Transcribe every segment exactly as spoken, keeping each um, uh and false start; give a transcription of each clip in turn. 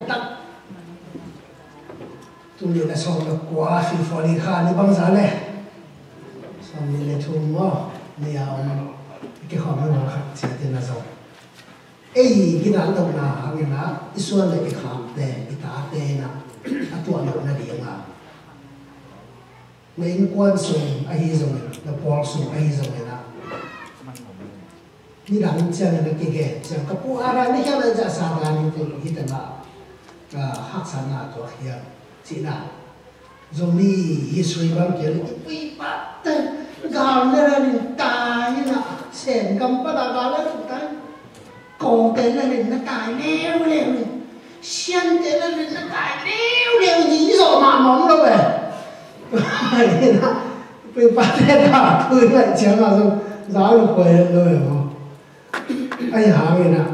tak. Tul nih le sawm le kua, February kha ni bangza le sawm nih le thum maw, ni a om, i kikhawm hi mah khat ciat in a zong. Ei, gina lohna hangin ah i suan le i khakte, i tate in ah a tuah lohna ding a, na innkuan sung ahi zongin, na pawl sung ahi zongin ah, nidang ciangin a kigen ciang, ka pu Adam na hiam a, Satan in te hi ta na, ka haksatna tuak hiam, cihna. Zomi history bang kia le, i pu i pate gal ne le nin tai na, Sengam pan a gal ne nin tai. Kawngte le nin na tai leuleu nin, Siante le nin na tai leuleu nin, i zawh mahmah om lo ve. Pu i pate ta tui ngaih ciang a zong za lo khuai lo ve maw. Ahi hangin ah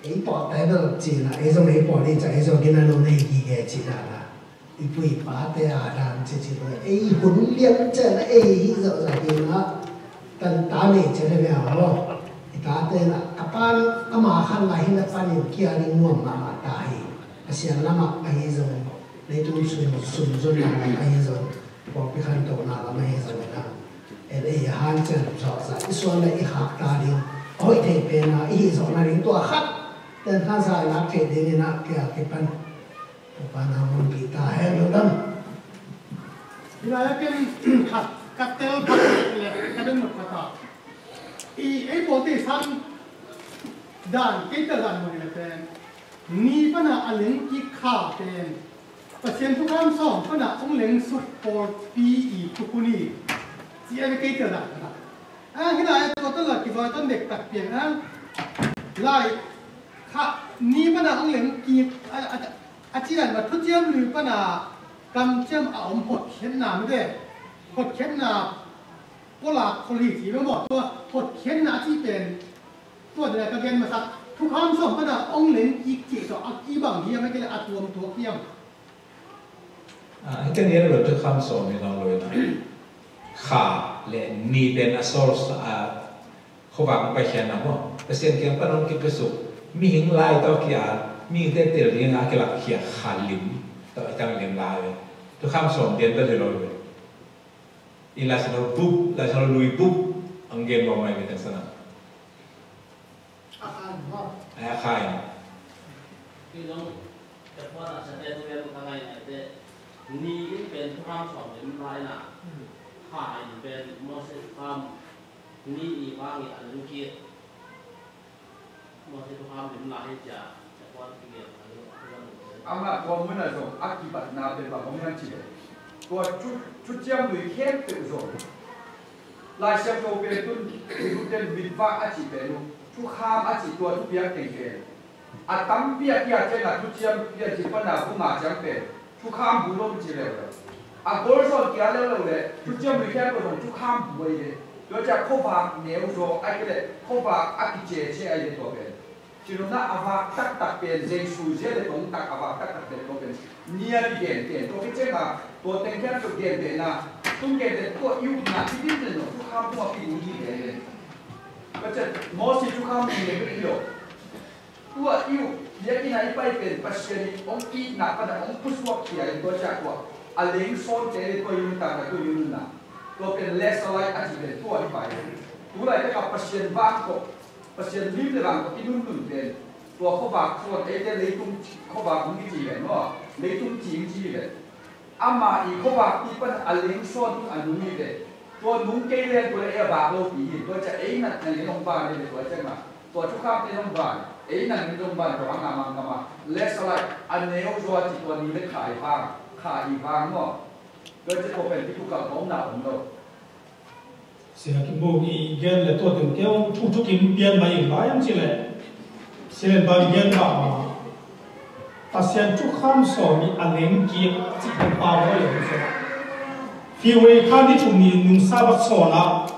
ei pawlkhatte bel cihna, ei zong ei pawl i cah ei zong gina lo nei gige cihna na. I pu i pate a dan ci ci lo, ei hun lian ciang a ei hih zawh zah ding ah tan ta nei ciang a mia aw. I tate na, ka pan ama khan lai hi na, panin kia ding nuam mahmah ta hi. A siang lamah ahi zong, leitung sum, sum zonna lam ahi zong, pawlpi khantohna lam ahi zong na, en ei a hanciam zawhzah i suan le i khak ta ding, a hoih thei pen a i hih zawhna ding tua khat ten khansa i lak theih dingin ah kia kipan Topa na hong pih ta hen. Lungdam. Ina ya ken khat ka tel khat le ka den mut khat a, i ei pawlpi sang dan kei tel dan mut le pen, ni pana a leng kik kha pen Pasian thukham sawm pana hong leng suk pawlpi i thukhun hi, ci a kei tel dan khat a. A hina e, tua tel a kizawh tan dek tak pian a, lai kha ni pana hong leng kik a, a, a ci dan ma, thuciam lui pana kamciam a om hotkhiatna mite, hotkhiatna pulak khol hi ci lo maw, tua hotkhiatna a ci pen, tua dena ka gen masak, thukham sawm pana hong leng kik cih tawh a kibang hiam, a kile a tuam tuak hiam? Ah, hita ni a lo thukham sawm hi nong lo ina. Kha le ni pen a source a, khuavak paikhiatna maw, Pasian kiang pan hong kipia suk, mihing lai tawh kia, mihingte tel ding a kilakkhia kha lim tawh i tang lim lai ve. Thukham sawm pian bel hi lo ve. I Lai Siangtho bup, Lai Siangtho lui bup ang gen mawk mai ve teng sana. A khai maw? A khai. Hi zong, ka puan a sa te tu ven ka ngai ngai te, ni in pen thukham sawm lim lai na, kha in pen Moses thukham ni i vang i a lung kik. Mawsi thukham lim lai hi cia, ka puan kigel a lo, a lo. Amah tua mun a zong a kibatna pen bang om hiam cih leh, tua thu, thuciam lui khempeuh zong Lai Siangtho pen tun i huten mitvak a cih pen uh, thukham a cih tua thupiak teng pen, a tampi a kia ciang a Thuciam Piancil pan a bu nga ciang pen thukham bu lo ci leuleu. A golzawl kia leuleu le, thuciam lui khempeuh zong thukham bu ahi ve. Tua ciah khuavak neuzaw ahi ve le, khuavak a kiciacia ahi ve tua pen. Cinopna a vak taktak pen, Jesu zia le tongtak a vak taktak pen tua pen. Nia kigen pen, tua kiciang a, tua teng khempeuh gen pen a, tung gen pen tua i upna i din pen zong thukham tung a pi ding hi pen pen. Tua ciah Mawsi thukham tung gen pen hi lo. Tua i uh, biakinn ah i pai pen Pasian in hong itna pan a hong pusuak khia in tua ciah tua a leng sawnte le tua i nuntakna, tua i nunna. Tua pen Lasalite a cih pen tua hi pai. Tu laitak a Pasian vang tawh, Pasian lim le vang tawh i nunzun pen tua khuavak sawn, eite leitung khuavak hong kici pen maw, leitung cing ci pen. Ama i khuavakpi pan a leng sawn tung a nung hi ve. Tua nung kei leng tua leh ei a vak lopi hi. Tua ciah ei natna in hong van hi ve tua ciah mah. Tua thukhamte in hong van, ei natna in hong van tua hang a mangkam a. Lasalite a neuzaw a cih tua ni le kha i vang, kha i vang maw. Tua ciah tua pen kitukal ka omna om lo. Sia Kim Buk i gen le tua teng keu thu thukim pian mai in lai am cih leh, Sia Len Bang i gen bang mah, Pasian thukham sawm i a leng kik cih teng pau lo le. February kha ni thum ni nung Sabbath sawn ah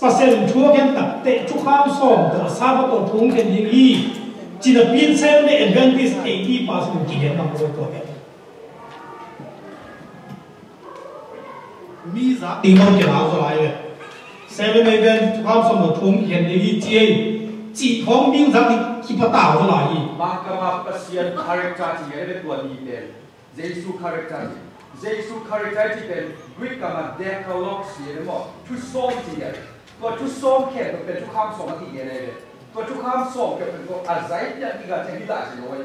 Pasian thu a gen tak teh thukham sawm tawh Sabbath tawh thu hong gen ding hi, ci napi in Seventh Day Adventist eighty percent kigen bang lo tua teh. Mi zak ding mah kilau zaw lai ve. Seven Day pen thukham sawm lo thu hong kikhen ding hi ci ei. Cih khawng mi zak ding kipatau lai hi. Mangkama Pasian character ci ngen tua ni pen Jesu character ci. Jesu character ci pen Greek kama Decalogue ci ngen maw, thu sawm ci ngen. Tua thu sawm khempeuh pen thukham sawm a ci ngen. Tua thukham sawm khempeuh pen tua a zai piak ding a ci hi lai ci lo hi.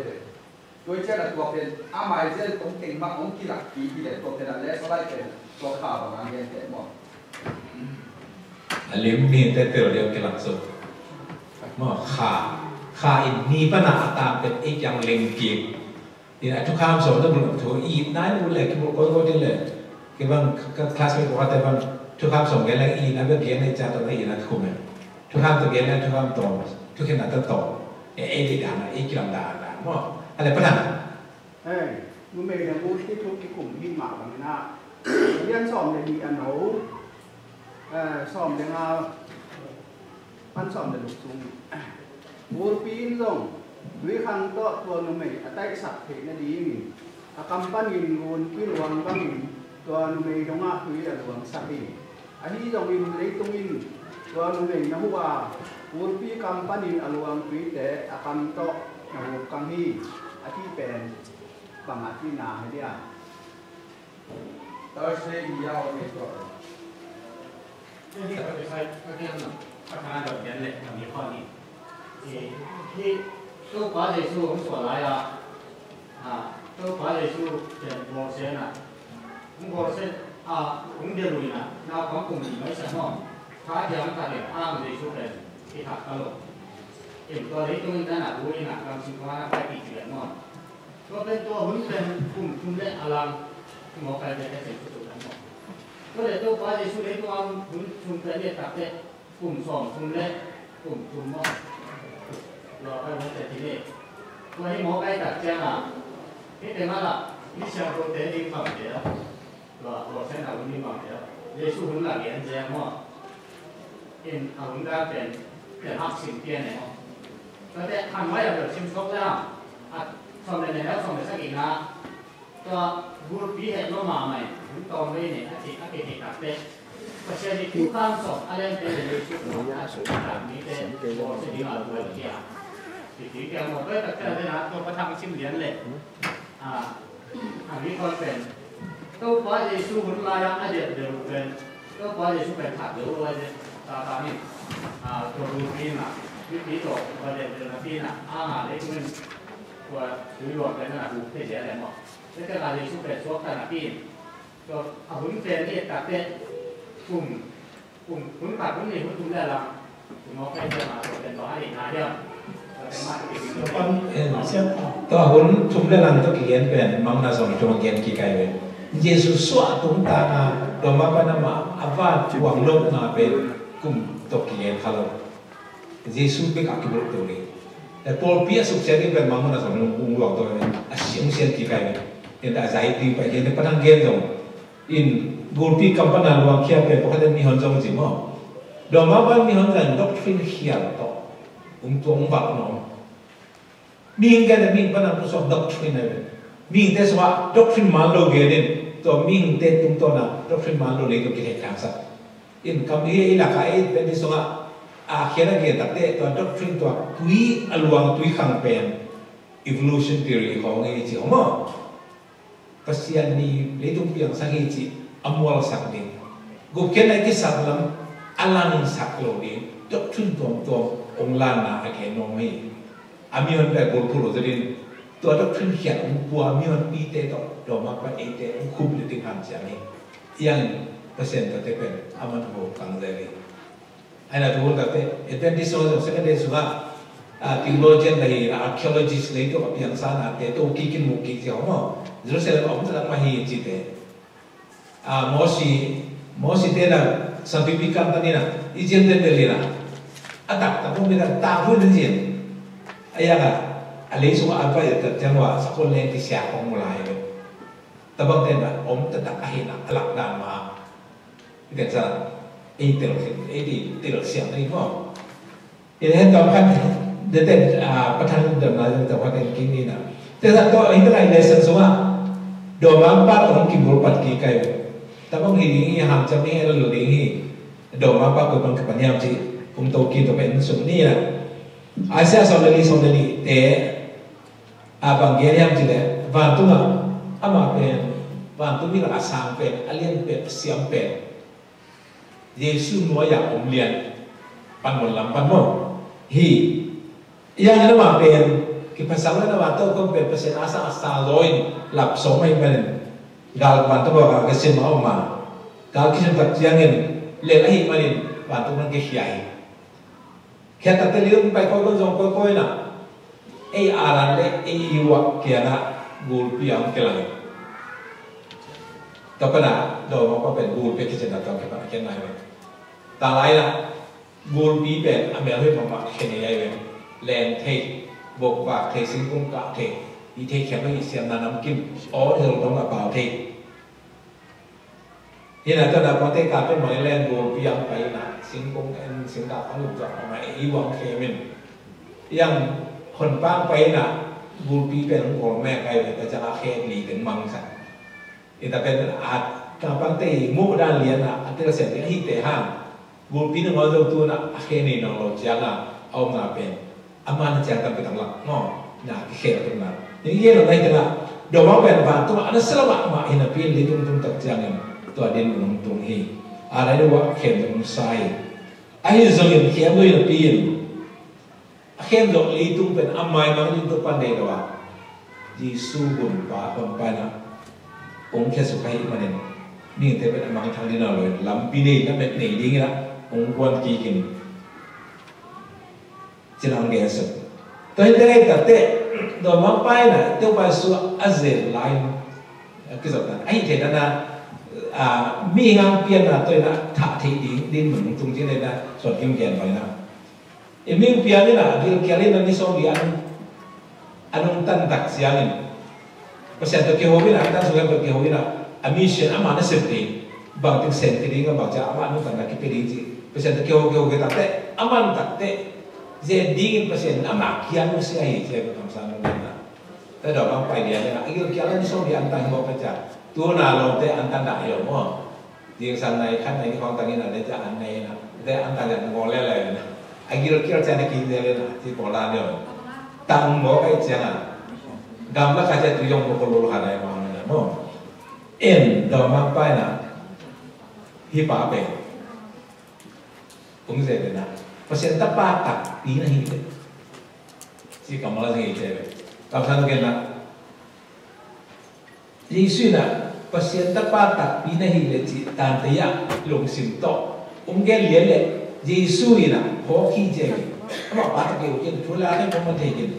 Tua i cian a tua pen a maizel tong teng mah hong kilakpi hi le tua pen a leh salai pen tua kha bang a gen te maw? A lim mi te tel deuh kilak zo. Maw kha, kha in ni pana a tang pen ei kiang leng kik. In a thukham sawm na bul thu i nai bul le kibul koi koi ding le. Kibang ka classmate ko te bang thukham sawm gen le i na be gen le cha to le i na thu me. Thukham to gen le thukham to. Thukhen na to to. E e di dan na i kilang dan na. Maw. Ale pa dan. Hei, numei le bulpi thu kikum hi mah bangin ah, lian sawm le nih a no, eh, sawm le nga pan sawm le luk sung, bulpi in zong tui khang tawh tua numei a taihsak theih nadingin a kam panin gunpi luang bangin tua numei dongah tui a luangsak hi. Ahi zongin leitung in tua numei na huh a, bulpi kam panin a luang tuite a kam tawh na hup kang hi, a cih pen bang a cihna hi dia? Thursday i yau ni tua. Hih a Topa Jesu a gen leh a mi khawng hi. Hih Topa Jesu hong suah lai a, Topa Jesu pen bawlsia na, hong bawlsia a, hong delh uh in a, naupang kum nih mah i sa maw, kha kiang khat in a hong Jesu pen i thak ka lo. In tua leitung in na na bu in a, kam sing kua na pai kik ci maw. Tua pen tua hun pen kum thum le a lang, mawkai pen a sing kua tuk maw. Tua le Topa Jesu leitung a hun thum pen i thak te, kum sawm thum le kum thum maw. Lua kai hun te ti ni. Tua hi mawkai tak ciang a, hih teng a la, mi siangthote ding bang te a. Lua, lua sen a hun ding bang te a. Jesu hun la gen ciang maw. In a hun dan pen, pen hak sim pian e maw. Tua te han mai a bel sim sok le a. A sawm le nih le sawm le sagihna. Tua gulpi heh lo mahmah in hun tawm vei ni a cih a kitheih tak teh, Pasian ii thukham sawm a lente le Jesu tawh a thukham mite bawlsia ding a tua hi a. Hih kiang maw, tua tak ciang tua Pa Thang sim lian leh, a, a mi khuan pen Topa Jesu hun lai-a a delh delh uh pen Topa Jesu pen that lo uh a, Satan in, a, tua gulpi in a, mipi tawh va delh delh napi in a, a ngah leitung in tua tui luang pen a huh thei zel leh maw. Tua ciang a Jesu pen suakta napi in, tua a hun pen i et tak teh, kum, kum, hun khat, hun nih, hun thum le a lang, tua mawk pen ciang a tua pen bang a deihna hiam? Tua pen mah kigen tua pen. Eh, tua hun thum le a lang tawh kigen pen Mark na sawm le thum a gen kik hi ve. Jesu suah tungtang a, tua mah pan amah a va tuang lohna pen kum tawh kigen kha lo. Jesu bek a kibulh to ding. Pawlpi a suksiat ding pen Mark na sawm le thum hong luang to ding. A siang siang kik hi. Tua a zai ding pen hi, Pa Thang gen zong. In gulpi kam pan a luangkhia pen pakhat in mihon zong ci maw. Dawmau pan mihon zong doctrine khial tawh. Hong tuang hong bak nuam. Mihing gen a mihing pan a tua suak doctrine a ve. Mihingte sungah doctrine man lo gen in, tua mihingte tungtawn a doctrine man lo lei tua kilehkhangsak. In kam hi ei lak a ei pen hi sungah a khian a gen tak teh tua doctrine tua tui a luang tui khang pen evolution theory khawng ei ci hong maw. Pasian ii leitung piangsak hi cih a mualsak ding. Gupkhiatna i kisak lam a langsak lo ding. Doctrine tuamtuam hong lanna a gen nuam hi. A mihon pen bulphuh lo zaw ding. Tua doctrine khiat hong pua mihonpite tawh, tua mah pan eite hong khup le ding hanciam hi. Hiang Pasian tuate pen a man ho kang zel hi. Ahi na tu hun takte, Adventist sung zong Seventh Day sungah, ah, theologian le hi, archaeologist le hi tua a piangsa nate, tua kikin mu kik ziau maw. Jerusalem a om taktak mah hi cite. Ah, Mosi, Mosi te na, Santuipi kam ta ni na, i cian ten del hi na. A taktak mu mi na, tak hu den cian. A yang a, a lei sungah a pai tak ciang ua, sakol leng kisiak kong mu lai ve. Tabang te na, om taktak ahi na, a lak dan mah. Ken sa, ei tel, ei di tel siang ei maw. Ei hen tawm khat, de te, ah, Pa Thang dam na, tawm khat en kin ni na. Te sa to, ei te lai lesson sungah, dawmangpa hong kibul pat kik hi. Tabang hi ding hi, hanciam hi, el lo ding hi. Dawmangpa koi bang kipan hiam cih, kum to kik to pen sung ni na. Isaiah sawm le li, sawm le li te a bang gen hiam cih leh, vantungah amah pen, vantung mi lakah a sang pen, a lian pen, a siam pen, Jesu nuai-ah om lian, pan mun lam pan maw. Hi, iang in amah pen kiphasak lo in, amah tawh kong pen Pasian a sang a sang zaw in lap sawm ahih manin, gal vantung ah gal kisim a om a, gal kisim tak ciangin lel ahih manin vantung pan kikhia hi. Khiat takte leitung pai kawikawi zong kawikawi in ah, ei Adam le ei Eva kiangah gulpi a hong kilang hi. Tua pan ah Dawimangpa pen gulpi a kician a tawh kipan a kian nai ve. Tua lai in ah gulpi pen a melhoih mahmah khia nei ahi ve. Len thei, vokvak thei, singkung kah thei, i thei khiam ahi siamna namkim aw thei zong dong a pau thei. Hi in ah tua na pawngte ka pen mah i len gulpi ang pai in ah singkung en singkak ang lut zong a mah i uang khem in. Iang honpa ang pai in ah gulpi pen hong kawl mek ahi ve, tua ciang a khe li teng mangsak. Hi ta pen a, ta pawngte i muh dan lian ah a telsiam ding ahih teh hang. Gulpi nangawn zong tu in ah a khe nei nawn lo ciang a, a omna pen a man ciang tampi tak lak maw, na kikhel tung na. Ni ye lo nai tengah Dawimangpa pen vantung ah a nasia lo mahmah hi napi in, leitung tung tak ciangin tua dinmun hong tung hi. A lai lo ah khem hong sa hi. Ahi zongin khem lo hi napi in, a khem zawh leitung pen a maimang ding tua pan nei lo a, Jesu gunpa, gunpa in ah hong khia suk ahih manin, mihingte pen a mangthang ding nawn lo in, lampi nei, lamet nei dingin ah hong guan kik in, ci-in ah hong gen suk. Tua hi teh, ei tate, Dawimangpa in ah Topa Jesu a zen lai in, a kizopna ahih theihna, a, mihing hong pianna tawh in ah thah theih ding dinmun hong tung ci-in ah, suan kim gen bang in ah, i mihing piang in ah gilkial in ah ni sawm li an, an hong tan tak ciangin, Pasian tawh kiho in ah, an tan sung tawh kiho in ah, a mission amah na sep ding, bangteng sen kik ding a, bangci a amah nuntakna kipia ding cih Pasian tawh kiho, kiho, kiho tak teh, a man tak teh, zen dingin Pasian in amah kiang nusia hi ci-a kamsang nuam in ah. Tua Dawimangpa in ah, a gilkial a ni sawm li an tan hi mawk ka ciang, tu-in ah lawmte an tan dah hi lo maw. Zingsang nai khat nai ni khawng tang in ah, lei ciang an nai in ah, lei an tan lian ngawl lel in ah, a gilkial ciang a kizel in ah, ci pawl a ni om. Tang mawk ahih ciang a, gamla khat ciang tui zong mawk ko lul khat nai mawk in ah maw. En Dawimangpa in ah, hih pa pen hong zel in ah, Pasian Tapa takpi na hi leh, ci kammal a zing hi ci ve. Kamsang gen in ah, Jesu in ah Pasian Tapa takpi na hi leh cih tante ah lungsim tawh hong gen lian leh, Jesu in ah phawk hi ci ve. Amah pa tak kei uh ken, thu le la ken phawk man thei ken.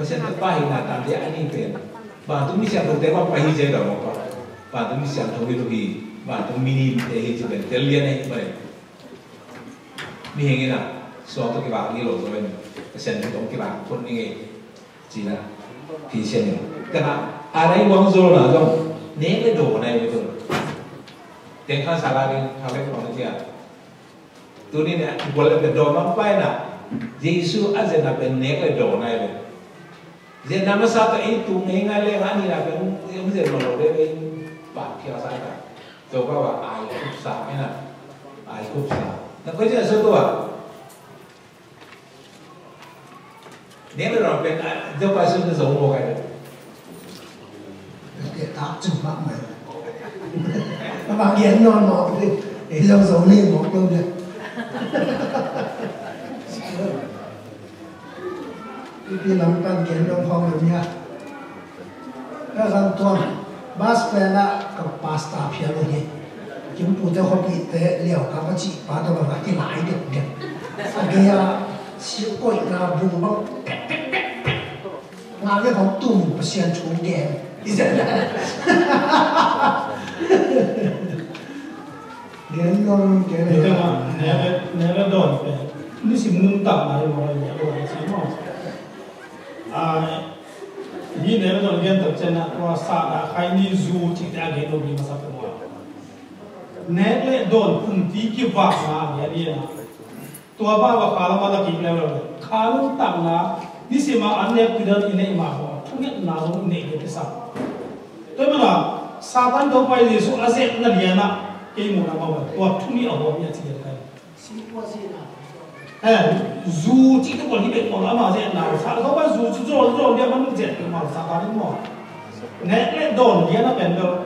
Pasian Tapa hihna tante a nih pen vantung mi siangthote bang pai hi ci a, vantung mi siangtho hi lo hi, vantung mi ninte hi ci pen tel lian ahih manin, mihing in ah suang tawh kivak ngei lo zaw in, Pasian thu tawh kivak phot ni ngei ci-in ah, Khristian in. Tua na, a nai uang zolna zong nek le dawn ahi ve tua. Teng khan sa la ding, khan le kong na ci a. Tuni in ah, i gual le pen Dawimangpa in ah, Jesu a zetna pen nek le dawn ahi ve. Zetna masa tawh ei tung ngei ngai le, a nihna pen hong zetna lo le, ei pah phial sa ta. Topa va ai khup sa, ei na. Ai khup sa. Na koi zetna so tua. Nek le dawn pen, ah, Topa Jesu na zo mo kai. Te tak cu mah mai. Ka bang gen nawn mawk ding. Ei zong zo ni mawk lo ding. Pipi lam pan gen dong khawng lo nia. Ka zan tuam. Bus stand ah ka pastor phial uh hi. Kim Pu te khuapi te liau ka va cih pa tawh ka va kilai dek dek. A gei a si koihna bu bang. Nga le bang tum Pasian thu gen. Gen dong, gen dong. Nele, nele dawn pen. Nisim nuntakna hi lo, nele dawn si maw. Ah, hi nele dawn gen tak ciang a, tua sahna khai ni zu cihte a gen lo mi masa pen maw. Nek le dawn kumpi kivakna a gen hi a. Tua bang a kha lam a la kik leuleu le, kha nuntakna, nisim a an nek pidal i neih mah bang a, thungetna zong i neih ding kisa. Tua ahih manin Satan Topa Jesu a zetna lian ah, kei muhna mah bang, tua thu nih a huam hi a ci ding ka hi. Eh, zu cih tu kol hi bek mawk lo, amah zia nau sa, Topa zu cu zawl zawl dia man zia tu mawk sa ka ding maw. Nek le dawn dia na pen bel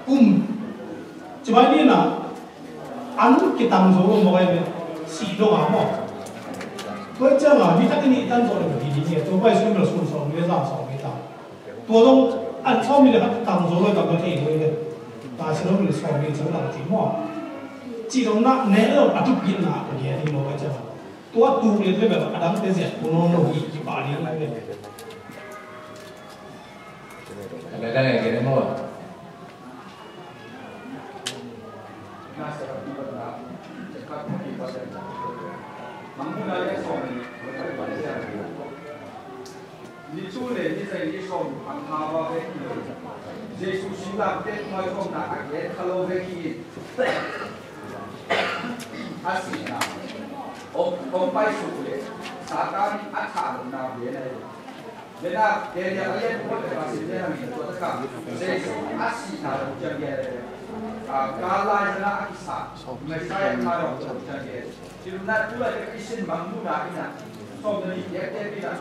kum. Ci mai ni na an kitang zo lo mawk ai bel si dong a maw. Tua ciang a mi tak ni tan zo lo hi ni, Topa i sun bel sun sawm ni, za sawm ni ta. Tua zong an sawm ni le khat tang zo lo i tam ka thei lo i ve. Ta si lo ni sawm ni cang lang ci maw. Ci lo na ne lo a tup pi na ka dia ni maw ka ciang. Tua tu le le bel a dang te zia ku no no hi ki pa ni na ve. Ka dang e ke ni maw. Mangmuna le sawm ni. Ni cu le ni zai ni sawm ang ha va ve ki lo. Jesu singlamteh mai sawm na a gen kha lo ve ki in. A sihna om, om pai suk le Satan a thah lo na ve na hi. Ve na ke dia a lian ko le ba sin le na mi to ta ka. Jesu a sihna lo jam ge le. A ka lai na a kisa. Messiah na lo jam ge. Ci lo na tu la ke kisin Mangmuna ina. Sawm na ni dia ke ina.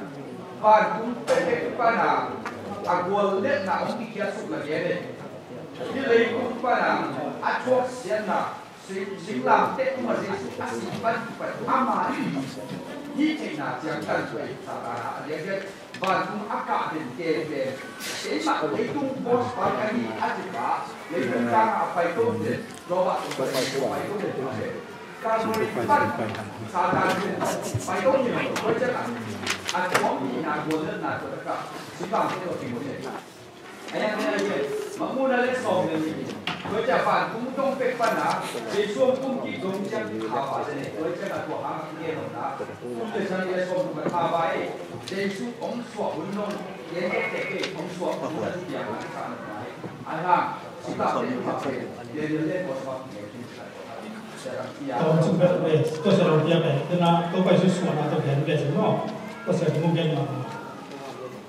Vantung pekpek pana a gual letna hong kikhiat suk la kei ve. Hih leitung pana a thuaksiatna sing, singlamteh tungah Jesu a si pan kipan ama in hih theihna ciangtan pai Satan a lianlian vantung a kah den ke pen keimah leitung boss pa ka hi a ci pa leitung tangah a pai tawm den Robert pai tawm den. Kalvari pan Satan pai tawh ni lo, tua ciangin a tuam ni na gual na tua ka singlamteh tawh kigual ni. Ayan ni ayan. Mangmuna le sawm le ni. Tua ciang vantung dong pek pana Jesu kum ki dong ciang kha pa le ni. Tua ciang a tua hang ki dong na. Kum le ciang le sawm kum kha pa e. Jesu ong suak hun dong. Yen ke te ke ong suak hun dong. Tua ciang a kha na pa e. Ayan. Singlamteh tawh kigual ni. Yen le ko suak ni. Tawm cing bek ve, tua sia lo pia bek, tena tua pai su suan a tua gen bek cing maw, tua sia mu gen ma.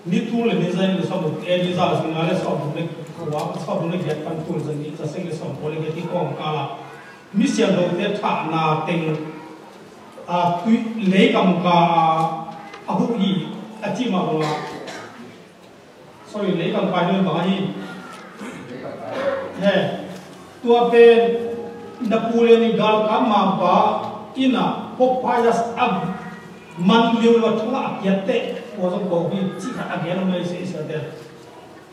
Ni tu le ni zai le sawm le, eh, ni za le sawm le, kua sawm le gen pan tu le ni za sing le sawm ko le gen ti kong ka la. Mi sia lo te tha na teng, a tui le kam ka a hu hi, a ci ma ba. Sorry, leikam kai deuh bang ahi. He. Tua pen na pu le ni galkap mangpa ina Pope Pius a man liu lo thunga a kiat teh tua zong ko hi cih khat a gen om ei se Israel te.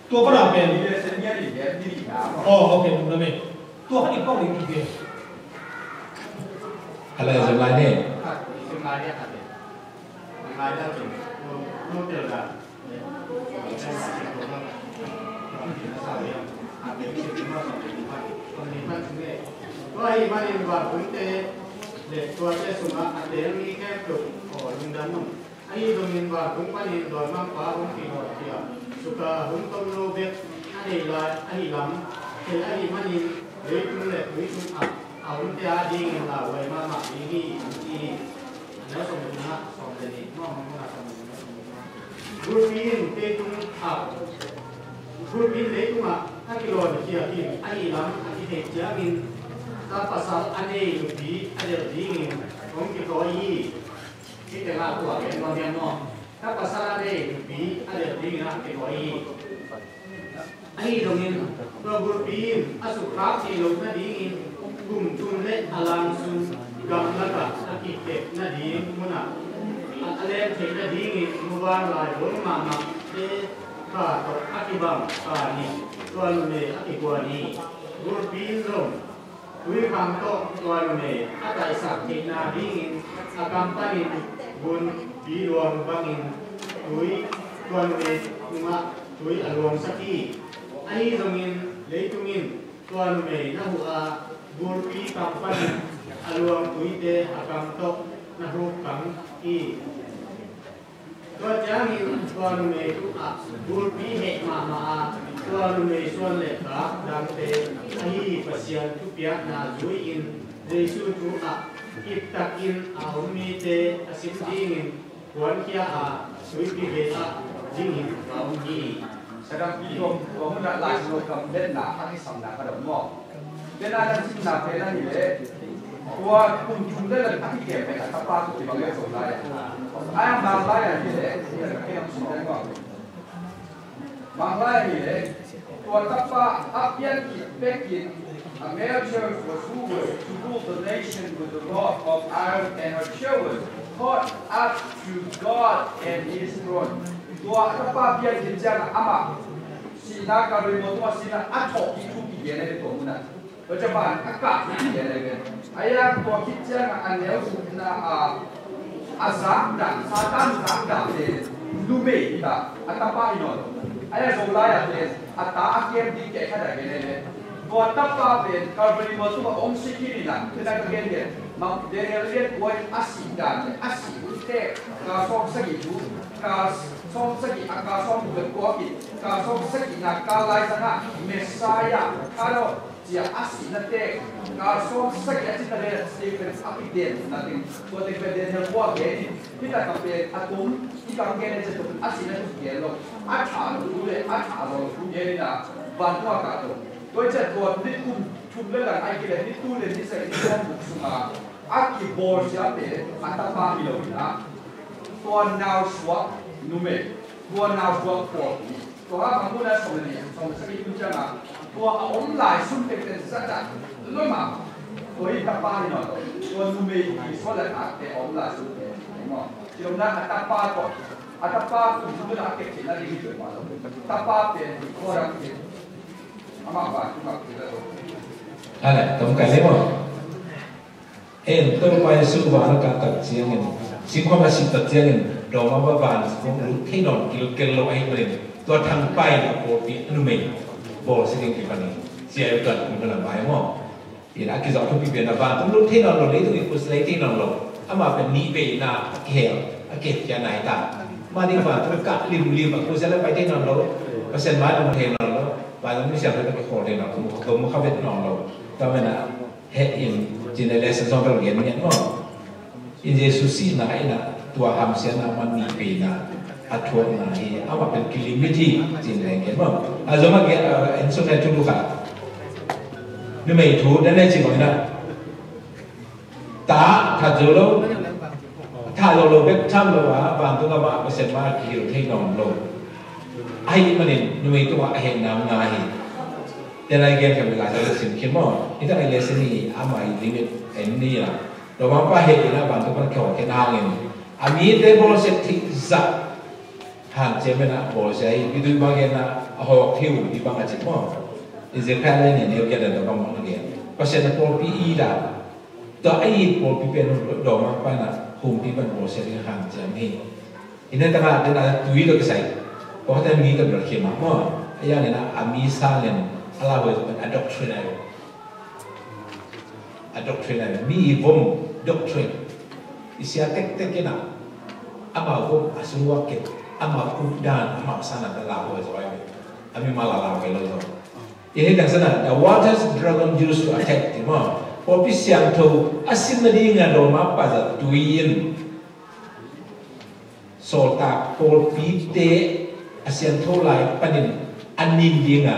Tua pana pen. Oh, okay, nung na me. Tua khat i pau ding kibia. Ala zong lai ne. Zong lai ne. Tua ahih manin vantung te le tuate sungah a teel mi khempeuh aw lungdam un. Ahi zongin vantung panin dawimangpa hong kigawtkhia suka hun tomno bek a nei lai ahi lam thei ahih manin leitung le tui sungah a omte adingin lauhuai mahmah ding hi, hong ci hi. Gulpi in leitung ah, gulpi in leitung ah a kilawnkhia khin ahih lam a kitheih ciangin ta pasal a nei nupi a delh dingin hong kikawi hi. Hih tengah tua gen nuam hiam maw? Ta pasal a nei nupi a delh dingin a kikawi hi. Ahi zongin tua gulpi in a sukkhak theih loh nadingin kumtuun le a langsun gamlakah a kikep nading munah a lem theih nadingin muvanlai buang mahmahte kha tawh a kibang khan hi. Tua numei a kiguan hi. Gulpi in zong tui khang tawh tua numei a taihsak theih nadingin a kam panin gunpi luang bangin tui tua numei tungah tui a luangsak hi. Ahi zongin leitung in tua numei na huh a gulpi kam panin a luang tuite a kam tawh na huk kang hi. Tua ciangin tua numei tungah gulpi heh mahmah a tua numei suan le kak dangte ahi Pasian thupiakna zui-in Jesu thu ah kiptakin a om mite a sim dingin kuankhia a tuipi ve ah dingin ka om hi. Sadakpi tua munah Lai Siangtho kam letna a kisamna ka dong maw? Tena na simna pen ahi leh Tua kum thum le lam a kikem pen a tapa tawh kibang le Zolai ah. A Manglai ah hi leh, hi leh ka kiang sung leh ko. Manglai ah hi leh, tua tapa a pian khit pekin, a male church was ruled to rule the nation with the rod of iron, and her children taught us to God and his throne. Tua a tapa pian khit ciang amah sihna Kalvari mual tungah sihna a thawh i thu kigen a tua munah. Tua ciang van a kah thu kigen a ve. A ya tua khit ciang a neu sukna a, a zakdan, Satan zakdan te numei ta a tapa hi nawn lo. A ya Zolai a te a ta a kem ding keh khat a gen a ve. Tua tapa pen Kalvari mual tungah om sik hi ni na, tena ka gen gen. Mang Daniel lian kuai a sih dan le a sih hun te ka sawm sagih thu, ka sawm sagih a ka sawm hun le kuak in, ka sawm sagih na ka lai zanga Messiah ka lo. Cia a sihna te, ka sawm sagih a cita le Stephen a kiden na ding, tua te pen Daniel kua gen in, hita ka pen a tum, i ka gen a cita a sihna tu gen lo, a tha lo tu le, a tha lo tu gen in a, van tua ka to. Tua i cia tua ni kum thum le lang ai ki le, ni tu le ni sa ni kum buk sunga, a kibawl sia te, a tapa hi lo in a, tua nau suak numei, tua nau suak pawlpi, tua a mangmuna sawm le nih, sawm le sagih tun ciang a, tua a om lai sun tengteng zat ah lom a, tua hi tapa hi nawn lo, tua numei i suak le a te a om lai sun tengteng maw. Ci lom na a tapa tawh, a tapa kum sun a kek cihna ding hi tua maw lo. Tapa pen i khuaram pen amah van tungah kila lo. Ale, tom kai le maw. En, Topa Jesu van a kah tak ciangin, singkhuam a sih tak ciangin, dawma va van singkhuam lut thei nawn kilkel lo ahih manin, tua thangpai a pawlpi a numei bawl sia ding kipan in, cia i tuan kum na lam vai maw. Ina a kizawh thupi pen a vantung lut thei nawn lo, leitung i kus lei thei nawn lo. Amah pen nih vei na a kihel, a kihel kia nai ta. Mah ding vantung kah limlim a kus a le pai thei nawn lo. Pasian mai lam thei nawn lo. Vantung mi siam thei nawn lo, kikhawl thei nawn lo. Tua mu kha vet nawn lo. Tua mena He in, cin le lesson sawm bel gen ngiat maw. In Jesu sihna in a tua hamsiatna man nih peina a thuakna hi, amah pen kilimit hi, cin le gen maw. A zom a gen, a, en sung le thulu kha. Numei thu, dan le cin bang in a. Ta, that zo lo. That zo lo bek tham lo a, vantung amah Pasian mah a kihil thei nawn lo. Ahih manin, numei tungah a hehna om ngai hi. Tua lai gen kha mi lai sa sim khin maw. Hita lai lesson hi, amah i limit en ni a. Tua mangpa heh in a vantung pan kiho khen hangin. A mite bawlsia thih zah. Hanciam in a bawlsia hi, i tui bang gen a, a hawk hi uh, i bang a cih maw. Ezekiel le ni neu kia dan tua bang maw na gen. Pasian a pawlpi i la. Tua a it pawlpi pen dawmangpa in a humpi pan bawlsia ding hanciam hi. Ina tangah tena tui tawh kisai. Pawlkhatte mi tawh bel khia mah maw. A yang ina a mi sang in a lauhuai pen a doctrine ahi. A doctrine ahi. Mi i vom doctrine. I sia tektek ina amau vom a sungua kep. Amau updan, amau sana pen lauhuai zaw ahi. A mi mah la lauhuai lo zaw. Ina tang sana, the waters dragon used to attack ti maw. Pawlpi siangtho a sin nading a dawmangpa zat tui in. Sawltak pawlpite a siangtho lai panin a nin dinga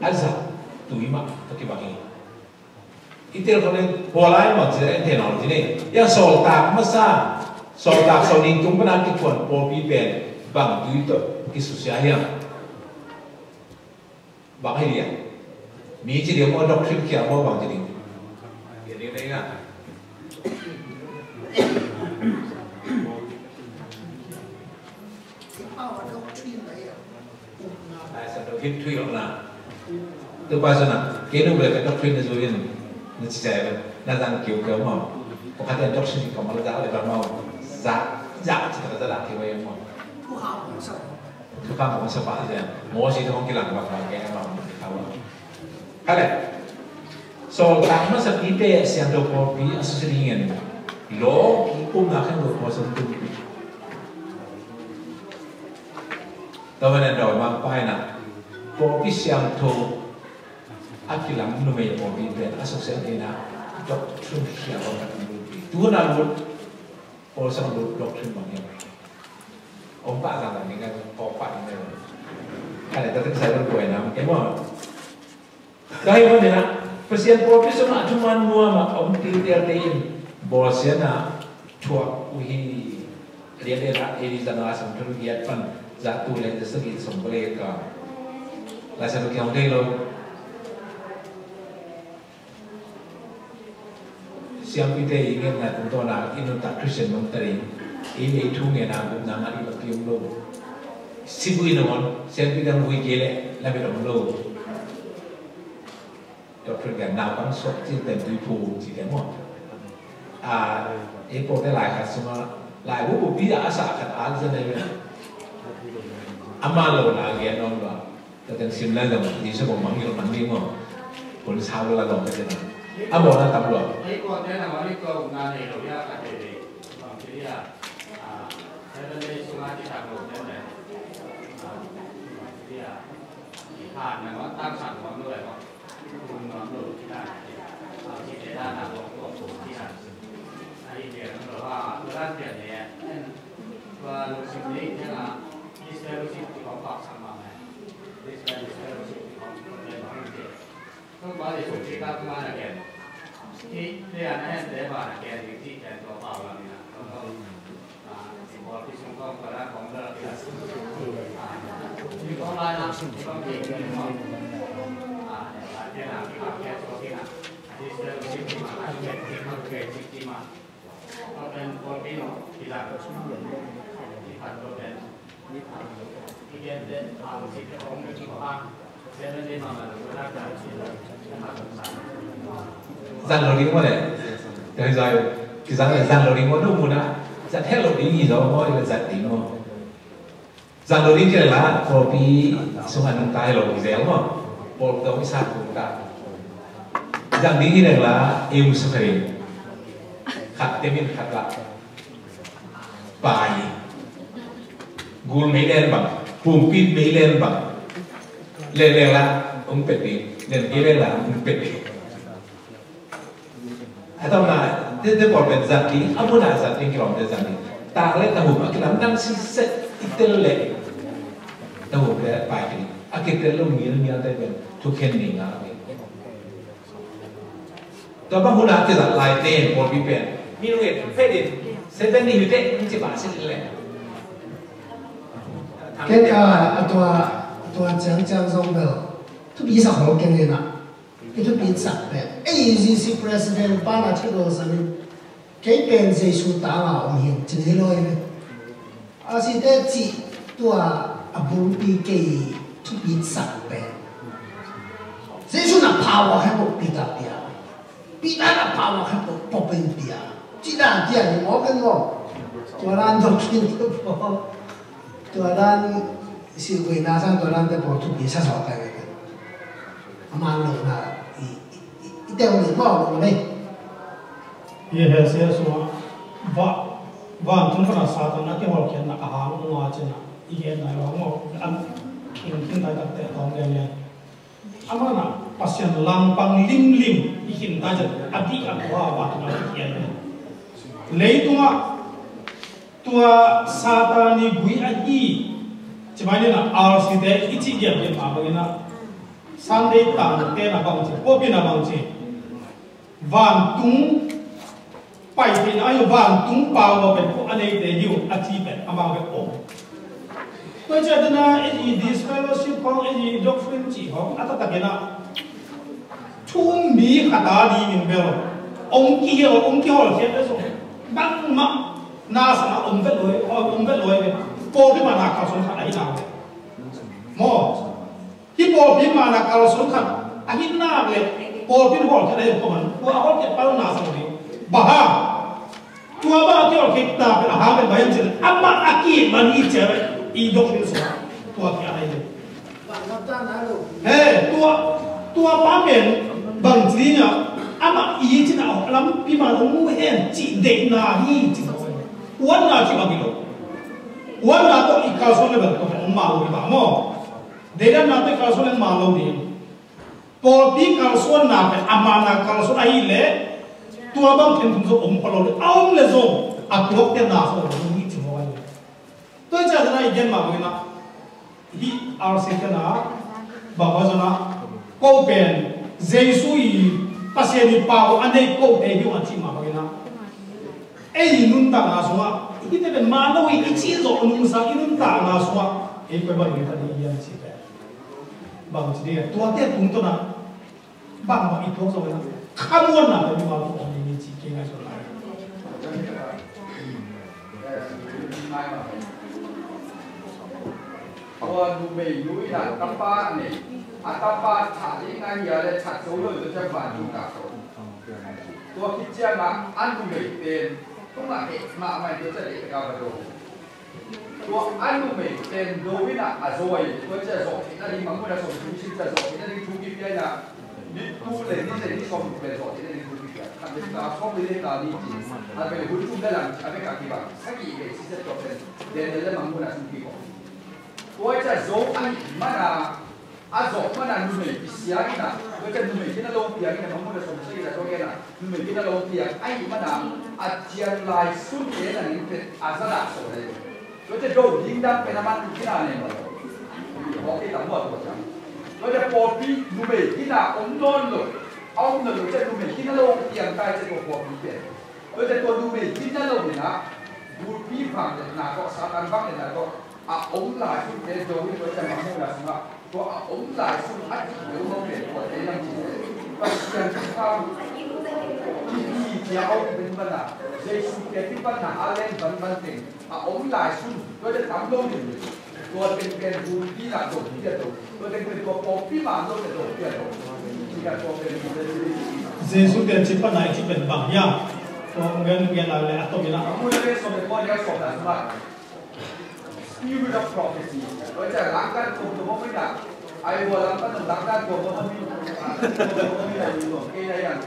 a zat tui mah ka kibang hi. I tel khanin pawl lai mah ci a en thei nawn lo ci ni. Ia sawltak masa, sawltak sawlning tung pana kikhuan pawlpi pen bang tui tawh kisusia hiam. Bang hi dia. Mi ci dia maw doctrine kia maw bang ci ding. Dia ding ding ah. Ai sa doctrine thui lo na. Tu pa sa na. Kenu bela ka doctrine na zuin. Na ci sa ya. Na zang kiu kiu maw. Pakata doctrine ka maw za le ba maw. Za za ci ta za la kiu maw. Thukham hong sa pah zen. Moses hong kilang bang bang kei a bang bang kei a bang. Kale. Sawltak masa pite siangtho pawlpi a susia dingin. Lo ki pum na khen lo pawlpi tum. Tua manin dawimangpa in a pawlpi siangtho a kilang numei pawlpi pen a susia dingin a doctrine khia bang a tum pi. Tu na lut. Paul sang lut doctrine bang hiam. Om pah zang zang ding kan, om pah ding kan. Kan le, tua teng sai lut buai nam, em maw. Tua hi maw ni na. Pasian pawlpi sungah thuman nuam a om tiltialte in bawlsiatna thuak uh hi. A lian lian ah A D zanga sawmthum giat pan za tul le za sagih sawm pali ka Lai Siangtho kiang hong thei lo. Siampite i ngetna tungtawn a i nuntak Khristian nungta ding, i lei thu ngen a gupna ngat i bakpi om lo. Sibuh i nawn siampite hong vui kei leh lamet om lo. Doctrine kan naupang suak cin pen tuiphum ci te maw? A, ei pawlte lai khat sungah lai bu bu pi a sa khat an zia nei ve. Ama lo na gen om lo. Ka teng sim lai dong di sa bong mang yo mang ding maw? Kun sa lo la dong ka teng. A maw na tam lo. Ei pawlte na mani ko na nei lo ya ka te de. Bang ci ya. A, Seven Day sungah ci tak lo te ne. A, bang ci ya. Ci han na maw tang sang maw lo le maw. Zan lo ding maw le? Zan lo ding maw, dong mun ah zat het lo ding hi zaw maw, zat ding maw? Zan lo ding ci leng la pawlpi sungah nungta hi lo hi zel maw? Pawl dong i sa kung ta. Zan ding hi leng la i um suk kha ding. Khat temin khat la pai. Gul mei len bang, pumpi mei len bang. Len len la um pet ding, len mei len la um pet ding. A tawpna, te te pawl pen zat ding, a muna zat ding kilawmte zat ding. Tak le tahum a kilamdang siset i tel le tahumte pai kei ding. A kitel lo mial mialte pen thukhen ding a. Tua bang hun a kizat laite in pawlpi pen minung in phet in Seven Day hi teh in ci pah sin le. Ken a, a tua, a tua ciangciang zong bel thupi sa khol keng in a. I thupi sak pen A G C president pa na thil lo sa in. Kei pen Jesu tang a om hi ci hi lo hi. A site cih tua a bulpi kei thupi sak pen Jesu na power khen bok Peter pia. Peter na power khen bok Paul pen pia. Ci dan pia ni maw pen maw. Tua dan dok khin tua. Tua dan silhkoihna sang tua dan te pawl thupi sa sawk kai ve. A man lohna i, i, i, i teu ni maw lo nei. Hi he sia sua va, vantung pana Satan a kihawlkhiatna a hang lo na cina i gen nai lo maw. An king king tai tak te tawng gen gen. Amah na Pasian langpang limlim i khin ta ciang a dih a kua a vantung a kikhia hi. Leitungah tua Satan i gui ahi, ci mai ni na R C te i cih diamdiam a bangin a Sunday tangte na bang ci, pawlpi na bang ci. Vantung pai theihna ahi, vantung power pen kua a neite hi uh a ci pen amau bek om. Tua ciah dena A G disfellowship khawng, A G doctrine cih khawng a taktakin ah thu um mi khat a dingin bel ong kihel, ong kihawlkhiat bek zong bangmah na sang a om vet lo hi, om vet lo hi ve. Pawlpi mah na kalsuan khat ahi na ve. Maw? Hih pawlpi mana kalsuan khat a hih nak leh pawlpi hawlkhiat a hi kawman, tua a hawlkhiat pa lo na sa lo ding. Bang hang? Tua bang a kihawlkhiat ta pen a hang pen bang hiam cih leh amah a kihih man hi cia leh i doctrine sungah tua kia hi. He, tua, tua pa pen bang ci ding a, amah i cih na lampi man hong mu hen cih deihna hi cih. Uanna cih bang hi lo. Uanna tawh i kalsuan leh bang tawh hong ma uh hi bang maw? Deidanna tawh kalsuan leng man lo ding. Pawlpi kalsuanna pen a mana kalsuan ahih leh tua bang khenthum zong om kha lo ding. A om leh zong a tuakte na zong om ding hi ci mawk ahi. Tua hi ciangin a i gen mah bangin ah hih R C te na bang bang zong ah ko pen Jesu i Pasian i pau a nei kote hi ung a cih mah bangin ah, ei i nuntakna sungah hihte pen man lo hi i cih zawh nungsa i nuntakna sungah ei koi bangin khat hi hiam cih pen bang ci ding a, tuate tungtawn ah bang bang i thuak zawh in ah khamuanna pen mimal tawh om ding hi cih kei ngaihsutna hi. Tua numei nu in ah tapa nei, a tapa that ding a hia leh that zo lo, tua ciang vantung kah zo. Tua khit ciangah a numei pen tungah heh mahmah in tua ciang leh ka va do. Tua a numei pen do in ah a zawi, tua ciang zawh theihna ding, mangmuhna sawm sung sin ciang zawh theihna ding thu kipia in ah, ni tu le ni le ni sawm le zawh theihna ding thu kipia. Khat le ta sawm le ta ni ci. A pen hun thum le lang ci, a pen khat kibang. Sagih le ci se tua pen Daniel le mangmuhna sung kibang. Tua ciang zo ahih mana, a zawh mana numei kisia in ah, tua ciang numei kina lo piang in ah, mangmuhna sawm sagih le sawm kina, numei kina lo piang ahih mana, a cian lai sunte na ning pen a za dah sawm le. Tua ciang do ding dang pen a man kina nei mah lo. Pawlpi tam mah tua ciang. Tua ciang pawlpi numei kina om nawn lo. A om nawn lo ciang numei kina lo piang kai ciang tua pawlpi pen. Tua ciang tua numei kina lo in ah, bulpi vangliatna tawh, Satan vangliatna tawh a om lai sunte do in, tua ciang mangmuhna sungah tua a om lai sun a cih deuh mah pen tua te lam cih leh Pasian thupha kici cia a om pen bana, Jesu te kipanna a len banban teng a om lai sun, tua te tam lo ding. Tua teng pen bulpi na do pia do, tua teng pen tua pawlpi man lo te do pia do. Ci ka tua pen Jesu te ci panna i ci pen bang hiam? Tua ngen ngen lai le a tom in ah. Spirit of prophecy. Tua ciang langkan tuamtuam om in ah. Ai, hua langkan tuam, langkan tuam om in ah. Kei na yang.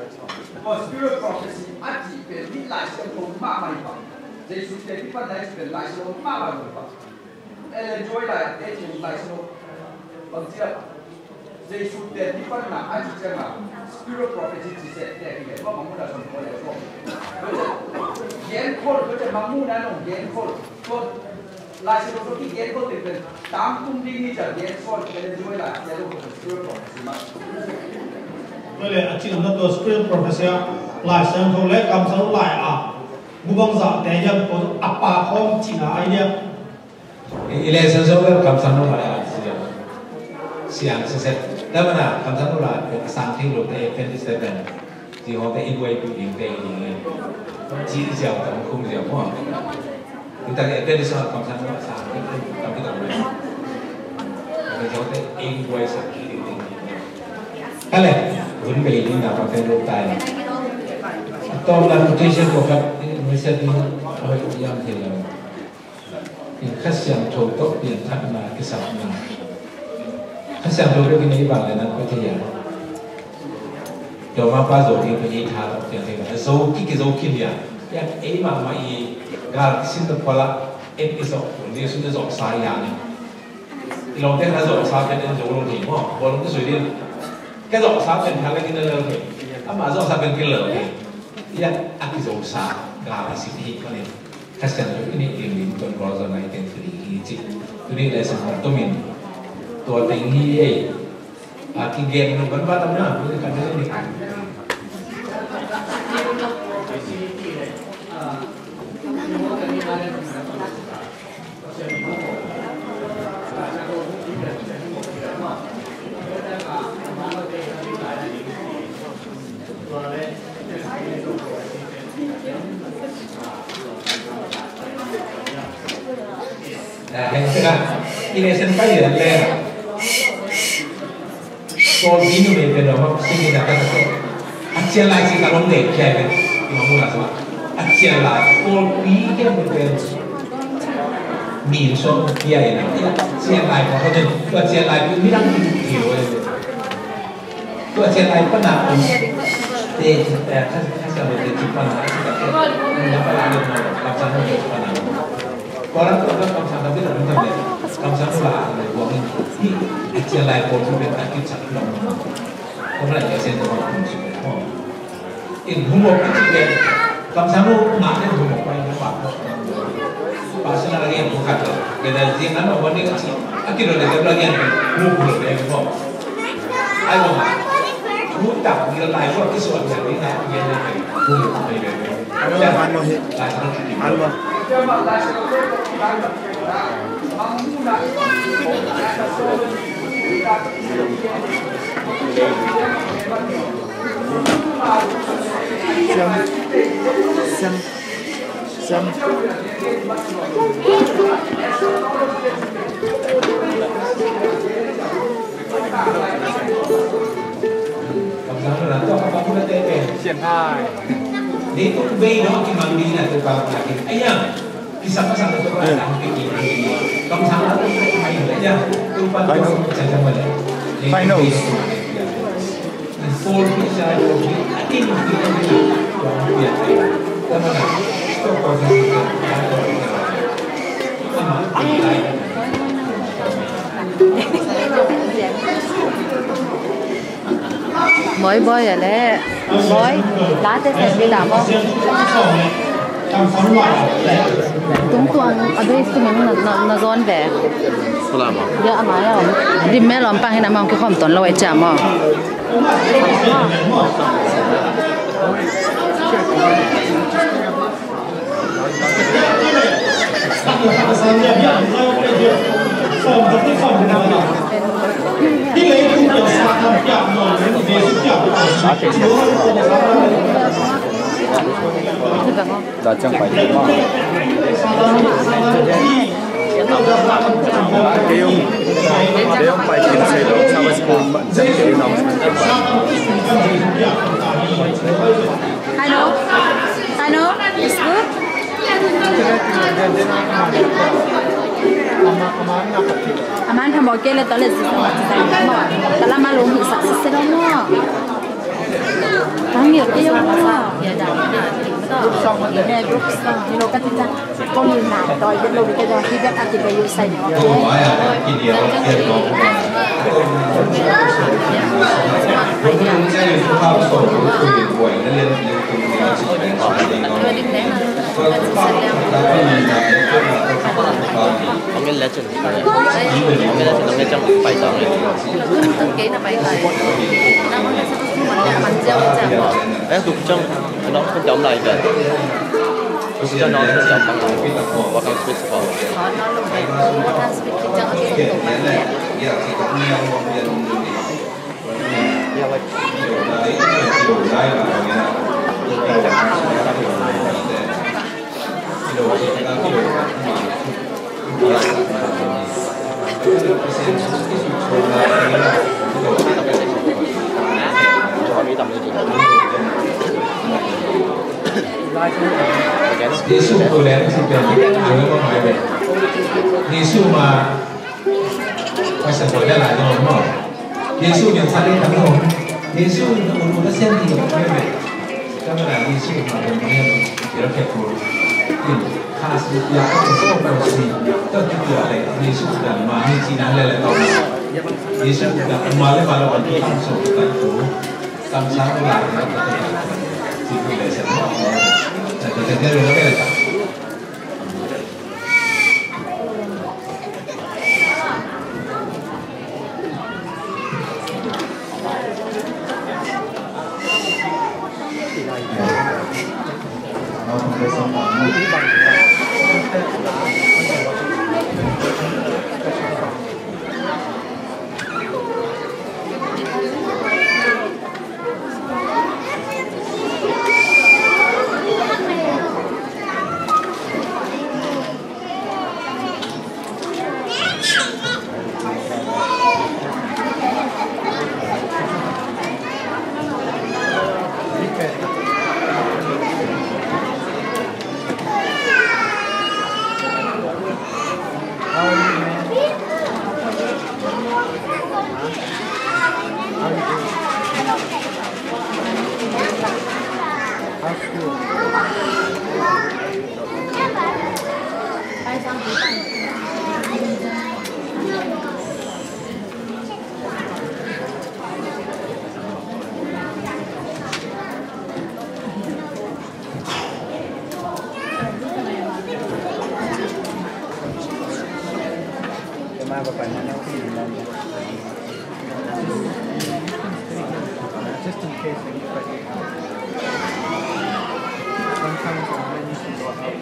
Tua spirit of prophecy a cih pen ni Lai Siangtho mahmah hi pah. Jesu te kipan Lai Siangtho mahmah hi pah. Ellen G. White te cih Lai Siangtho bang ci a, Jesu te kipanna a cih ciangin spirit of prophecy ci seh te hi le, tua mangmuhna sawm kua le sawm. Genkhol, tua ciang mangmuhna nong genkhol. Tua Lai Siangtho kigenkhol te pen tangtung ding hi ci a genkhol, Ellen G. White te lo pen spirit of prophecy mah. Tua le a cih lam na tua spirit of prophecy ah Lai Siangtho le kamsang lai ah bu bangzah te hiam, tua a pa khawng cihna a hi dia. I lesson sawm bel kamsang nung lai a siang. Siang siseh. Tua mana kamsang nung lai a sang thei lo te Adventist te pen. Ci hong te i buaipih ding te i ding in. Ci ziau tam khum ziau maw. Ci tak Adventist sawm kamsang nung lai sang thei lo tam ci tak mai. Ci hong te i buaisak ding ding. Ka le, hun bei ding na pa pen lo tai. Tawm la quotation ko khat, message ding, a hoi yam thei lo. In Kha Siangtho tawh piangthakna kisapna. Kha Siangtho tawh kinei bang le nang ko thei a. Tua ma pa zo ding pen ei tha tawh piang thei a. Zo ki, kizo khin dia. Ya ei mahmah i gal kisin tawh pala en i zo. Jesu te zo sa ya ni. I lawmte khat a zawhsa pen en zo lo thei maw? Bawlung kizui ding. Ka zawhsa pen khat le kina lo thei. Ama zawhsa pen kina lo thei. Ia a kizosa gal a sin hi kha ning. Kha Siangtho i neih ding ding tuan Lord John nai ten three hi ci. Tuni lesson tumin tua teng hi ei. A kigen lo ban ba tam na, tuni kan ni kan. Pawlpi numei pen a mak singin a ka ka a cian lai ci ka lom dek kia pen i ma muna sua a cian lai pawlpi kia pen pen min sua kia ina a cian lai pa ko pen tua cian lai pi mi dang ki ki lo pen tua cian lai pa na pen te ka ka sa lo te ci pa na ci ka pen na pa la lo na pa sa na pa na. Orang tua kan kamsang tapi tak minta deh. Kamsang tu lah ada buang ini. Hi, cian lai pawlpi pen a kit sak lam. Kau nak dia sen tu orang pun suka. In humok kit pen. Kamsang tu nak dia humok pai dia pak. Pasal lagi yang bukan tu. Kena dia kan orang ni kecil. A kit lo dia lagi yang humok dia yang humok. Ayo. Hun tak ni lai ko ki suan sa ni na ni na ai. Hun ai le. Alma, Alma hi. Alma. Siam. Siam. Siam. Final. Moi Boy a le Boy, late sen pi ta mo. Tung tuang a base tu min na, na, na zon ve. Kula mo. Ya ama ya. Dim mel om pang hin ama ki khom ton lo e cha mo. Da ciang pai. Hello. Hello. It's good. Aman hamo kele tole sisa. Tala malo mi sa sisa mo. Tang yo ke yo mo. Group song. Group song. Ni lo ka tita. Ko mi na to yo lo ke do hi be ati be yo sai. Eh, duk cang, nong kun jam lai ga. Duk cang nong kun jam bang lai. Wakang speech ko. Jesu ko leng si pian, Jesu ma Pastor Boy dah lah, no, no. Yesu yang saling tanggung. Yesu yang urus kasihan di dalam. Kita mana Yesu yang mahu mengenal, dia kepul. Ini khas dia apa tu, so khas ni. Tak kita ada Yesu dan mami Cina lele tahu. Yesu dan male male orang tu langsung tak tu. Tam satu lah, kita tak tahu. Situ dah semua. Kita tak tahu lagi. Just in case anybody, sometimes when you should go out.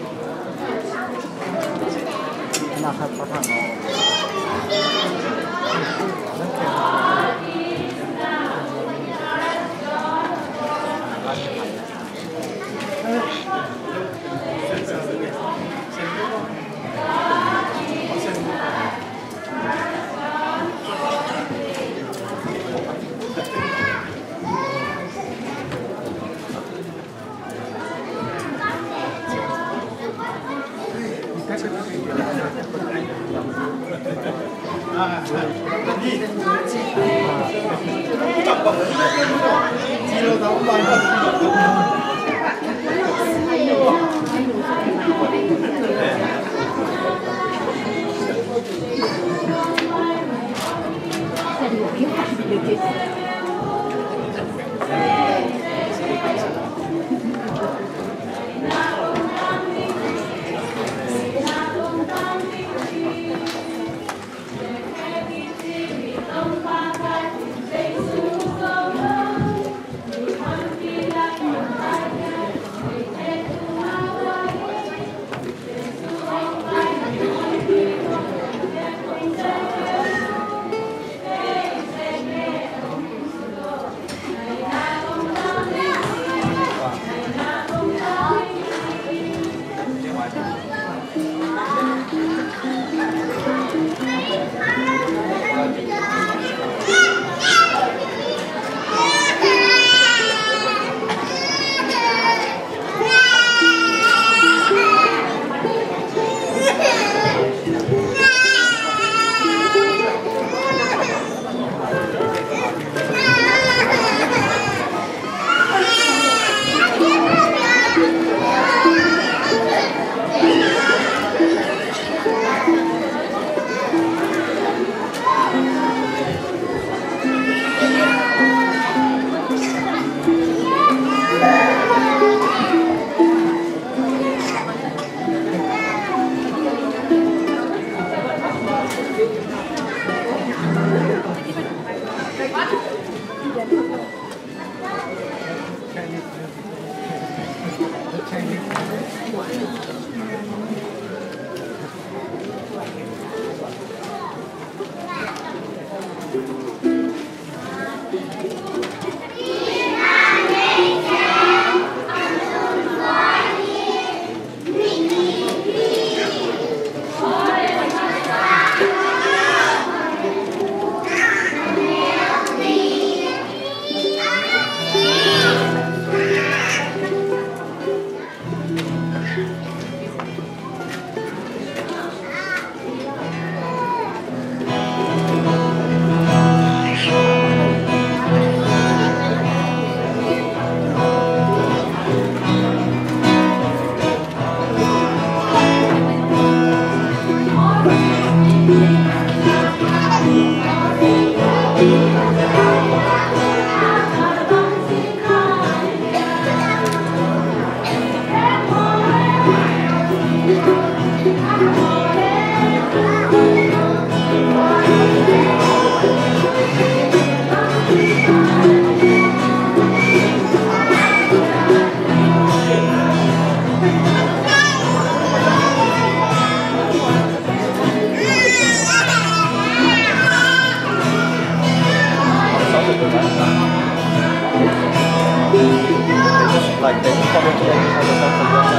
Like, they just come into the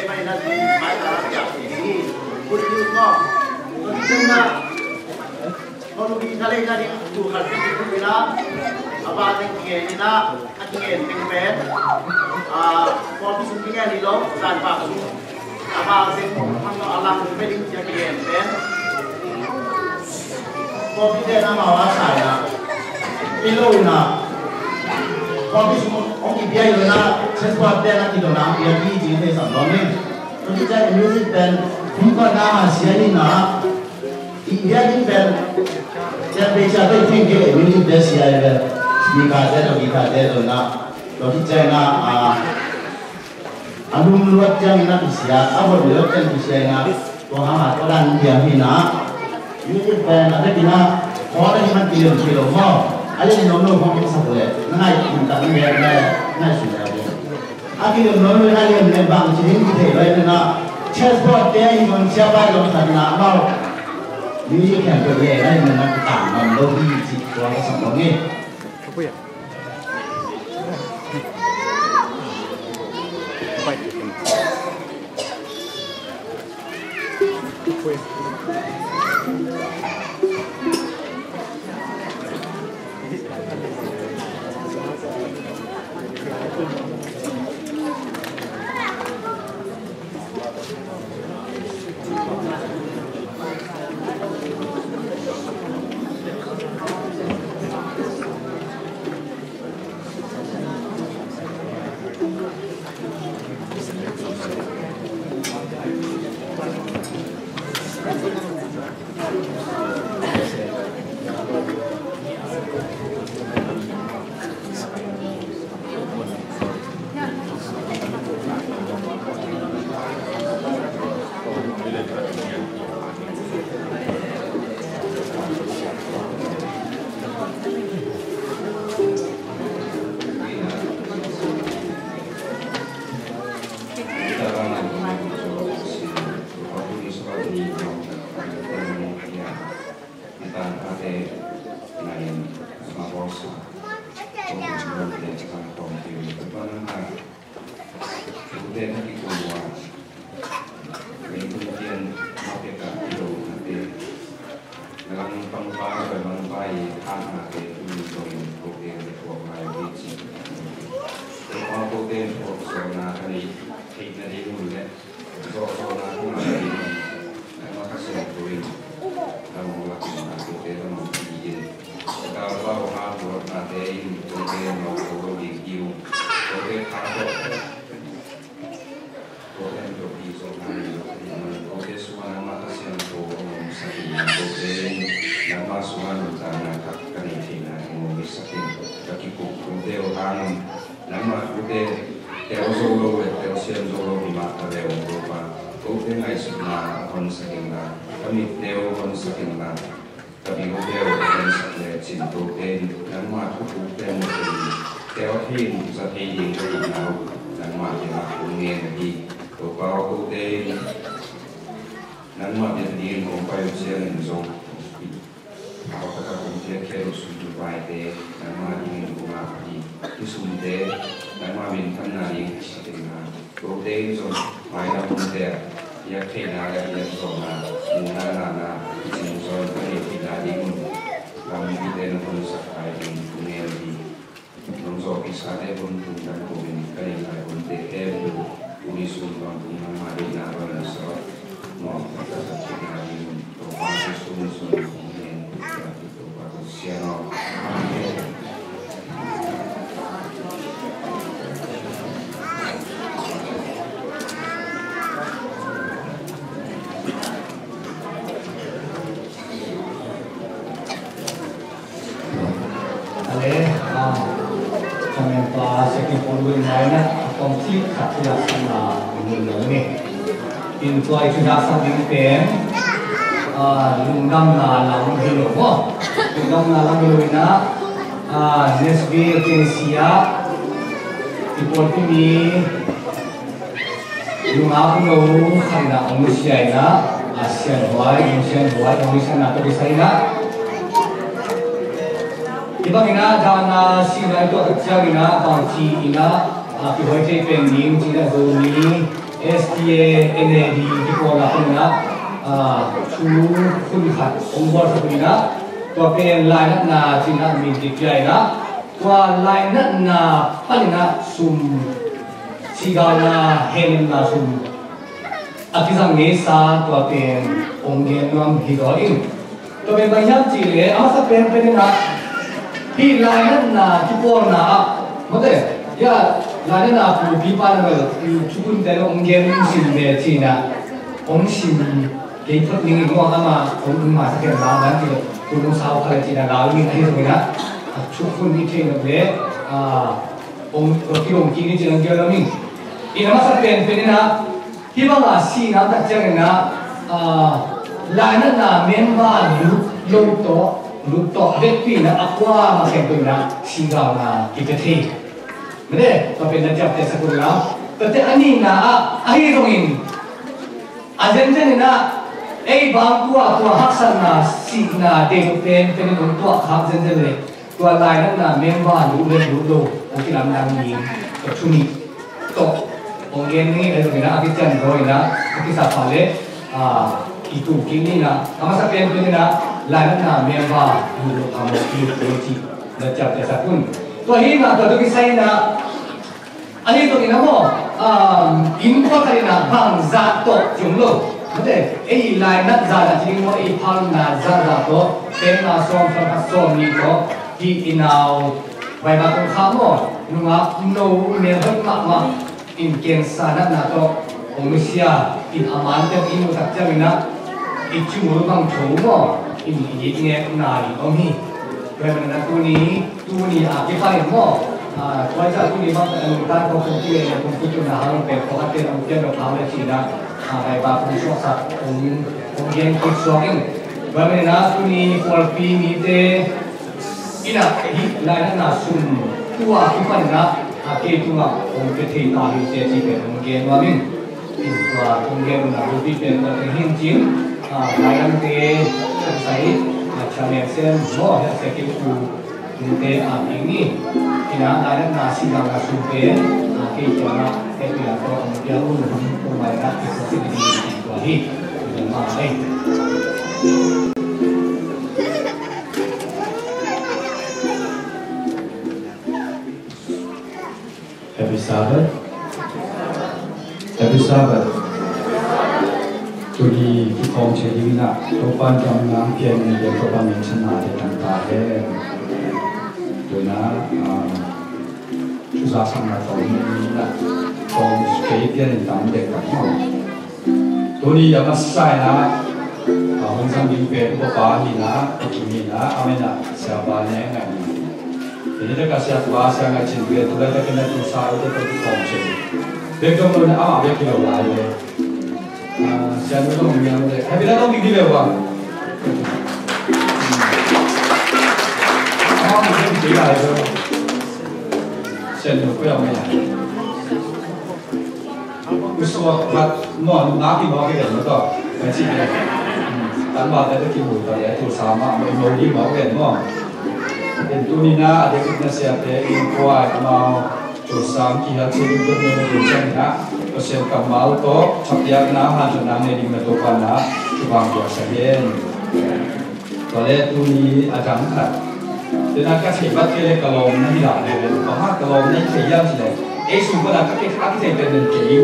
Good news, no? Tua hi ciangin ah, pawlpi thalei nading tul khat pen kikum in ah, a bang teng kigen in ah, a kigen teng pen, ah, pawlpi sung kigen hi lo, zan bang sung a bang teng a lang pen ding ci a kigen pen pawlpi ten amau a sa in ah, i lo in ah, pawlpi sung hong kipia hi lo in ah, church board ten a kidon a hong pia hi ci thei sam lo ning. Tua hi ciang music pen, hong kawm na a sia hi in ah, i biakinn pen, temperature pen theng kei music pen sia hi pen, speaker te, guitar te lo in ah, tua hi ciang in ah, a, a lum luat ciangin a kisia, a vot luat ciang kisia in ah, tua hang a tua dan diam hi in ah, music pen a vekin ah, khawng a hi man kilem thei lo maw, a lem nuam lo khawng hong sak leh, na ngai, na ngai, na ngai, na ngai sui leh. A kilem nuam lo in a lem leh bang ci ding kithei lo in ah, church board te a hi zong sia pai zong khat in ah amau music khen peuh leh a lem leh na kitang ngam lo hi ci tua ka sak lo ngei. Zawhzawhna hna ding, nangmah Kha Siangtho in nangmah lakin a tuate lam a pi in, ka tapa hau hang ruatnate in tuate nawk zo lo ding hi ung. Tuate kha tawh, tuate an tuahpi zawhna nei lo ka hih man, tuate sungah nangmah Kha Siangtho hong omsak in, tuate in nangmah sungah nuntakna thak ka neih theihna ding hong omsak in, ka kikup tuate aw hang in, nangmah tuate tel zo lo le telsiam zo lo hi mah ta ve ung Topa. Kote ngaihsutna hong honsak in la, ka mitte hong honsak in la, ka bilte hong honsak lecin kote in nangmah thupukte mu thei in, tel thei in, za thei ding ka hihna uh nangmah kiangah kong ngen hi. Topa aw, kote in nangmah biak dingin kong pai uh ciangin zong, hau taktak kong piakkhiat uh sum uh paite nangmah dingin kong ap hi. Hih sumte nangmah minthanna ding hi sak in la, kote in zong mailam hunte ah biak theihna le biak zawhna, muhna, ngahna, kicing zawn ka neih theihna ding un lampi te na honsak lai ding kong ngen hi. Nong zawhpih sate hun tung dan ko in ka neih lai hunte khempeuh uni sun bangtung nangmah deihna bangin sa nuam ka sa theihna ding un Topa Jesu min suang kong ngen. Topa ko sian aw. Amen. Ale, ah, chairman pa, second pon win mai na, kong si khat si la sang na, win lo ni. In tua i thudah sak ding pen, ah, lungdamna lam hi lo maw. Lungdamna lam hi lo in ah, ah, Nesby Acacia, i pawlpi mi, lungdam lo khat in ah hong nusia in ah, a sianhuai, hong sianhuai, hong nusiatna tawh kisai in ah. Hih bangin ah, dan a sihna i tuah tak ciangin ah, bangci in ah, a kihoih thei pen ding, ci in ah Zomi S T A N A D kipawlna panin ah, ah, thu hun khat hong buatsak uh in ah, tua pen lainatna ci-in ah min kipia in ah, tua lainatna panin ah sum, sihgalna, hehlemna sum a kizang ngeisa tua pen hong gen nuam hi zaw ing. Tua pen bang hiam cih leh a masa penpen in ah hih lainatna kipawlna ah, mawte, hih lainatna pumpipa in ah bel thukhunte hong gen sin ve ci-in ah hong sim kei phot ning in maw, amah hong masa khen lau dan cih leh, tu hong sau kha leh ci-in ah lau ning ahi zongin ah, a thukhun i theih nop leh, ah, hong, hong kihong kik ni ci-in ah gen lo ning. In a masa penpen in ah, hih banga sihna tak ciangin ah, ah, lainatna member lut lo tawh, lut tawh a vekpi in ah a kuamah khempeuh in ah sihgalna kipia thei. Mede, tua pen na ciaptehsak un la. Tua ciang a nihna ah, ahi zongin, a zenzen in ah, ei bang tua, tua haksatna, sihna, deih penpen in hong tuahkhak zenzen leh, tua lainatna member lut le lut lo hong kilamdang ni. Tua thu nih tawh hong gen ni, ahi zongin ah a kician zaw in ah a kisap pah leh, ah, i tu kik ni in ah, a masa penpen in ah lainatna member lut lo kha maw, lut lo cih na ciaptehsak un. Tua hi in ah, tua tawh kisai in ah, ahi zongin ah maw, um, innkuan khat in ah bangzah tawh ci om lo. Mawte, ei lainat zahzah ci ding maw, ei phalna zahzah tawh, pengna sawm, sawm khat, sawm nih tawh, hih i nau Vaiva Kong Kha maw, nungak no, mel hoih mahmah in cancer natna tawh hong nusia in, a man teng i muh tak ciangin ah i cimul bang tho maw, in i it ngekna in om hi. Tua ahih manin ah tuni, tuni a kipanin maw, ah, tua ciang tuni bang a nungta tawh kong kilehna kong kututna hang pen kong a ten a muh pian lo phang le cih in ah, ah, Vaiva kong suaksak, kong, kong gen kik suak in. Tua ahih manin ah tuni Kawlpi mite in ah hih lainatna sum tua kipanin ah, ah, kei tungah hong pia thei ta hi ci-a ci pen hong gen nuam in. In tua hong gen nuam bulpi pen tua teng hi in cin, ah, lainat te, sai, ah, chairman sem maw, heh, secretary pu, pu te, ah, ing ni. In ah lainatna sihgalna sum pen, ah, kei tungah heh pia tawh hong pia un, hong mai na, kei tawh si ding tua hi. Tua hi. Happy Sabbath. Happy Sabbath. Tuni kikhawm thei ding in ah Topa'n dam nang pian in, Topa'n minthanna te tang ta hen. Tuna, ah, thuzak sakna tawm in ah, tawm kei pian in tam dek tak maw. Tuni a masa in ah, a hong zang ding pen upa hi in ah, a kim hi in ah, amen ah, siapa ne ngai ni. Tuni tak a siapa sia ngai cin pen, tu lai tak in ah tu sa i te tu kong cin. Bek dong lo in ah, ama bek kilo lai le. Ah, sia nu dong mi ang le. Happy na dong ding di le wa. Ama mi ding di lai le. Sia nu ko yang mai. Usuak khat maw, nungak i mawk i ven maw tawh. Ka cih le. Tanba te tawh kimu ta le, tu sa mah maw, i mawk i mawk ven maw. Ken tuni na a dek na siate, innkuan, amau, tu sang kihel cih ding tu na ding ciang na. Pasian kammal tawh, thapiakna, hanthotna nei ding na Topa na, thupha pia sa hen. Tua leh tuni a dang khat. Tena ka theih vat kei leh ka lawm na hi dah leh, bang hang ka lawm na hi thei hiam cih leh, ei sung pan a ka kei, a kithei pen den kei.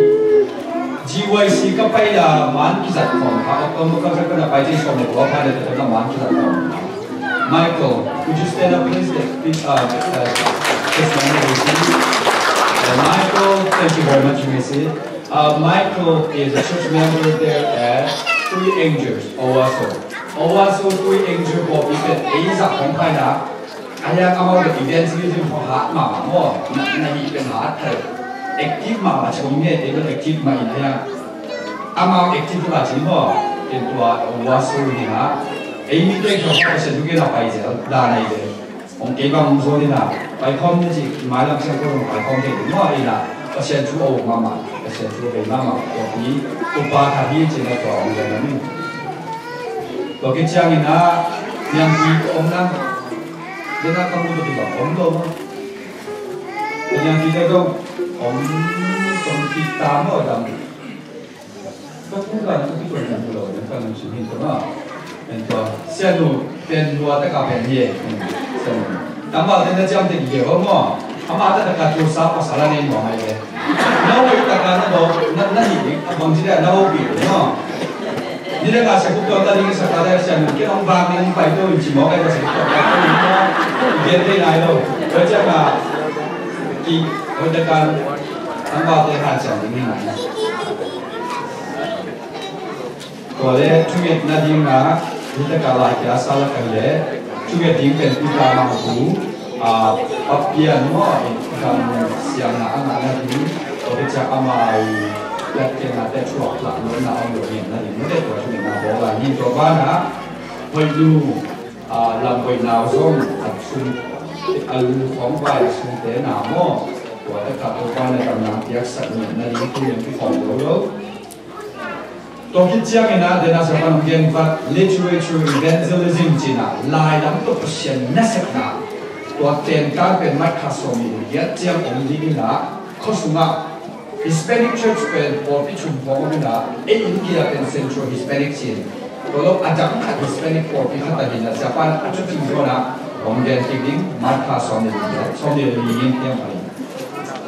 G Y C ka pai a man kizat khawm kha, October ka khat pan a pai thei sawm leh kua pha leh ka man kizat khawm kha. Michael, could you stand up please? Please, uh, uh, please, uh, Michael, thank you very much, you may sit. Uh, Michael is a church member there at Three Angels, Owasso. Owasso Three Angel pawlpi pen ei zah khawng kha in ah, a hiang amau le evangelism khawng hat mahmah maw, na, na hih pen hat thei. Active mahmah, chom nge te bel active mah in a hiang. Amau active la cin maw, ken tua Owasso hi in ah. Ei mite khawng Pasian thu gen a pai zel, dan ahi ve. Hong kei bang hong zo ding a, paikhawm ni ci, mailam siang ko hong paikhawm thei ding maw, ina, Pasian thu a uk mahmah, Pasian thu a bei mahmah, tua pi, upa khat hi ci na tua hong gen a ni. Tua khit ciangin a, niangpi om na, dena ka mu tua pi bang om lo maw. Niangpi te dong om, om pi ta maw dam. Kum kan kum kum kan lo kan sim hin to na. En to. Sianu pen lua taka pen ye. Sianu. Tamba ten na jam te ye ho mo. Ama ta taka tu sa pa sala nei mo mai ye. Na wai taka na do na na ni a bang jida na ho bi mo. Ni da ka sa ku to ta ni sa ka da sianu ke ong bang ni pai to in ci mo ka sa ku to ta ni mo. Ye te lai lo. Ko ja ka ki ko taka tamba te ha sianu ni na. Tua le thungetna dingah hi takah lai kia sa lak ah le thunget ding pen Peter Mangpu, a, Papian maw, gam siangna a ngahna ding, tua khit ciang ama i piakkhiatnate thuak hlak lawhna a om lo ngetna ding mate tua thungetna bawl lai hi. Tua banah Hoihnu, a, Lam Hoih Nau zong a sung, a lu khawng vai a sungte na maw, tua takah tua banah damna piaksak ngetna ding thu lian kikhawm lo lo. Tua khit ciangin ah, den a sa pan gen vat literature evangelism cih ah, lai lam tawh Pasian nasepna, tua ten kan pen mat kha sawm nih le giat ciang om ding in ah, khua sungah Hispanic Church pen pawlpi thum khawng om in ah, ei India pen Central Hispanic cih, tua lo a dang khat Hispanic pawlpi khat ahi in ah, Japan a thu cing zaw in ah, om gen kik ding, mat kha sawm nih le giat, sawm nih le li in tiang pai.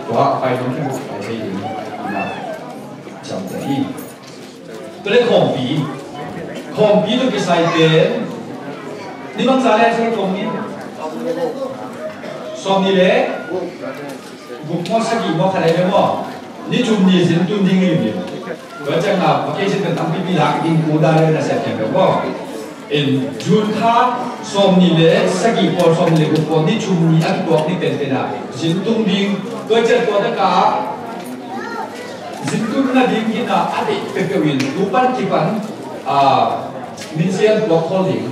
Tua pai ding khin pai thei ding in ah, ciamteh hi. Tua le khawmpi. Khawmpi tua kisai pen ni bangza le sai khawm ni. Sawm nih le guk maw sagih maw khat ai le maw. Ni thum ni zin tun ding hi ni. Tua ciang a vacation pen tampipi lak ding ku da le na sia khempeuh maw. In June kha sawm nih le sagih pawl, sawm nih le guk pawl, ni thum ni a kituak ni penpen a zin tung ding. Tua ciang tua taka zintun nading hi in ah, a deih peuhpeuh in tu pan kipan, ah, minsian puak khol ding.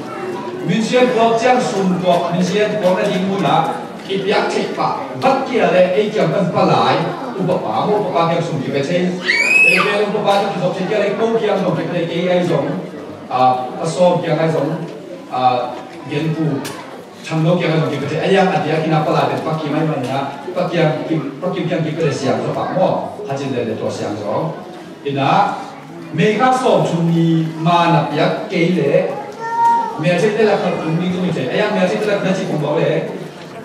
Minsian puak ciang sum puak, minsian puak nading mun ah i piak theih pah vat kia le ei kiang pan palai upapa maw, upapa kiang sum kipia thei. Ei kiang upapa kiang kizop thei kia le ko kiang zong kipia thei, ei ai zong, ah, a sawm kiang ai zong, ah, genpu Thangno kiang a zong kipia thei, a yang a diak in ah palai pen Pakim ai mah in ah, Pakim kiang kipia le siang zaw pah maw, Kha Cin le le tua siang zaw. In ah, May kha sawm thum ni ma na piak kei le, May a thei te lak khat tung ding tung i thei, a yang May a thei te lak na ci kong bawk le,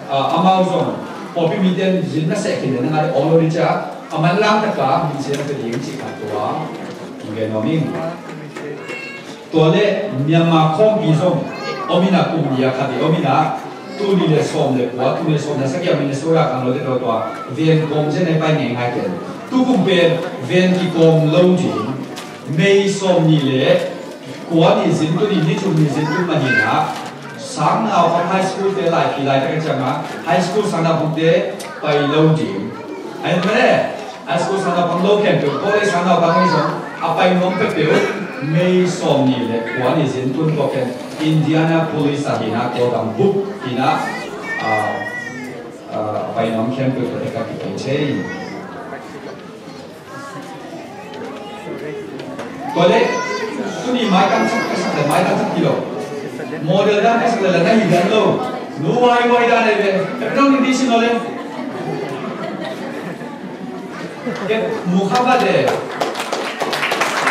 ah, amau zong, pawlpi mite in zin na seh khin le na ngai ong lo ding cia, a manlang taka, min sia na pia ding ci khat tua, ong gen nuam ing. Tua le Myanmar khawmpi zong om in ah, kum li a khat i om in ah, tul nih le sawm le kua, tul nih le sawm le sagih a Minnesota khang lo te tua tua ven kawm zen ai pai ngeingai ken. Tukum pen ven kikawm lo ding. May sawm nih le kua ni zin tun, ni thum ni zin tun manin ah, sangnaupang high school te lai pi lai te ka ciang ah, high school sangnaupang te pai lo ding. Ai mane, high school sangnaupang lo khempeuh, college sangnaupang hi zong, a pai nuam peuhpeuh, May sawm nih le kua ni zin tun kua ken Indianapolis ah hi in ah, Kawlgam bup hi in ah, ah, ah, a pai nuam khempeuh tua te ka kipai thei. Tua le, tuni maitang sak ka sak le maitang sak kilo. Model dan ka sak le la na hi dan lo. Nu wai wai dan le ve. Tapi nong ni di sin lo le. Ke mu kha ba de.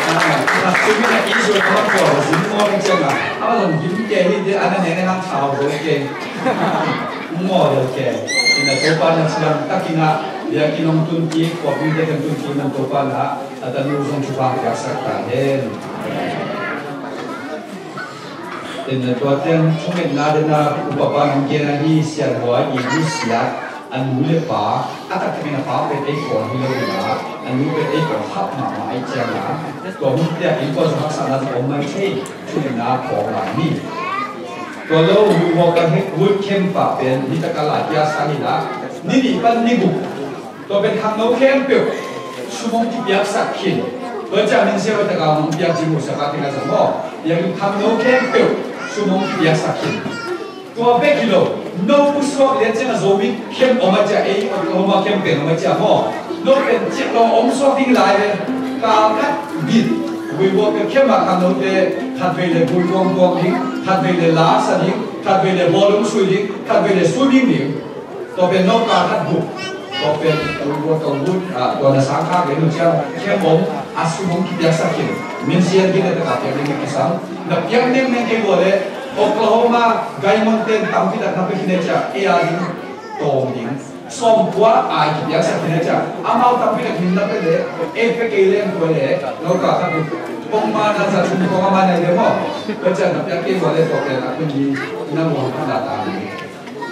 Ah, kha sumi na isu kha ba ko, sumi mo ni chang a. Aba long gim ke ni de ana ne ne hang thau do ke. Mo de ke. Ina Topa na chiang takina, ya ki nong tun ki, ko bi de kan tun ki nong Topa na, a tanu zong chupa ya sak ta hen. Ina tua teng thungetna dena upapa nong gen ahi sian hua i ni siat. A nu le pa, a taktakin a pa pen ei pawl hi lo in ah, a nu pen ei pawl hap mahmah ahih ciangin ah, tua hun piak in tua zong haksatna zong om mai thei, thungetna phawk lai hi. Tua lo, Woodwalker Boot Camp ah pen, nitak a lai pia sa hi in ah, ni nih pan ni guk. Tua pen khangno khempeuh, sum hong kipiaksak khin. Tua ciang min sia ua tak a hong piak ding uh sak a teng a zong maw. Piak in khangno khempeuh, sum hong kipiaksak khin. Tua bek hi lo, no pusuak lian ciang a Zomi camp om a cia ei, Oklahoma camp pen om a cia maw. No pen ciah lo om suak ding lai le, kal khat bit, Woodwalker camp a khangnote, khat vei le buikuang tuak ding, khat vei le la sa ding, khat vei le bawlung sui ding, khat vei le swimming ding. Tua pen no kal khat buk. Tua pen tua tua tua tua na sang kha kei nu ciang khem om a sum om kipiaksak khin. Min sian khin a takah piak ding kisam. Na piak nengmeng kei lua leh Oklahoma Guymon ten tampi tak na pia khin e ciah, ei a ding tawm ding. Sawmkua a kipiaksak khin e ciah, amau tampi tak min na pia leh ei pia kei leng tua leh lo ka khat uh pongma na za thum pongma na leh maw. Tua ciah na piak kei lua leh tua pen a kun ding na muang khat na ta ding.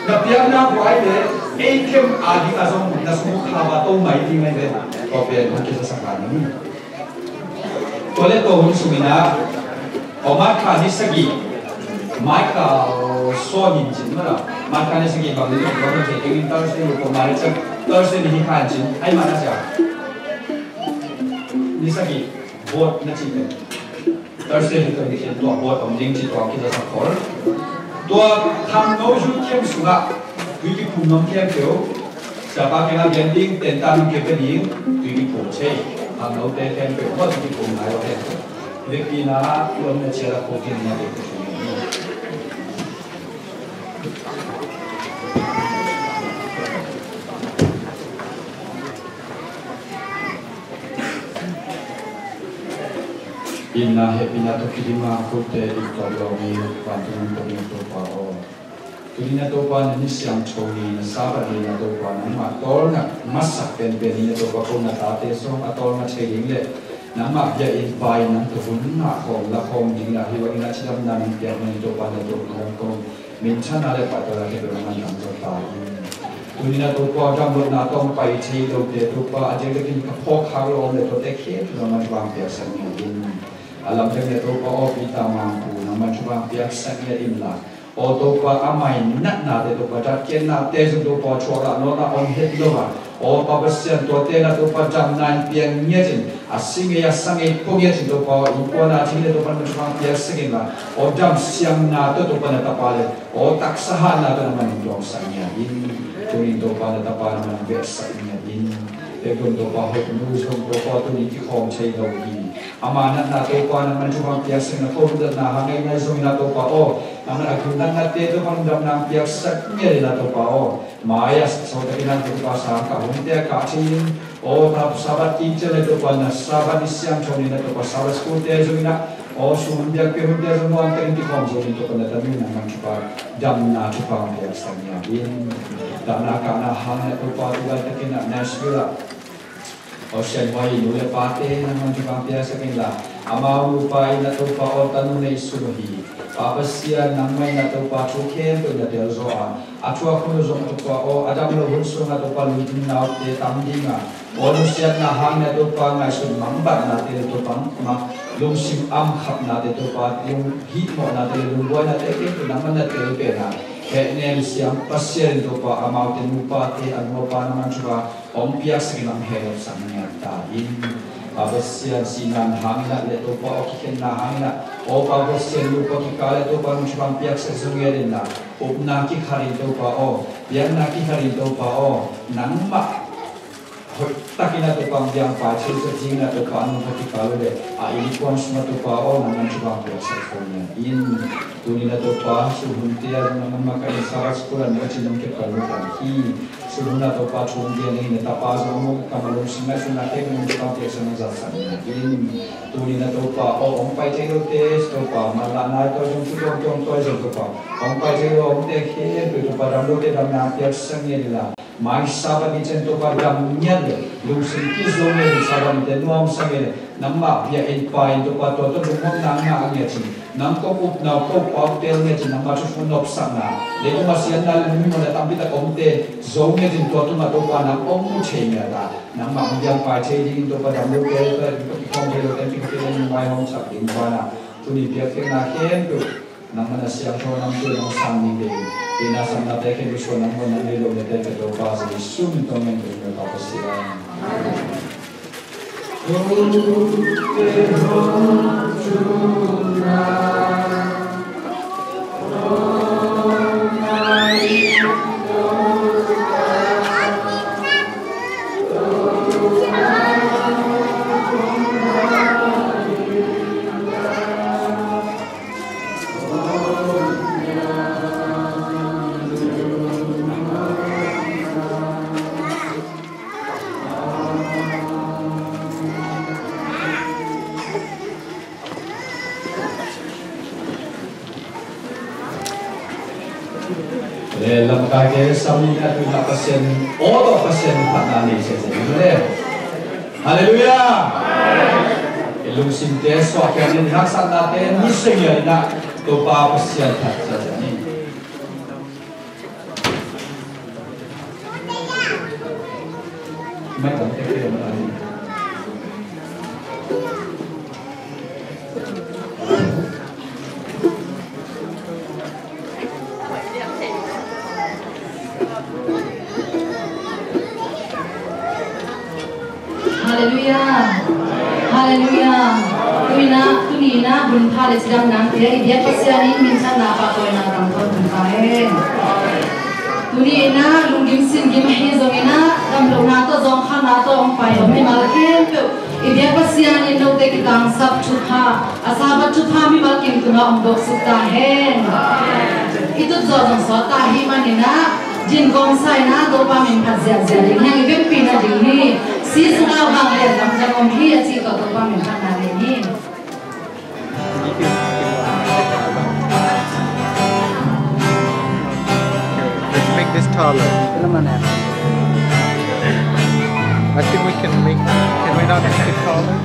Na piakna buai le ei khem a ding a zong na sung kha va to mai ding ai le. Tua pen hong kizasak a ni. Tua le tua hun sungin ah, aw, March kha ni sagih, March kha, aw, sawn in cin mah la. March kha ni sagih bang ni bang ni cin, Thursday ni pawh mah le cin, Thursday ni hi kha in cin, ai mah na cia. Ni sagih, vote na cih pen. Thursday ni tua ni khin tua vote om ding ci tua kizasak khol. Tua khangno zu thiam sungah tui kiphum nuam khempeuh. Siapa kiangah gen ding, tenta nung kepia ding, tui kiphum thei. Khangnote khempeuh maw tui kiphum nai lo khempeuh. Vekpi-in ah i omna ciat ah khuakin na tui kiphum. Itna hehpihna tawh kidim a, kote i tawh lawm i vantung tung i Topa aw. Tuni na Topa na ni siangtho ni, na Sabbath ni na Topa nangmah tawlnga masak penpen ni na Topa ko na tate zong a tawlnga thei ding le nangmah biakinn pai nang tawh hun ngah khawm la khawm ding la hi, wang ina cidamna nang piak ni Topa na tawh ngawm kong. Minthanna le pahtawina khempeuh nangman nang zong ta in. Tuni na Topa damlotna tawh pai thei lote Topa a diakdiakin ka phawk khak lo om le tuate khempeuh nangman vang piaksak ngiat in. A lamdang le Topa aw Peter Mangpu nangman thupha piaksak ngiat in la. Aw Topa a mai natnate Topa datkhiatnate zong Topa thuak ah nawlna om het lo a. Aw Pa Pasian tuate na Topa damna in piang ngiat in. A si ngei a sa ngei pua ngiat in Topa aw innkuana thil le Topa nangman thupha piaksak in la. Aw damsiamna tawh Topa na tapa le Aw taksa hatna tawh nangman in tuamsak ngiat in. Tunin Topa na tapa nangman veksak ngiat in. Pekdom Topa hoih nu zong Topa tunin kikhawm thei lo hi. Ama natna Topa nangman thupha piaksak na ko lungdamna hang ei nai zongin a Topa aw. Nangman a gimnatnate Topa lungdamna piaksak ngiat in a Topa aw. Mai-ah sawtakin a Topa sangkah hunte a kah thei in. Aw Sabbath kik ciang le Topa na Sabbath ni siangtho ni na Topa Sabbath school te zongin a Aw, sum biakpiak hunte zong nuamtakin kikhawm zo ding Topa na tanu nangman thupha, damna thupha piaksak ngiat in. Dahna kahna hang na Topa tu laitakin ah Nashville ah Ocean Boy nu le pate nangman thupha piaksak in la. Amau nupa in na Topa aw tanu nei sung hi. Pa Pasian nangmah in na Topa thu khempeuh na tel zaw a. A thuak hun uh zong a Topa aw, a dam lo hun sungah Topa lungdamnaute tam ding a, aw nusiatna hangin a Topa ngaihsut mangbatnate le Topa ma, lungsim amkhapnate Topa, lunghihmawhnate le lungbuainate khempeuh nangman na tel pen a, hehnem siam Pasian in Topa amaute nupate a nupa nangman thupha hong piaksak in hong hehsak ngiat ta in. Pa Pasian sinan hangin a le Topa aw kikhenna hangin a, aw Pa Pasian nupa kikal le Topa nang thupha hong piaksak zong ngiat in la. Upna kikharin Topa aw, biakna kikharin Topa aw, nangmah hoihtakin a Topa biang pai thei zat dingin a Topa nang kha kikal uh le a innkuan sungah Topa aw, nangman thupha piaksak khawm ngiat in. Tunin a Topa sum hunte a nangman makaih in Sabbath school ah nang cin nong kepal uh kan hi. Sum hun a Topa thu hong gen dingin a tapa zong a mu ka malung sung ngaihsutna khempeuh nang Topa piaksak nang zatsak ngiat in. Tunin a Topa aw, hong pai thei lote Topa manlahna tawh zong thu tuamtuam tawh zong Topa hong pai thei lo omte khempeuh Topa dam lote damna piaksak ngiat in la. Mai Sabbath ni ciang Topa dam ngiat le lungsim kizom ngiat in Sabbath nite nuamsa ngiat le nangmah biakinn pai in Topa tua tawh lunghopna ngah ngiat in nang kong upna uh ko pau tel ngiat in nangmah thu thu nopsakna leitung a siatna le lungmuanna tampi tak omte zo ngiat in tua tungah Topa nang hong mu thei ngiat a nangmah hong biang pai thei dingin Topa dam lote tua in Topa kikhawm thei lote in kikhawm thei lote in mai hong sak ding banah tuni biakpiakna khempeuh nangmah na siangtho namte nong sang ding ding. Ina samnate khempeuh suan nang muan nang lei lo nete ka Topa Jesu min tawh ngen ding ka Topa Pasian. Lamkaite sami a tuina Pasian aw tawh Pasian phatna nei se se le. Halleluiah. I lungsimte suahkhiat in, i haksatnate ni se ngial in ah Topa Pasian phat se se ni. Halleluiah. Halleluiah. Tuni in ah, tuni in ah, hun pha le cidam nangte i biak Pasian in minthanna, pahtawina tangtawnin hun pha hen. Tuni in ah lunggim singgim ahi zongin ah, damlohna tawh, zawngkhalna tawh hong pai om mimal khempeuh i biak Pasian in note kitangsap thupha, a Sabbath thupha mimal kim tungah hong dawksuk ta hen. I tut zawh zong sawt ta ahih manin ah, din kawmsa in ah Topa min phat ziahziah ding hi hang, i vekpi nading hi. Si sungah vang lian lam zang om hi a cih tawh Topa min phatna nei ni. Let's make this taller. I think we can make, can we not make it taller?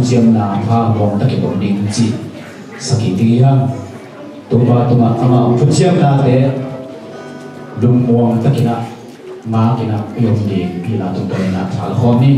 thuciamna pha muang takin om ding cih sagih ding hi hang. Topa tungah amah thuciamnate lungmuang takin ah ngak in ah i om ding hih la tungtawnin ah thalkhawm ni.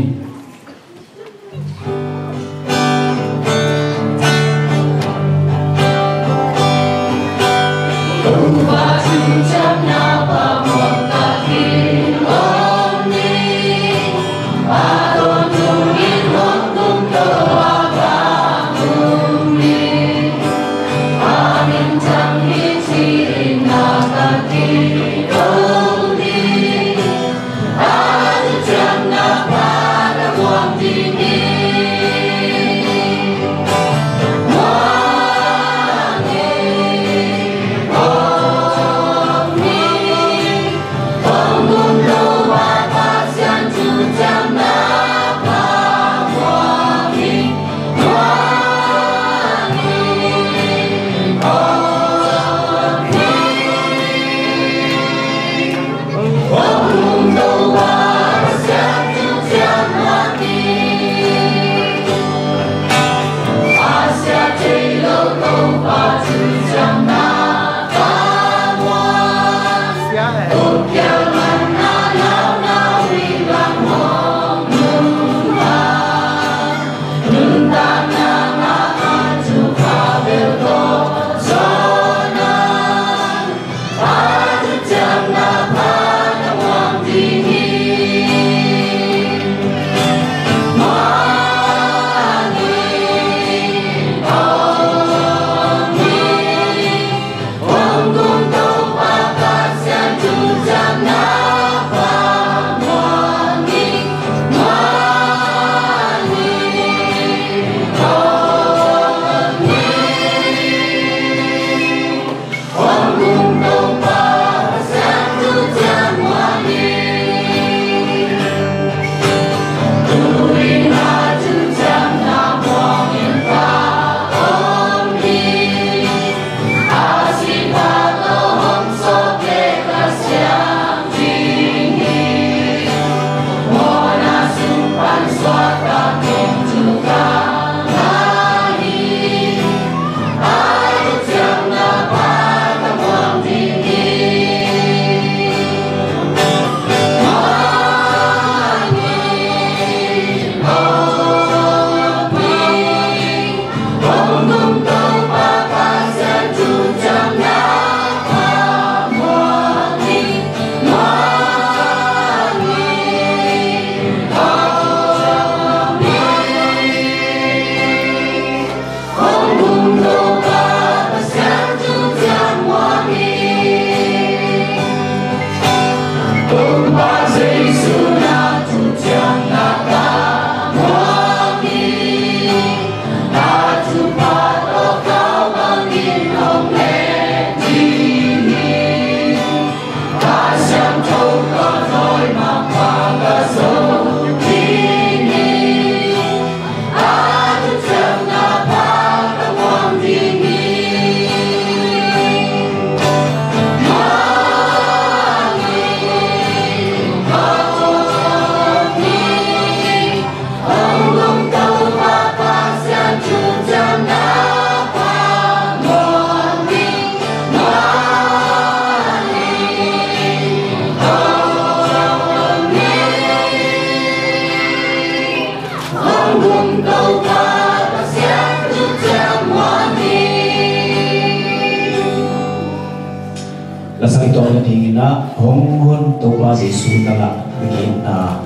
Lasak i tawng na dingin ah hong hun Topa Jesu tala bigin na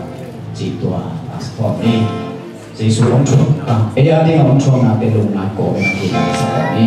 cih tua a sa khawm ni. Jesu hong thuak a, ei a ding a hong thuaknate lungna kawmin a kina sa khawm ni.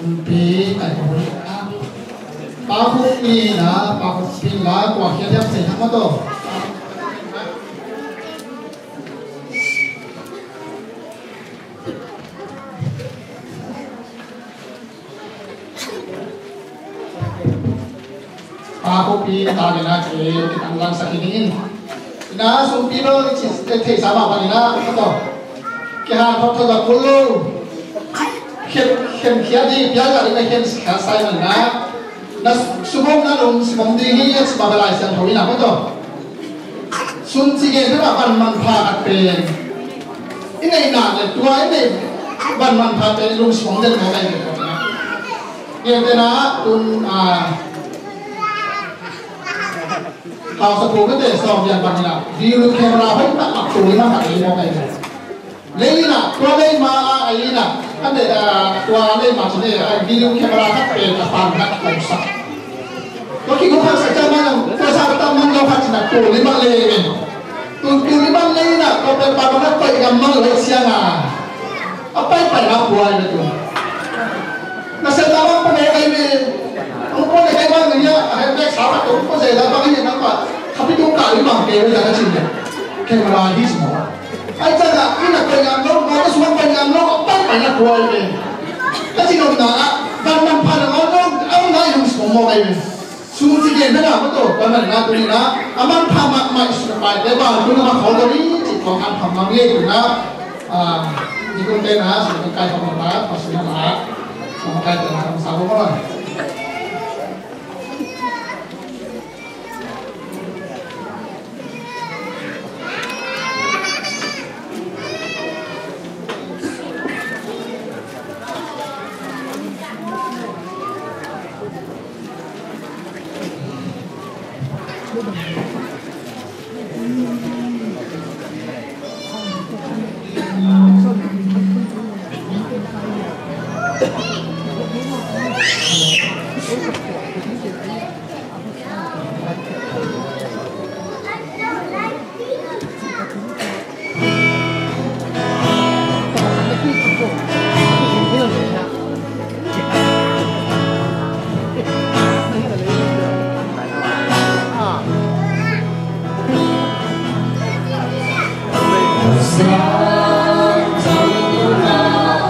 Pi, ai, pa Khuppi na, pa Khuppi la, kua khia thiam thei thang maw taw. Pa Khuppi ta le na ke, ke tang lang sa ki ding in. Na sumpi lo, ci, ke thei sa ma pa ni na, ka to. Ke han thot thot la kul lo. Khem, khem khia di, pia ka di na khem khia sai man na. Na sumom na lum, sumom di hi, ya sumom ba lai siang tho ina, ka to. Sun ci gen te ba ban manpha khat pen i neih nak le tua i neih ban manpha pen i lungsim hong den mawk ahi ve. Gen te na tun, a, hausa pu mete sawm lian bang ina video camera hoi tak mak tu lima khat i mawk ahi ve. Lei ina, tua lei ma a, a ina, kan de, a, tua lei ma cine, a, video camera khat pen a pan khat kong sak. Tua ki kong sak sa ca ma nang, tua sa ta man lo khat cina tu lima lei men. Tu, tu lima lei ina, tua pen pa bang na pai gam mang lo siang a. A pai pai na puai na tu. Na se ta bang pa ne kai me. Ang pa ne kai bang ni ya, a he mek sa khat tu pa se ta bang ni na pa. Khapi tu ka lima ke ya na cine. Camera hi semua. Ai ca ka, ina pai ngam lo, ngam lo, sumang pai ngam lo, pai pai na tua i ve. Ka ci nopna ah, van manpha na ngam lo, a ngam lo i lungsim mawk ahi ve. Sum ci gen na ngam lo, van manpha tu ni na, a manpha mahmah i sum pai te, van tu na ma khol lo ni, ci tua ngam pha ngam ye tu na, a, ni kun te na, sum kai pha ngam lo, pa sum na, sum kai te na, sum sa lo ma.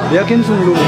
Biakinn sung lum.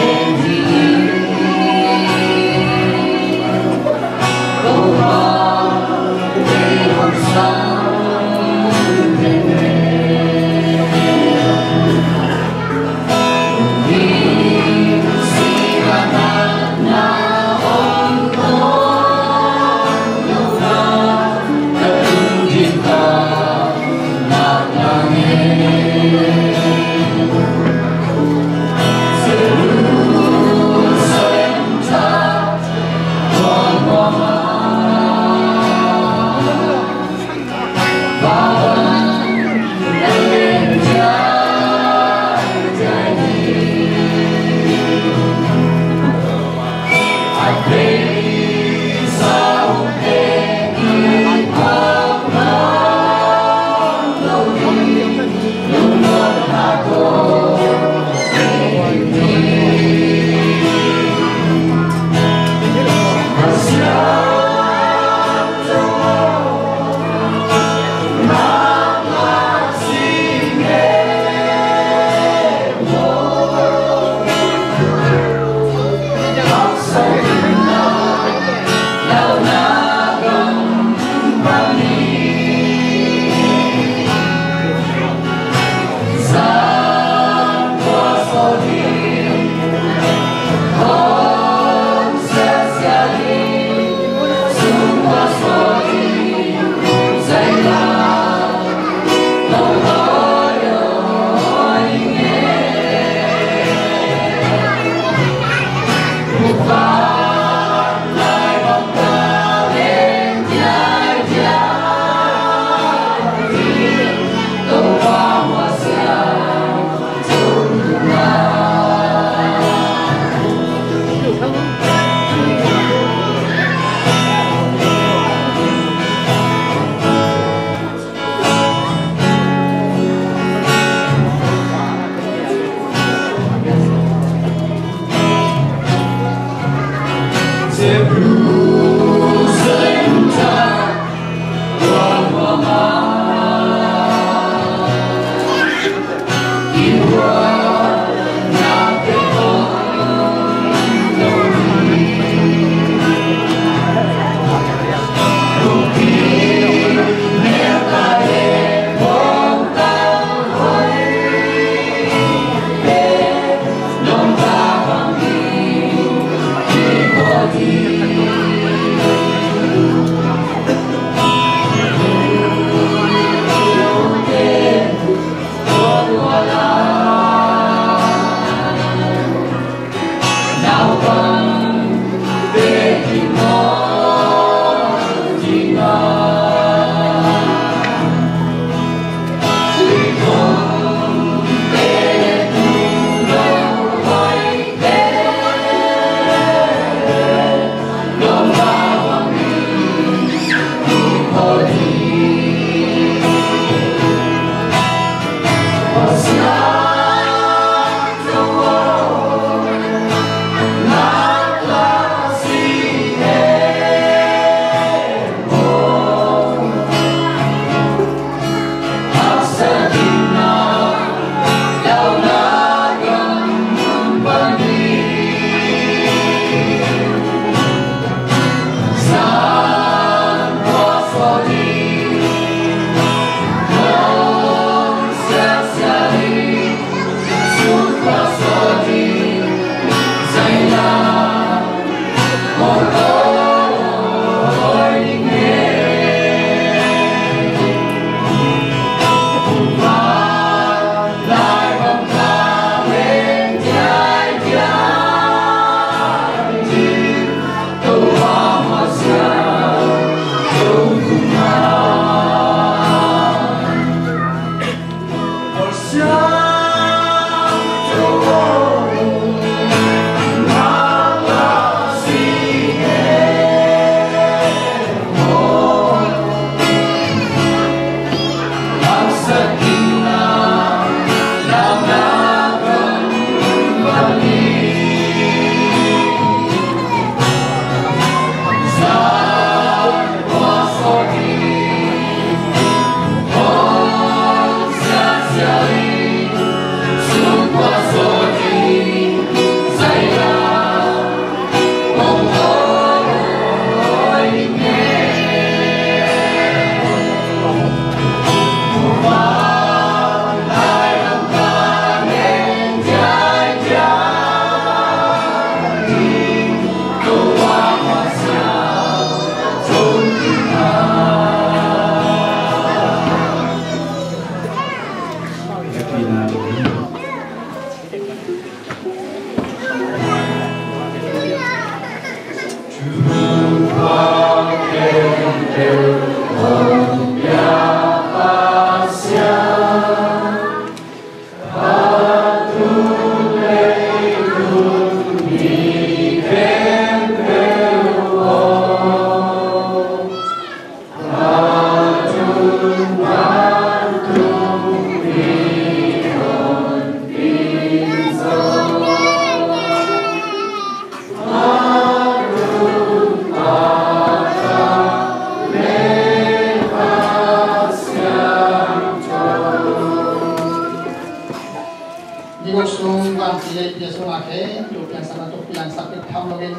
Ni vok sung vantung leh pia sung a khempeuh piangsak na tuk piangsak pek tham loin,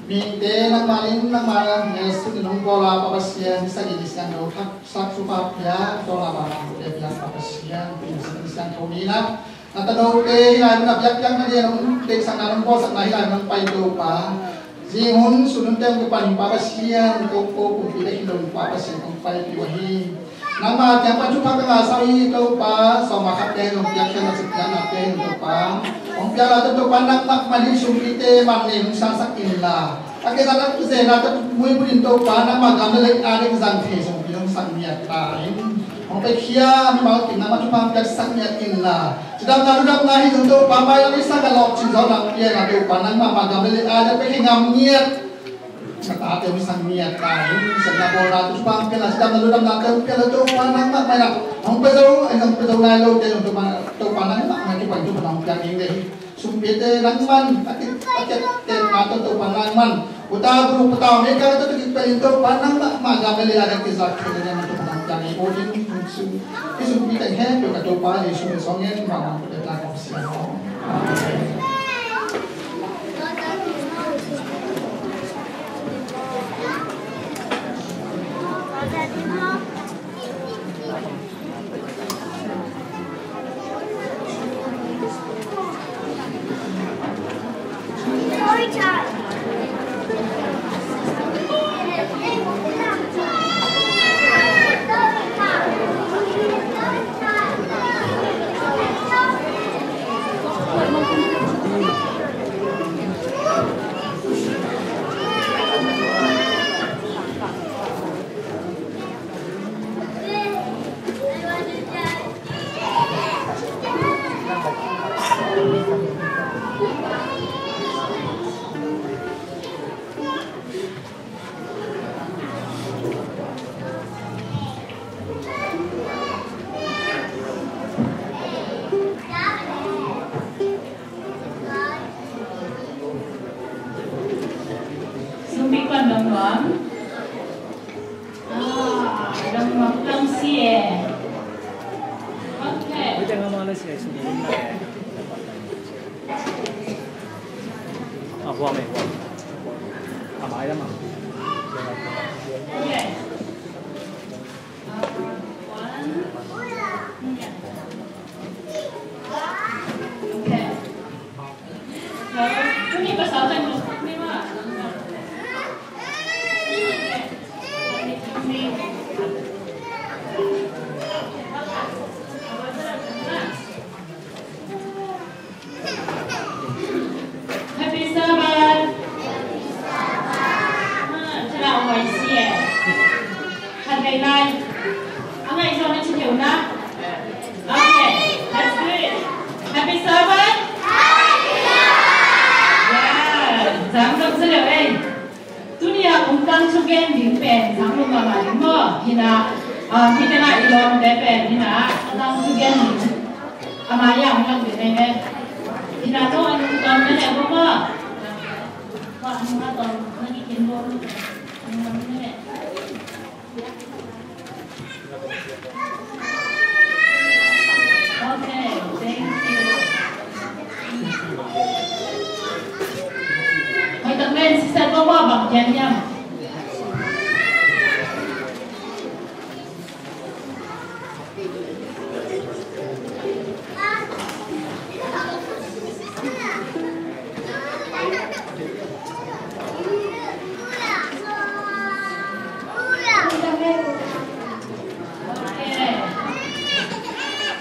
mihingte nangmah in nangmah Jesuh in hong bawl a, Pa Pasian, i sagih ni siangtho thak sak supa pia, tawlnga bang a pia, Pa Pasian, piangsak ni siangtho ni na. Na tanote hih lai mun a biakpiakna ding hong deihsakna, hong bawlsakna hih lai mun hong pai, Topa. Zing hun sun hun teng kipan hi, Pa Pasian, ko ko pumpi bek hi lo, Pa Pasian, kong paipih uh hi. Nangma kiang pan thupha ka ngahsak hi, Topa. Sawma khat te hong piakkhiatna, sik piakna te hong, Topa. Hong piak lai, Topa, nangmah mah hi. Sumpite man nei hong sangsak inla, a kizang a kizena tawh muibun in, Topa, nangma gam le lei a ding zang thei sumpi hong sak ngiat ta in. Hong paikhia mimal kim nangma thupha hong piaksak ngiat inla, cidamna ludamna hi zong, Topa, mailam i sang a lawhcin zaw nang pia inla, Topa, nangmah mah gam le lei a ding paikhia ngam ngiat, na tate hong sak ngiat ta in. Sepna bawlna tawh thupha hong pia inla, cidamna ludamna te hong pia inla, Topa, nangmah mah inla, hong pia zo, hong pia zo nai lote zong, Topa, Topa, nangmah mah kipan thupha hong piak ding deih hi. Sumpite nangman a ki, a kiat, kiatna tawh, Topa, nangman uta bulu pata me ka tawh kipelin, Topa, nangmah mah gam le lei a ding kizak thei le nangman, Topa, nang piak hi. Aw, in sum, i sumpi teng khempeuh ka Topa Jesuh min suang ngen, mah mah ka Topa Pasian aw. Amen. Sumpi kuan dong nuam. Ah, dong nuam tang si e. Okay. Ah, huam e, huam. A mai lam ah. Okay. Happy Sabbath. Ah, cila huai si e. Khat vei lai. A ngaih zaw na ci keu na. Okay, let's do it. Happy Sabbath. Yeah, zang zang sa leu ei. Tuni a kum tang thu gen ding pen zang lum mahmah ding maw. Hi na, ah, hi na i lawmte pen hi na, a tang thu gen ding. A mai ah hong lang ding nei ve. Hi na, no, a lungtom na leh maw maw. Maw, a lungtom na leh. Okay, thank you. Hoih tak pen, sister ko maw, bang gen hiam?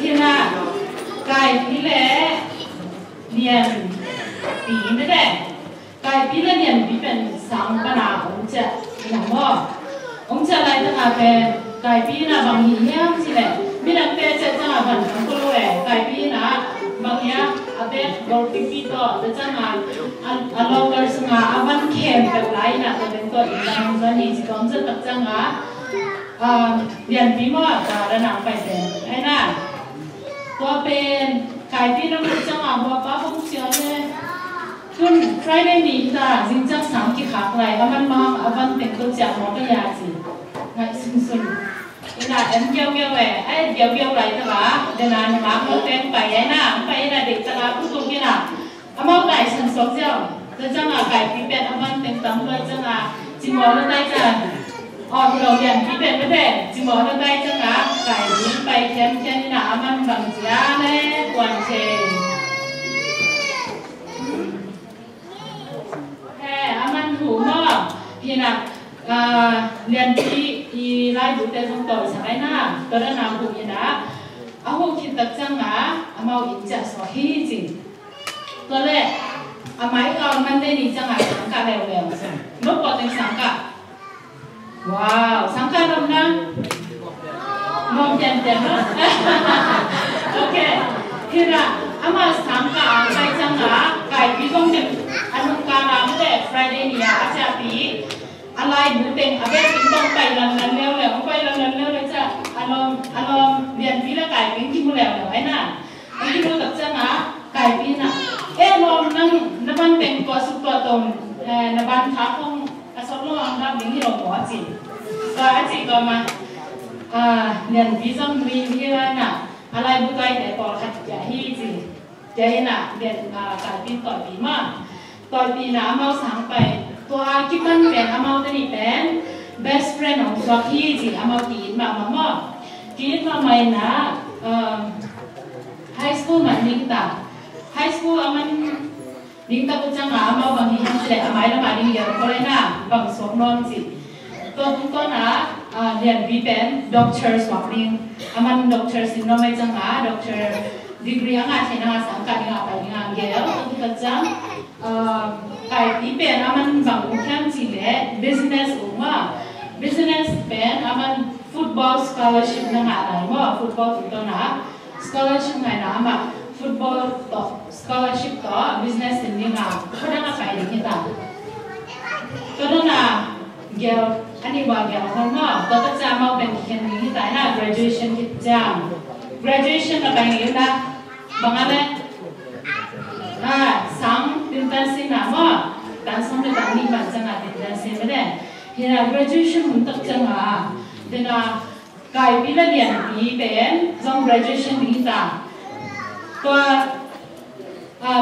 Hi na, Kaipi le Lianpi mete. Kaipi le Lianpi pen sang pana om ciah ina maw. Om ciah laitaka pen Kaipi ina bang hi hiam cileh midangte ciah cianga van kan ko lo e. Kaipi ina bang hia a bek gol pipi tawh te cianga a local sunga a van khem peuh lai ina te beng tawh ina bang zan hi ci tawm ciah tak cianga Lianpi maw a ka ranang pai pen aina. Tua pen Kaipi na mut cianga hua pa hong ciang le. Tun Friday ni ta zing ciang sang kikhak lai a man mahang a van teng to ciang maw ka ya ci. Ngai sungsun. Ina em giau giau e, ai giau giau lai ta ba. Dena ni mak lo teng pai aina, pai ina dek ta la putung ina. Amau tai san sok ciang. Te cianga Kaipi pen a van teng tam lo cianga. Ci maw lo tai ciang. Aw, hi lo Lianpi pen mete, ci maw na tai cianga Kaipi pai khiankhian ina a man bang cia le kuan thei. He, a man hu maw, hina, Lianpi i laibute zong tawi sak aina, tua dana hu ina, a hu khit tak cianga, amau inn ciah suak hi ci. Tua le, a mai ka on Monday ni cianga sangkah leuleu. No pawteng sangkah. Wow, sangkah nopna. Nuam pianpian lo. Ok. Hira, ama sangkah a pai cianga Kaipi zong teng a nungkala mete Friday ni a a ciahpi a laibu teng a bek in tong pai lanlan leuleu, pai lanlan leuleu ciah a lawm, a lawm Lianpi le Kaipi kimu leuleu aina. An kimu tak cianga Kaipi na, e lawm nang na ban teng tua suk tua tawm na ban kha khong a sok lo ang dap ding hi lo maw a ci. Tua a ci tua ma Lianpi zong nui hi a na a laibu tuaite pawlkhat kia hi ci. Tia hi na Kaipi tawhpi ma. Tawhpi na amau sang pai tua kipan pen amau teni pen best friend hong suak hi ci amau ki-it mahmah maw. Ki-it mahmah ina high school man ding ta. High school a man ding ta ku cianga amau bang hi hiam cileh a mai lama ding lian kholena bang suak nuam ci. Tua tungtawna Lianpi pen doctor suak ding. A man doctor sin nuam ai cianga doctor degree a ngah thei nanga sangkah dinga pai dinga gel. Tua tungtawna ciang Kaipi pen a man bang uk hiam cileh business uk ma. Business pen a man football scholarship na ngah lai maw. Football tungtawna scholarship ngaina amah football tawh scholarship tawh business in dinga khuadang a pai ding hita. Tua dana gel ani wa gel hong maw. Tua ta ciang amau pen kikhen ding hita ina graduation kit ciang. Graduation na pai ding hita. Bang a le sang tintan sin na maw. Tan song le tan ni ban cianga tintan sin mene. Hina graduation hun tak cianga dena Kaipi le Lianpi pen zong graduation ding hita. Tua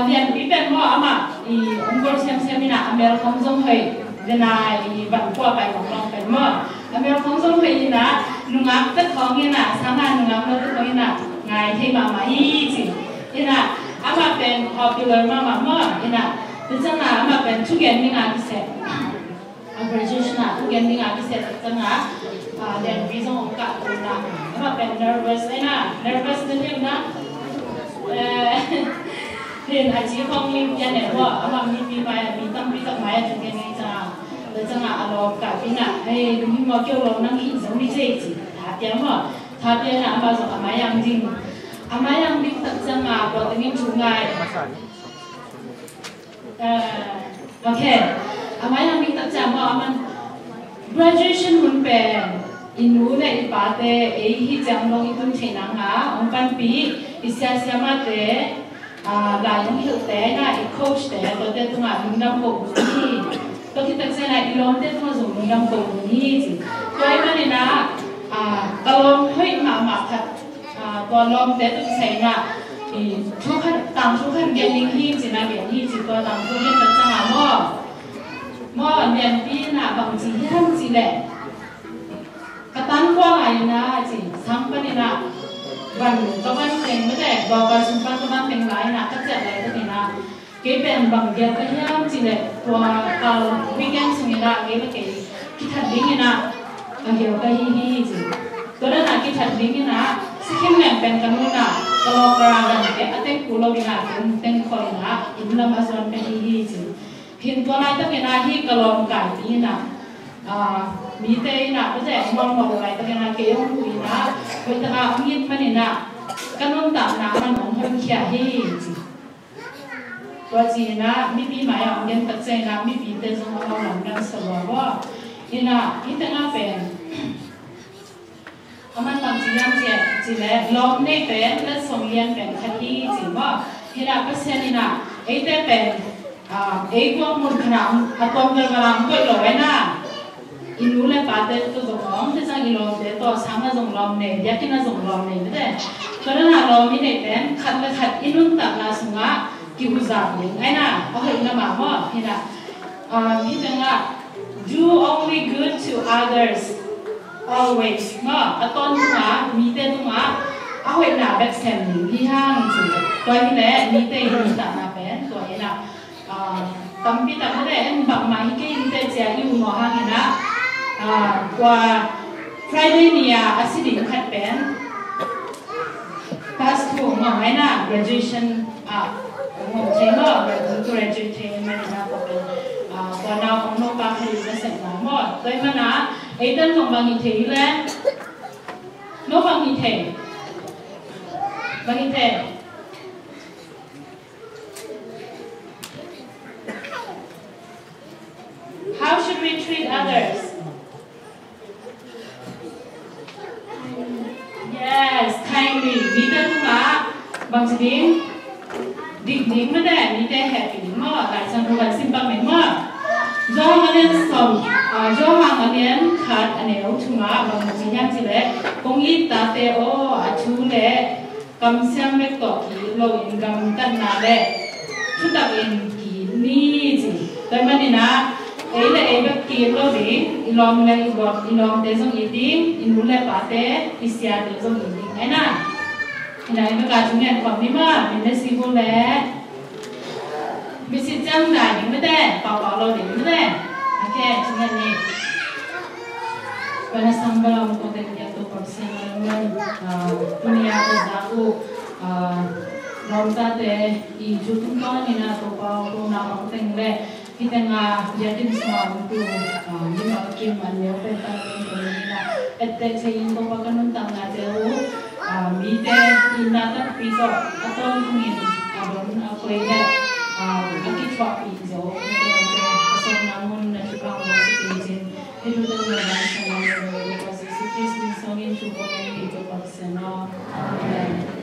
Lianpi pen maw amah i ongkol siamsiam ina a mel khong zong hoih dena i van kua pai longdong pen maw a mel khong zong hoih ina nungak tek khong ina sanga nungak lo tek khong ina ngai thei mahmah hi ci. Ina amah pen popular mahmah maw ina tua cianga amah pen thugen ninga kiseh. A graduation ah thugen dinga kisia tak cianga Lianpi zong hong kah tuna. Amah pen nervous aina nervous na hiam na. Hin a ci khong lim pian e maw amah mipi mai a mi tampi tak mai a thugen ngei cianga. Tua cianga a lawm kah pina hei lunghi maw kio lo nang hi zong mi cei ci. Tha pia maw tha pia na amah zong a mai ang ding. A mai ang ding tak cianga pawtengin thu ngai. Ok. A mai ang ding tak ciang maw a man graduation hun pen i nu le i pate ei hi ciang dong i tun theih nanga hong panpih i siasia mate lai hong hilhte na i coach te tuate tungah lungdam ko mun hi. Tua khit tak ciang i lawmte tungah zong lungdam ko mun hi ci. Tua i manin ah ka lawm hoih mahmah khat Tua lawmte tuk saina thu khat tang thu khat gen ding hi cina gen hi ci tua tang thu gen tak cianga maw. Maw Lianpi na bang ci hiam cileh ka tan kua laina ci sang panina van ka van teng mete dua ka sung pan ka van teng laina ka ciah lai ka tina. Kei pen bang gel ka hiam cileh tua kal weekend sungin ah kei le kei kithat dingin ah ka gel ka hi hi ci. Tua dan ah kithat dingin ah sikhin leng pen ka nunah Ka lawm ka rang dan te a teng ku lo in ah, teng, teng khol in ah, inn lam a zuan pen hi hi ci. Hin tua laitakin ah hih ka lawm kaipi in ah, ah, mite in ah, ka zeh mualmual lo laitakin ah, kei hong huh in ah, hoih tak ah hong it manin ah, ka nuntakna man hong honkhia hi ci. Tua ci-in ah mipi mai-ah hong gen tak ciangin ah mipite zong a lawm lamdang sa lua maw. In ah, hih teng ah pen a man bang ci hiam cih leh, lawm nei pen letsong lian pen khat hi ci maw. Hi-in ah Pasian in ah eite pen, ah, ei guak mun khat ah a tuam galgal ah hong koih lo hi-in ah, i nu le pate tawh zong lawm, tua ciang i lawmte tawh sang ah zong lawm nei, biakinn ah zong lawm nei mite. Tua dan ah lawm i neih pen khat le khat i nuntakna sungah kihuzap ding hi-in ah, a hoih lam ah maw. Hi-in ah, ah, hih teng ah, do only good to others always maw. A tawntung ah, mite tungah a hoihna bek sem ding hi hang ci. Tua hi leh mite i nuntakna pen tua hi-in ah, ah, tampi tak mite en bangmah hi kei in teh ci-a i um uh hangin ah, ah, tua Friday ni-a a si ding khat pen Class two ngawng hi-in ah, graduation ah, ngawng thei maw, graduate thei manin ah, tua pen, ah, tua naupang nupa khat in a sepna maw. Tua ahih manin ah, ei tan zong bang hi thei hi leh, no bang hi thei, bang hi thei. How should we treat others? Yes, kindly. Mite tungah bang ci ding? Dik ding mite, mite hehpih ding maw. Lai Siangtho kan sim pak ning maw. Johan a lian sawm, ah, Johan a lian khat a neu thum ah bang ci hiam cih leh, kong it tate aw, a thu le kamsiam bek tawh ki-it loin gamtatna le thutak in ki-it ni ci. Tua ahih manin ah ei le ei bek ki-it lo ding, i lawm le i lawm, i lawmte zong it ding, i nu le pate, i siate zong it ding. Hi-in ah, hi-in ah, ei bek a thu ngen khawm ni maw, min le si hu le. Misit ciang dai ding mite, paupau lo ding mite. Ok, ci ngen ni. Tua na sang bel om ko teng dia tu kong siang a lungmang, ah, tuni a ko zak uh, ah, lawmtate i thu tungtawn in ah Topa ko na bang teng le, hih teng ah biakinn sung a om tu, ah, mimal kim an neu pen pan pen pen in ah, etteh thei in Topa ka nuntaknate uh, ah, mite itna takpi tawh a tawntungin a don a koi le, ah, a kithuahpih zo mite uh a sawmna mun na thupha hong suak cincin. Hih thu tawh na van sa na mun na Jesu Khrist min sawngin thu kong ngen hi Topa Pasian aw. Amen.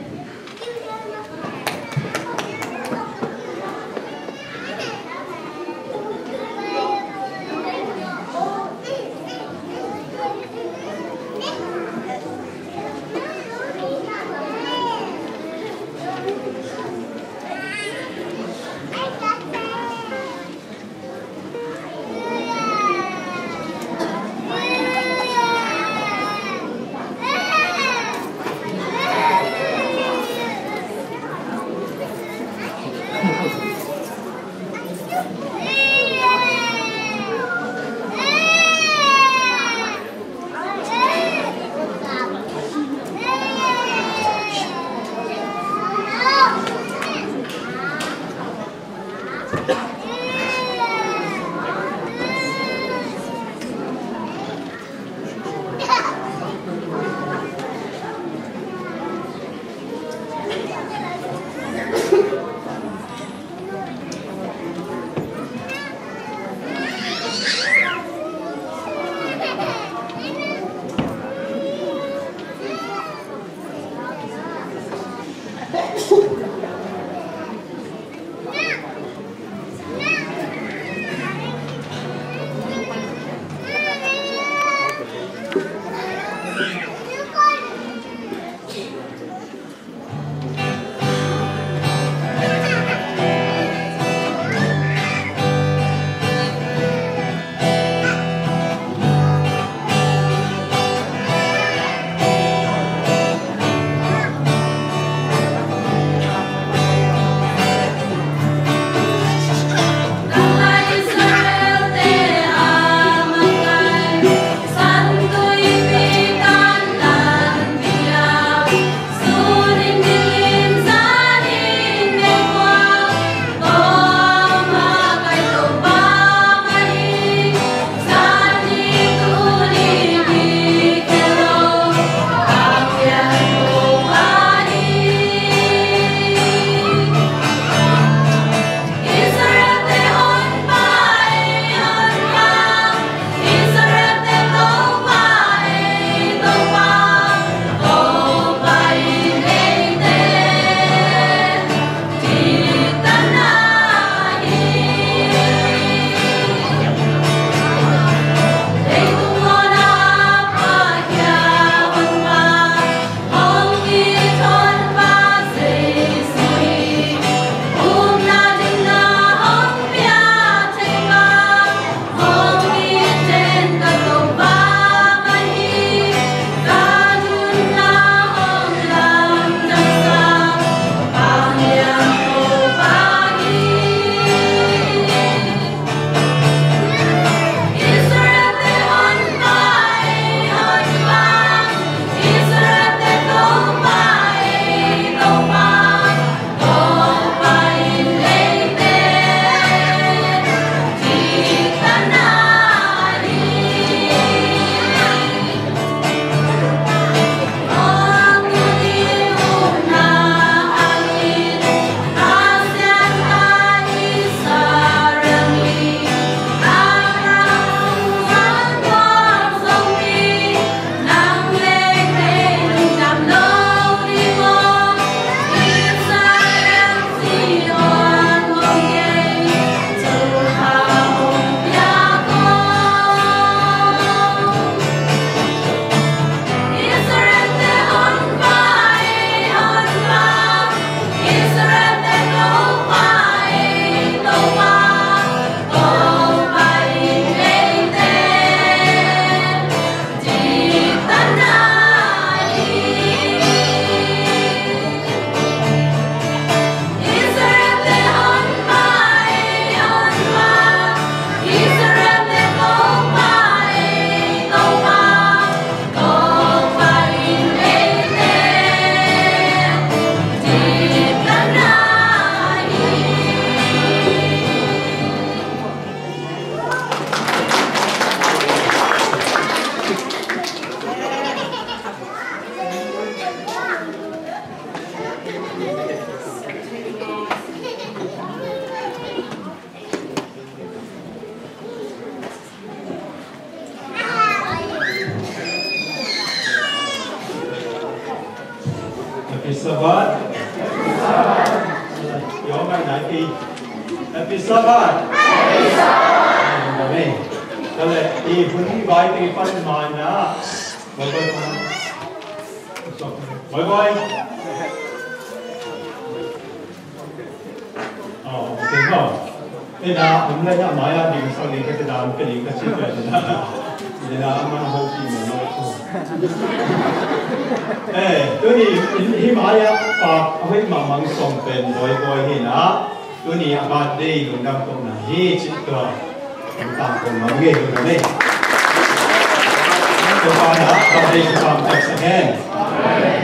Happy Sabbath. Happy Sabbath. Amen. Kale, i hun hi vai te pan mai na. Bye bye. Bye bye. Aw, ok, aw. Ina, om lai na mai a ding sang ding ka ti dan ka ding ka ci pen ina. Ina, a man ho ki mo mo. Eh, tuni, hi mai a pa, a hoi ma mang song pen boi boi hi na. Tuni a birthday lungdam ko na hi ci tua. Lungdam ko na nge lungdam ne. Tua pa na, birthday ko pa tak sa hen. Amen.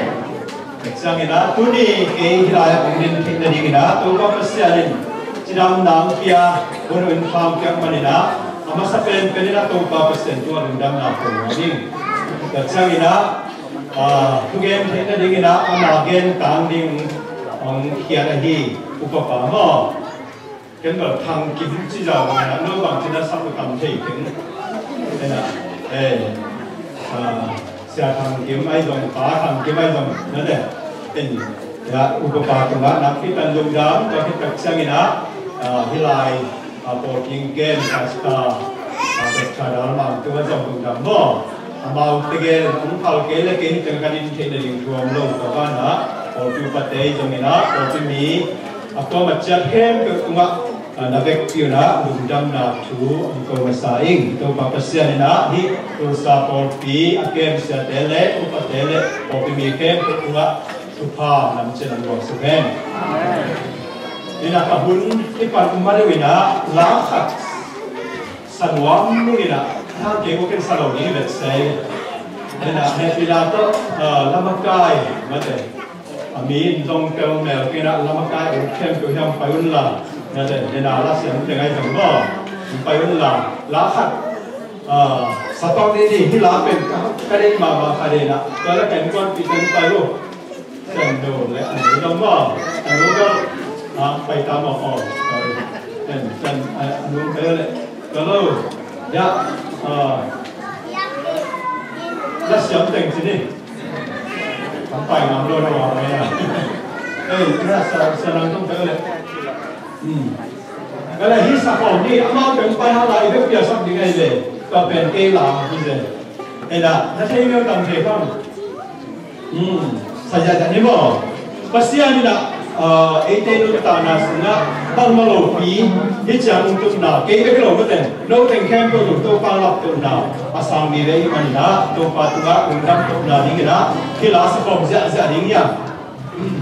Ciangin ah, tuni kei hih lai-ah kong din theih nadingin ah, Topa Pasian in cidamna hong pia, hun hun pha hong piak manin ah, a masa penpen in ah Topa Pasian tungah lungdamna ko nuam ing. Tua ciangin ah, ah, thugen theih nadingin ah, ama gen tang ding hong khiat ahi, upa pa maw. Ken bel Thang Kim ci zau na, no bang ci na sak uh tam thei keng. Ena, eh, ah, Sia Thang Kim ai zong, Pa Thang Kim ai zong, na ne. En, ya, upa pa tungah nakpi tak lungdam, tua khit tak ciangin ah, ah, hih lai, ah, Pawlpi kem, Pastor, ah, Doctor Dal Mang tungah zong lungdam maw. Amau tegel, hong phal kei le kei hih teng ka din theih nading thu om lo, tua banah, Pawlpi upate zongin ah, Pawlpi mi, a kuamah ciat khempeuh tungah, ah, na vekpi un ah lungdamna thu hong ko masa ing. Topa Pasian in ah hih Tulsa pawlpi a kem siate le upate le pawlpi mi khempeuh tungah thupha lamciat hong guangsak hen. Ina ka hun i pan um ma deuh in ah la khat sa nuam lo in ah, hang kei ko ken sa lo ding i vet sei. Ina hehpihna tawh, ah, lamakai mate. A mi in zong tel mel kei in ah lamakai ut khempeuh hiam pai un la. Na den, den a la siam teng ai zong maw. Pai un la. La khat, ah, sa pang ni ni, hih la pen ka, ka deih mahmah khat in ah. Tua la ken kuan pi ken pai uh. Sen do le a nu zong maw. A nu zong, ah, pai ta maw, oh, sorry. Sen, sen, ah, a nu pai le. Tua lo. Ya, ah, la siam teng ci ni. Kan pai ngam lo na wa mai a. Ei, ina sa, sa nang tong tele. Hmm. Kala hi sa ko ni, amau teng pai ha lai, bek pia sak ding ai le. Ka pen kei la hi le. Ei da, na thei mel tam thei kham. Hmm. Sa ja ja ni mo. Pasian in ah, ah, eite nuntakna sungah bangmah lopi, hih ciang hong tupna, kei bek lo maw ten, no teng khempeuh zong Topa laptohna a sang mi ve ahih manin ah, Topa tungah lungdam tohna dingin ah, hih la sa khawm ziahziah ding hi a. Hmm.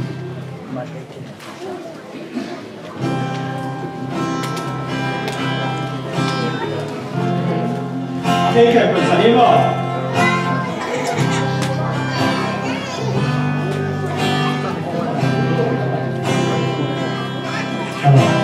Take it, Bethany, Lord. Come on.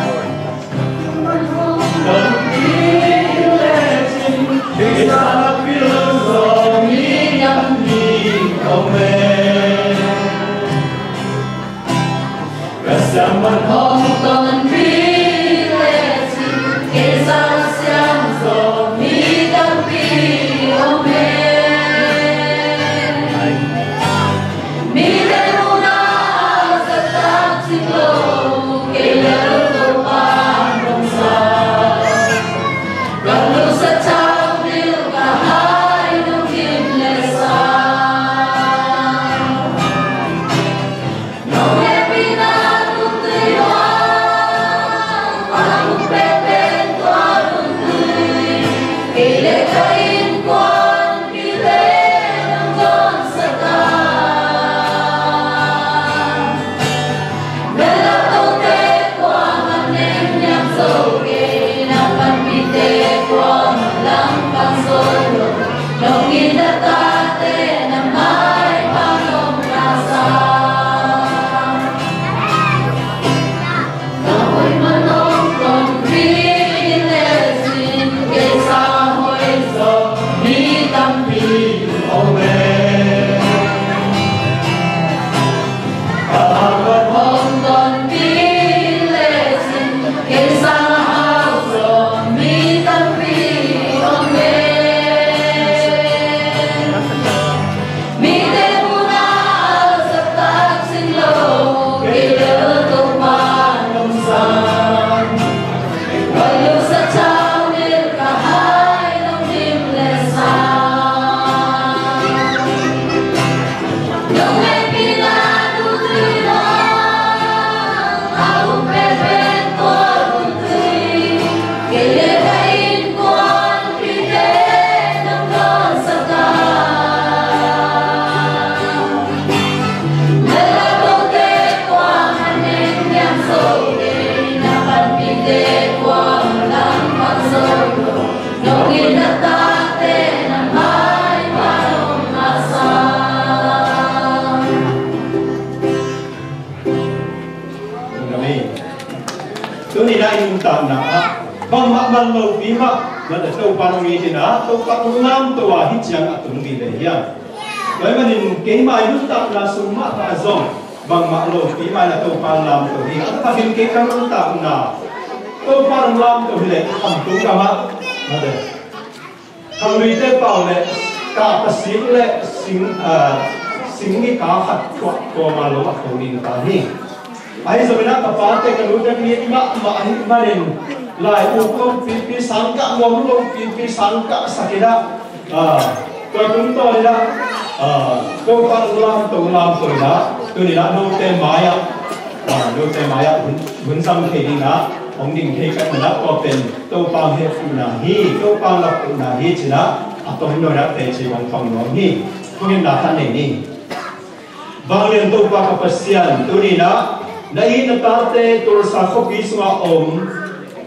Amen. Tuni-in ah i nuntakna ah bangmah man lopi mah, man a Topa hong it in ah, Topa hong lamto a hih ciang a tung ding leh hiam? Tua ahih manin keima i nuntakna sung mah ah zong bangmah lopi mah in ah Topa lamto hi. A taktakin kei ka nuntakna Topa hong lamto hi leh, Khamtung gamah, mate, Khangluite pau le, Kah Pasik le, Sing, ah, Sing i ka khat thuak kawma lo a ko ding ta hi. Ahi zongin ah ka pate ka nute mi mahmah ahih manin, lai uk lopipi, sangkah muang lopipi, sangkah sak in ah, ah, tua tungtawn in ah, ah, Topa lamto, lamto in ah, tuni-in ah note mai-ah, ah, note mai-ah hun, hun zang thei ding ah hong ding thei ka hih manin ah, tua pen Topa hehpihna hi, Topa laptohna hi ci-in ah, a tawm nuai-ah teci hong thong nuam hi. Thungetna khat nei ni. Vanglian Topa ka Pasian, tuni-in ah na it na tate Tulsa khuapi sungah om,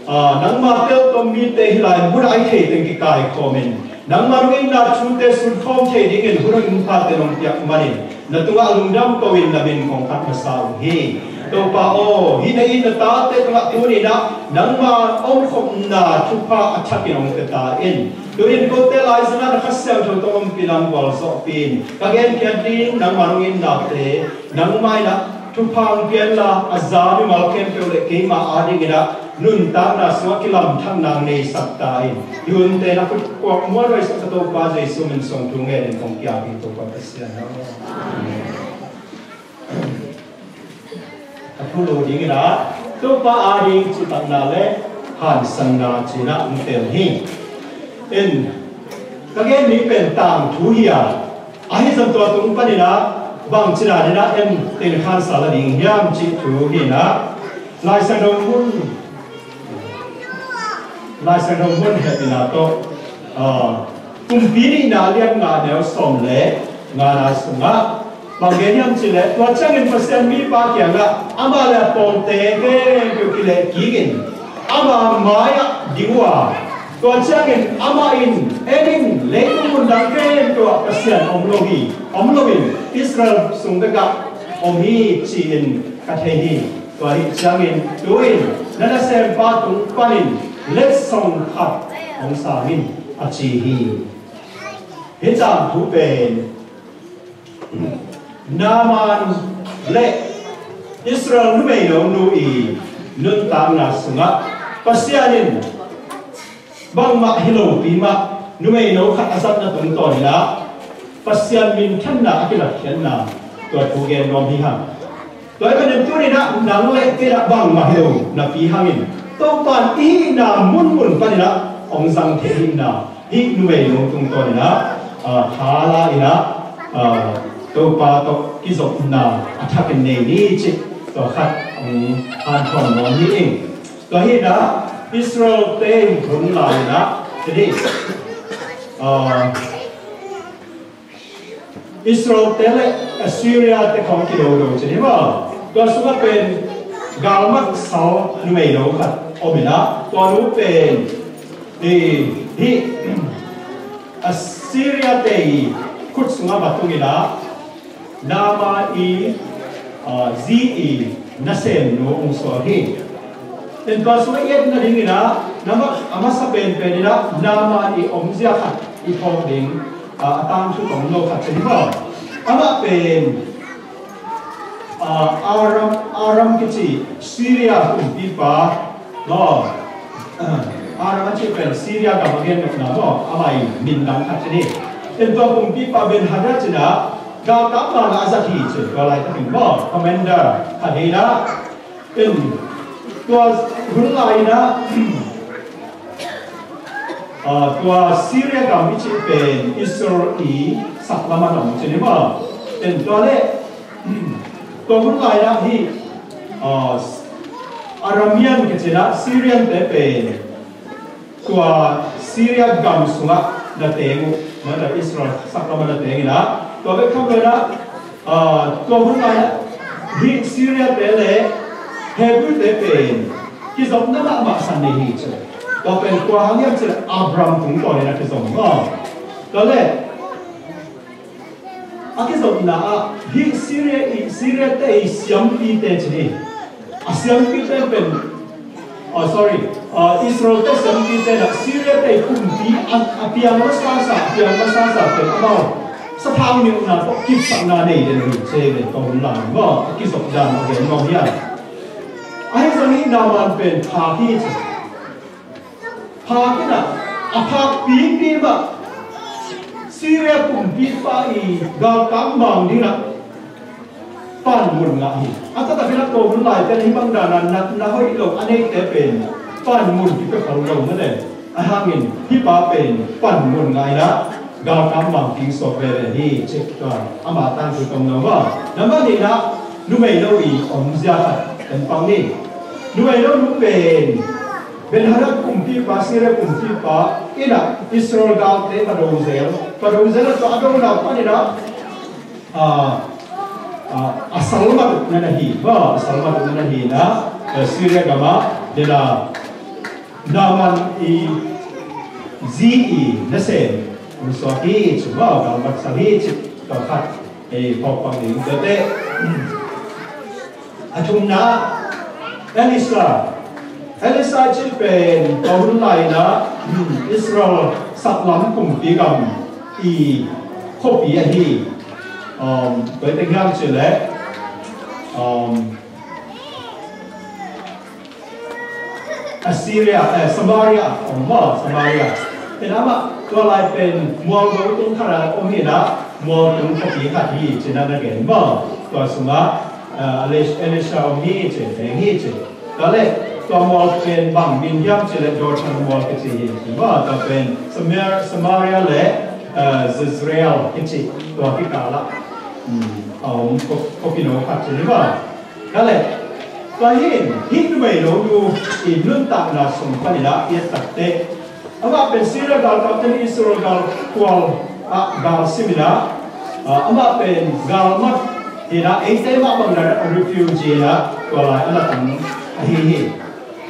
ah, nangma teltom mite hih lai munah a i theiteng kikaikhawm in, nangma nong itna thute sunkhawm thei dingin hun hong phate nong piak manin, na tungah lungdam ko-in na min kong phat masa uh hi. Topa aw, hih na it na tate tungah tuni-in ah nangma omkhopna thupha a thakin hong pia ta in. Tu-in kote laizang ah na Kha Siangtho tawh ompih lam gualzawhpih in, ka genkhiat ding nangma nong itnate, nangmah in ah thupha hong pia inla, a za mimal khempeuh le keima adingin ah nuntakna sungah kilamthakna hong neisak ta in. Hih hunte na khut kuak mualhuaisak ka Topa Jesu min suang thu ngenin kong kiap hi, Topa Pasian aw. Amen. A thu lo dingin ah, Topa ading cihtakna le hansanna ci-in ah hong tel hi. In, ka gen ding pen tangthu hi a, ahi zong tua tung panin ah bangci dan in ah en teng khansa la ding hiam cih thu hi-in ah, Lai Siangtho mun, Lai Siangtho mun hehpihna tawh, ah, Kumpi Nihna lian nga neu sawm le ngana sungah bang gen hiam cih leh, tua ciangin Pasian mipa kiangah amah le a pawlte khempeuh kilehkik in ama mai-ah ding uh a, tua ciangin amah in, "En in, leitung mundang khempeuh ah Pasian om lo hi, om loin Israel sung bekah om hi," ci-in ka thei hi. Tua ahih ciangin tu-in na nasempa tung panin letsong khat hong sang in, a ci hi. Hih tangthu pen Naaman le Israel numeino nu i nuntakna sungah Pasian in bangmah hi lopi mah numeino khat a zatna tungtawn in ah Pasian minthanna a kilatkhiatna, tua thu gen nuam hi hang. Tua ahih manin tuni-in ah nang le kei in ah bangmah hi lo napi hangin, Topa in i hihna munmun panin ah hong zang thei ahihna, hih numeino tungtawn in ah, ah, tha la in ah, ah, Topa tawh kizopna a thakin nei ni cih tua khat hong hanthawn nuam hi ing. Tua hi-in ah Israel-te hun lai-in ah, hi dih, ah, Israel-te le Assyria-te khawng kidodo ci ni maw. Tua sungah pen galmat sal numeino khat om in ah, tua nu pen, eh, hih Assyria-te i khut sungah va tung in ah, Naaman i, ah, zi i nasemnu hong suak hi. Tua sungah i et nadingin ah, a masa penpen in ah Naaman i omzia khat i phawk ding, ah, a tangthu tawm lo khat ci ni maw. Amah pen, ah, Aram, Aram kici Syria kumpipa, no. Ah, Aram a cih pen Syria gam a gen nopna maw, amah i min dang khat ci ni. Tua kumpipa Ben-hadad in ah galkap man a zat hi ci, tua laitakin maw, commander khat hi in ah. Tua hun lai-in ah, ah, tua Syria gam i cih pen Israel i saklam ah om ci ni maw. Tua leh, tua hun lai-in ah hih, ah, Aramean kici in ah Syrian-te pen tua Syria gam sungah na teng uh, na, na Israel saklam ah na teng in ah, tua bek tham lo in ah, ah, tua hun lai-in ah hih Syria-te le Hebru te pen kizopna mahmah san nei hi ci. Tua pen kua hang hiam ci leh Abraham tungtawn in a kizom maw. Tua leh a kizopna ah hih Syria i, Syria te i siampite ci hi. A siampite pen, oh, sorry, ah, Israel te siampite in ah Syria te i kumpi a, a piang masasa, a piang masasa pen amau sathau nilhna tawh kipsakna nei den hi ci hi. Tua hun lai maw a kizop dan a gen maw hiam. Ahi zongin Naaman pen phak hi ci. Phak in ah, a phak pipi mah Syria kumpipa i galkap mang ding ah panmun ngah hi. A taktak in ah tua hun laite hih bang dan a natna hoih lo a neite pen panmun kipia khol lo mah leh. A hangin hih pa pen panmun ngah in ah galkap mang kingsuak veve hi ci. Tua ama tangthu tawm lo maw. Nambat nihna, numei lo i omzia khat en pak ni. Numei lo nu pen Ben-hadad kumpipa, Syria kumpipa in ah Israel galte va do zel. Va do zel a, tua a dona pan in ah, a, a, a salmat uh na na hi, va, a salmat uh na na hi in ah, eh, Syria gam ah, den a Naaman i zi i nasem hong suak hi ci, va, galmat sal hi ci, tua khat, eh, phawk pak ding. Tua teh, a thumna, Elisha. Elisha cih pen tua hun lai in ah, hmm, Israel saklam kumpi gam i khuapi ahi. Um, tua i teng hiam cih leh, um, Assyria, eh, Samaria, om maw, Samaria. Pen amah tua lai pen mual do tung khat ah om hi in ah, mual tung khuapi khat hi ci-in ah na gen maw. Tua sungah, eh, Elis-, Elisha om hi ci, teng hi ci. Tua leh tua mual pen bang min hiam cih leh Dothan mual kici hi ci maw. Tua pen Samar-, Samaria leh, eh, Jezreel kici tua kikal ah, hmm, a om khuapi no khat ci hi maw. Tua leh, tua hi in, hih numei lo nu i nuntakna sung panin ah i et tak teh, amah pen Syria galkapte in Israel gal kual ah gal sim in ah, ah, amah pen galmat hi in ah, eite mah bang dan a refugee in ah tua lai a na tang ahi hi.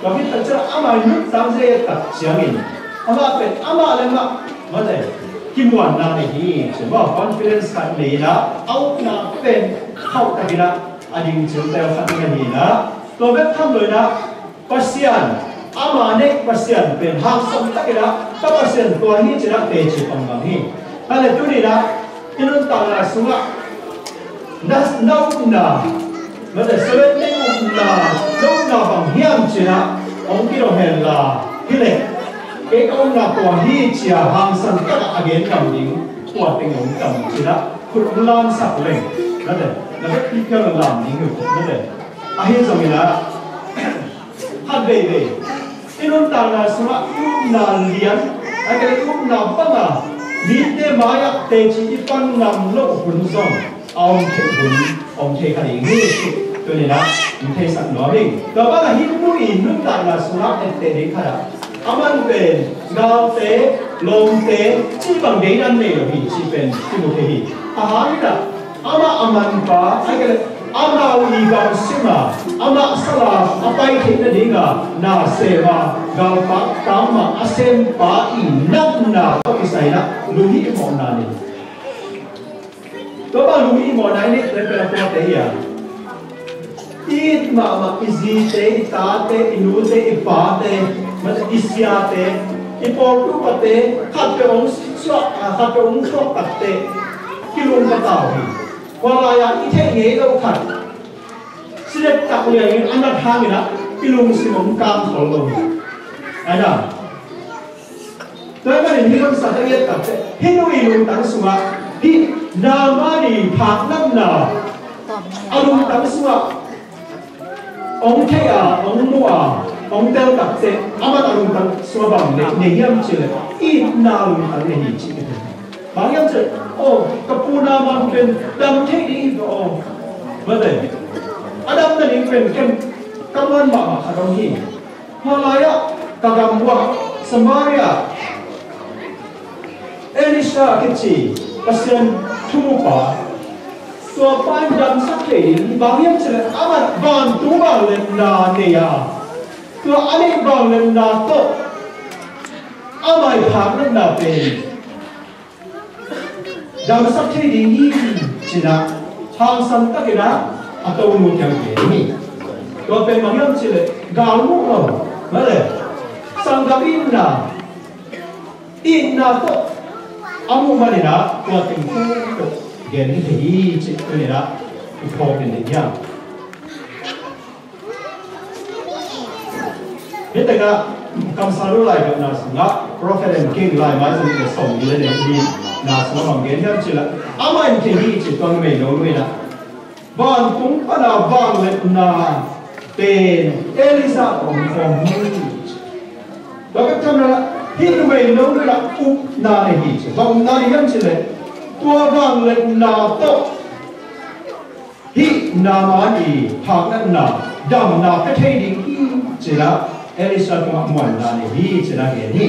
Tua khit tak ciang amah i nuntak zia i et tak ciangin, amah pen amah leh amah, mate, kimuanna nei hi ci maw, confidence khat nei in ah, a upna pen khauh tak in ah a ding cil tel khat na hi in ah, tua bek tham lo in ah Pasian, ama neih Pasian pen hangsan tak in ah, ka Pasian tua hi ci-in ah teci pangpang hi. Tua leh tuni in ah i nuntakna sungah na, na upna, mate, Seventh Day upna, na upna bang hiam ci-in ah hong kidong hen la, hi leh kei ka upna tua hi ci-a hangsan tak a gen ngam ding kua teng om tam ci-in ah khut hong lamsak leng, mate, na bek pi phial lam ding hi, mate. Ahi zongin ah, khat veivei i nuntakna sungah i upna lian, a kei i upna bang a mite mai-ah teci i pan ngam loh hun zong a om thei hun, om thei kha ding hi ci. Tuni in ah hong theisak nuam ing. Tua bang a hih nu i nuntakna sungah etteh ding khat ah, aman pen galte, lawmte cih bang deidan nei lo hi cih pen kimu thei hi. A hang in ah amah a manpa, a kei leh amau i gam sim a, amah sal a a pai theih nading a na sem a, galkap tangmang a sempa i natna tawh kisai in ah lunghihmawhna nei. Tua bang lunghihmawhna i neih pen a tuate hi a, i it mahmah i zite, i tate, i nute, i pate, mate, i siate, i pawlpi upate, khat peuh hong suak, ah, khat peuh hong suak tak teh kilung ka tau hi. Hua lai-a i theih ngei lo khat si dektak liangin a nat hangin ah i lungsim hong kang khol lo hi. Ahi na, tua ahih manin hih lamsang a i et tak teh, hih nu i lungtang sungah, hih Naaman i phak natna a lungtang sungah hong thei a, hong mu a, hong tel tak teh, aman a lungtang sungah bang nei, nei hiam cih leh itna lungtang nei hi ci. Bang hiam cih leh, oh, ka pu Naaman pen dam thei ding hi, oh, mate, a dam nading pen ken ka muan mahmah khat om hi. Hua lai-ah ka gam uah Samaria Elisha kici Pasian thumupa Tua pa in damsak thei ding hi, bang hiam cih leh amah vantung vangliatna nei a, tua a neih vangliatna tawh amah i phaknatna pen damsak thei ding hi, ci-in ah hangsan takin ah a tonu kiang gen hi. Tua pen bang hiam cih leh galmuh lo, mah leh sanggam itna, itna tawh a muh manin ah tua teng khempeuh gen hi thei hi, ci-in ah i phawk ding hi hang. Hih tengah kamsang nu laidotna sungah Prophet and King, Lai Mai za nih le sawmli le nihna sungah bang gen hiam cih leh, amah in thei hi, ci, tua numei lo nu in ah vantung pana vangliatna pen Elijah tawh om khawm hi, ci. Tua bek tham lo in ah hih numei lo nu in ah upna nei hi, ci. Bang upna nei hiam cih leh, tua vangliatna tawh hih Naaman i phaknatna, damna pia thei ding hi, ci-in ah Elisha tungah muanna nei hi, ci-in ah gen hi.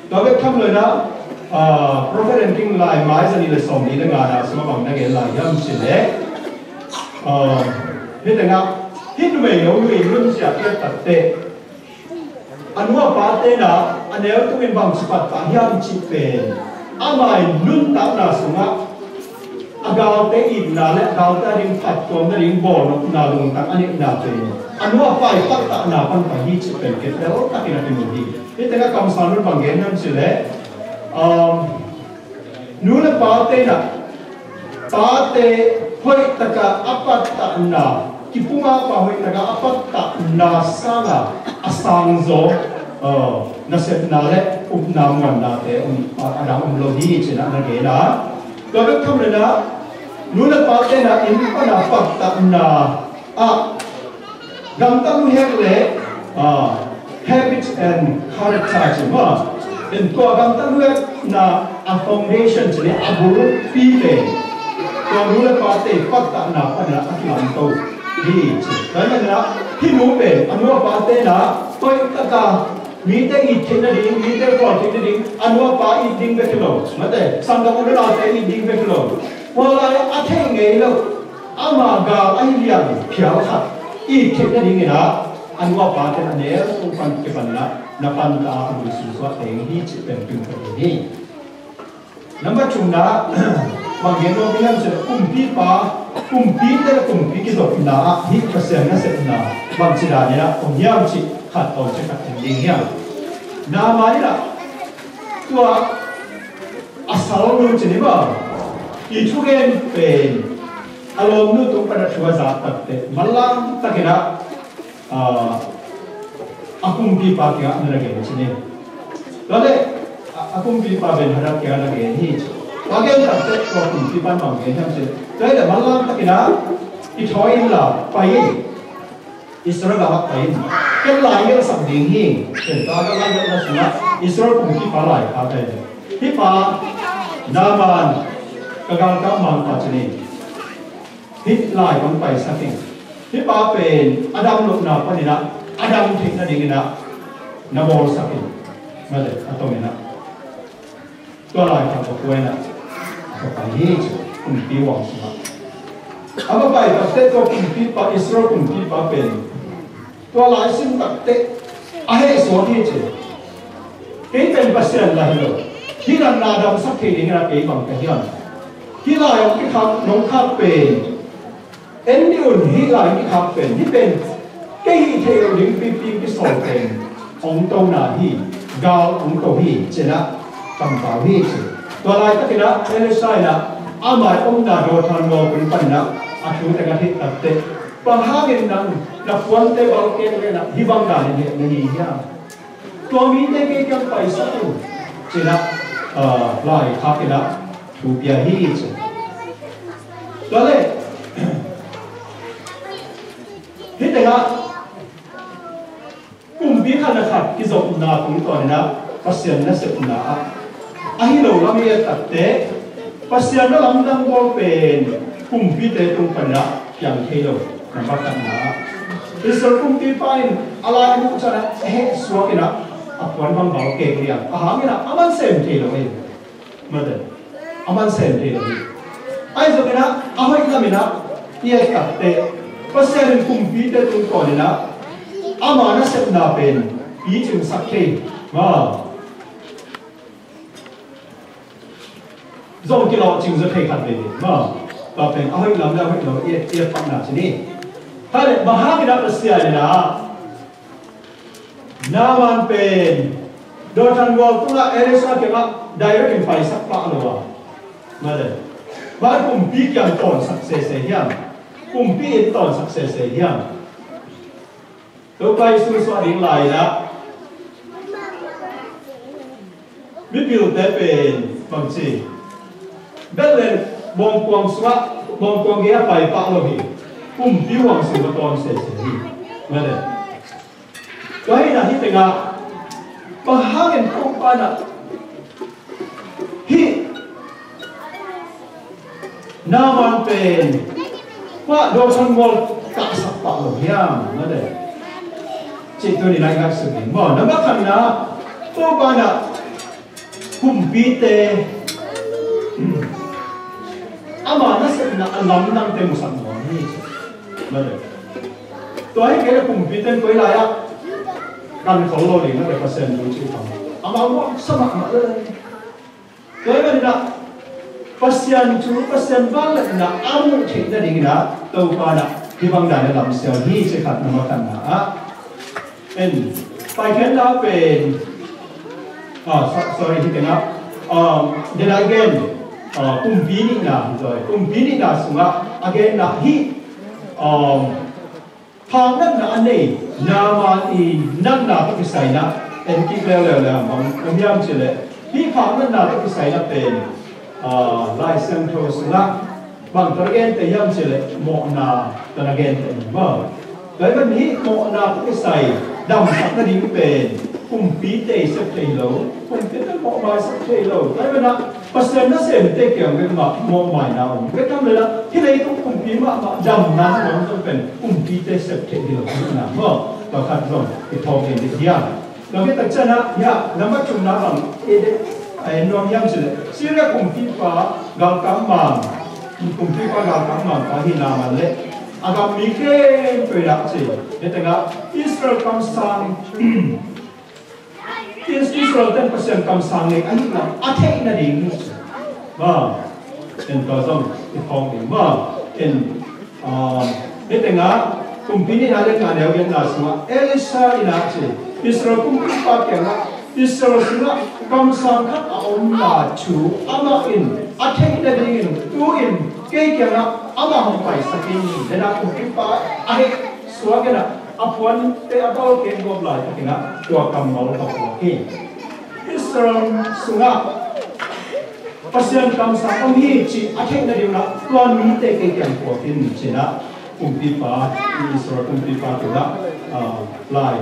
Tua bek tham lo in ah, ah, Prophet and King, Lai Mai za nih le sawmli le ngana sungah bang na gen lai hiam cih leh, ah, hih tengah hih numei lo nu in nunzia piak takteh, a nu a pate in ah a neu tungin bangci pattah hiam cih pen, amah i nuntakna sungah a galte itna le a galte ading phattuam nading bawlnopna lungtang a neihna pen a nu a pa i pattahna pan pai hi cih pen kipelh takin a kimu hi. Hih tengah kamsang nu in bang gen hiam cih leh, um, nu le pate in ah, pate hoih takin a pattahna, kipum a pa hoih takin a pattahna sangin a sangzaw, uh, nasepna le upna muannate om, a, a dang om lo hi, ci-in ah na gen a. Tua bek tham lo in ah, nu le pate in ah inn pana pattahna ah, gamtat luhek le, ah, habit and character ci maw. In tua gamtat luhekna a foundation ci le a bulpi pen tua nu le pate pattahna panin ah a kilamto hi, ci. Tua ahih manin ah hih nu pen a nu a pate in ah hoih takin mite it theih nading, mite khual theih nading, a nu a pa it ding bek hi lo, mate, sanggam u le naute it ding bek hi lo, hua lai a theih ngei lo, ama gal ahi liang phial khat it theih nadingin ah a nu a pate a neu tung pan kipan in ah na pantah a, a lui sungsuah teng hi, cih pen pingphat hi. Number thumna, bang gen nuam hiam cih leh, kumpipa, kumpite le kumpi kizopna ah hih Pasian nasepna bangci danin ah om hiam cih khat tawmcik khat en ding hi hang. Naaman in ah tua a salnu ci ni maw, i thugen pen a lawmnu tung pan a thu a zak takteh manlang takin ah, ah, a kumpipa kiangah na gen ci ni. Tua leh, a, a kumpipa Ben-hadad kiangah na gen hi, ci. Tua gen takteh tua kumpipa in bang gen hiam cih leh, tua hi leh manlang takin ah i thawi inla pai in, Israel gamah pai in, ken lai gelhsak ding hi, ken tua ka lai gelhna sungah Israel kumpipa lai kha ka hi. Hih pa Naaman, ka galkap mangpa ci ni. Hih lai kong paisak in. Hih pa pen a dam lohna panin ah a dam theih nadingin ah na bawlsak in. Mate, a tawm in ah tua lai khat va pua in ah va pai hi, ci. Kumpi huang sungah a va pai takteh tua kumpipa, Israel kumpipa pen tua lai sim takteh a hehsuak hi, ci. Kei pen Pasian la hi lo, hih natna damsak thei dingin ah kei bang ka hiam? Hih lai hong kikhak, nong khak pen, en dih un, hih lai hong kikhak pen, hih pen kei hih theih loh ding pipi kisawl pen hong tona hi, gal hong to hi, ci-in ah kampau hi, ci. Tua laitakin ah Elisha in ah amah i omna Dothan gawtun panin ah a thu teng a theih takteh, bang hangin nang na puante balkek leh na hih bang danin heh na hi hiam? Tua mite kei kiang paisak un, ci-in ah, ah, laikhak in ah thu pia hi, ci. Tua leh hih tengah kumpi khat le khat kizopna tungtawn in ah Pasian nasepna ah ahi lo lam i et takteh, Pasian na lamdang bawl pen kumpite tung panin ah piang thei lo. Nambat khatna ah Israel kumpipa in a lai muh ciangin ah a hehsuak in ah a puan bang balkek liang, a hang in ah a man sem thei lo hi. Mate, a man sem thei lo hi. Ahi zongin ah, a hoih lamin ah i et takteh, Pasian in kumpite tungtawnin ah ama nasepna pen picingsak thei. Ma zong kilawhcing zaw thei khat veve. Ma tua pen a hoih lam le a hoih lo i et, i et pakna ci ni. Tua leh bang hangin ah Pasian in ah Naaman pen Dothan mual tungah Elisha kiangah direct in paisak pah lo a, mate, bang kumpi kiang tawnsak sese hiam? Kumpi in tawnsak sese hiam? Topa Jesu suah ding lai-in ah mipilte pen bangci, Bethlehem bawngkuang sungah, bawngkuang gei-ah pai pah lo hi. Kumpi huang sungah tawn sese hi. Mate. Tua hi-in ah hih tengah bang hangin Topa in ah hih Naaman pen Dothan mual kahsak pah lo hiam? Mate. Cih tuni-in ah i ngaihsun ding maw. Nambat khatna, Topa in ah kumpite ama nasepna a lamdangte musak nuam hi. Mate. Tua hi kei leh kumpite in koi lai-ah kan khol lo ding, mate, Pasian thu cih pah. Amau muak sa mahmah lel. Tua hi manin ah Pasian thu, Pasian vangliatna a muh theih nadingin ah Topa in ah hih bang dan a lamsiam hi cih khat, nambat khatna ah. En, Paikhiatna pen, ah, so-, sorry, hih tengah, um, den a gen, ah, kumpi nihna, sorry, kumpi nihna sungah a genna hih, um, phaknatna a nei Naaman i natna tawh kisai-in ah en kik leuleu leh bang om hiam cih leh, hih phaknatna tawh kisai-in ah pen, ah, Lai Siangtho sungah bang tawh na genteh hiam cih leh mawhna tawh na genteh hi maw. Tua hi manin hih mawhna tawh kisai damsak nading pen kumpite sep thei lo, kumpite mawhmaisak thei lo. Tua hi manin ah Pasian nasemte kiang bek mah mawhmaina om. Bek tham leh hih leitung kumpi mahmah damna om zong pen kumpite sep thei hi lo, na maw. Tua khat zong i thawk ding hi a. Tua khit tak ciangin ah, ya, nambat thumna bang, eh, eh, nuam hiam cih leh Syria kumpipa galkap mang, kumpipa galkap mang pa hi Naaman leh a gam mi khempeuh in ah ci. Hih tengah Israel kamsang, Is-, Israel ten Pasian kamsang ngei ahihna a theih nading hi ci. Maw, en, tua zong i thawk ding maw. En, ah, hih tengah kumpi nihna le nga neu genna sungah Elisha in ah ci, Israel kumpipa kiangah Israel sungah kamsang khat a omna thu amah in a theih nadingin tu-in kei kiangah amah hong paisak in, den a kumpipa a heh suak in ah a puante a bal keng gawp laitakin ah tua kammal va puak hi. Israel sungah Pasian kamsang om hi cih a theih nadingin ah tua mite kei kiang puak in, ci-in ah kumpipa, Israel kumpipa kiangah, ah, lai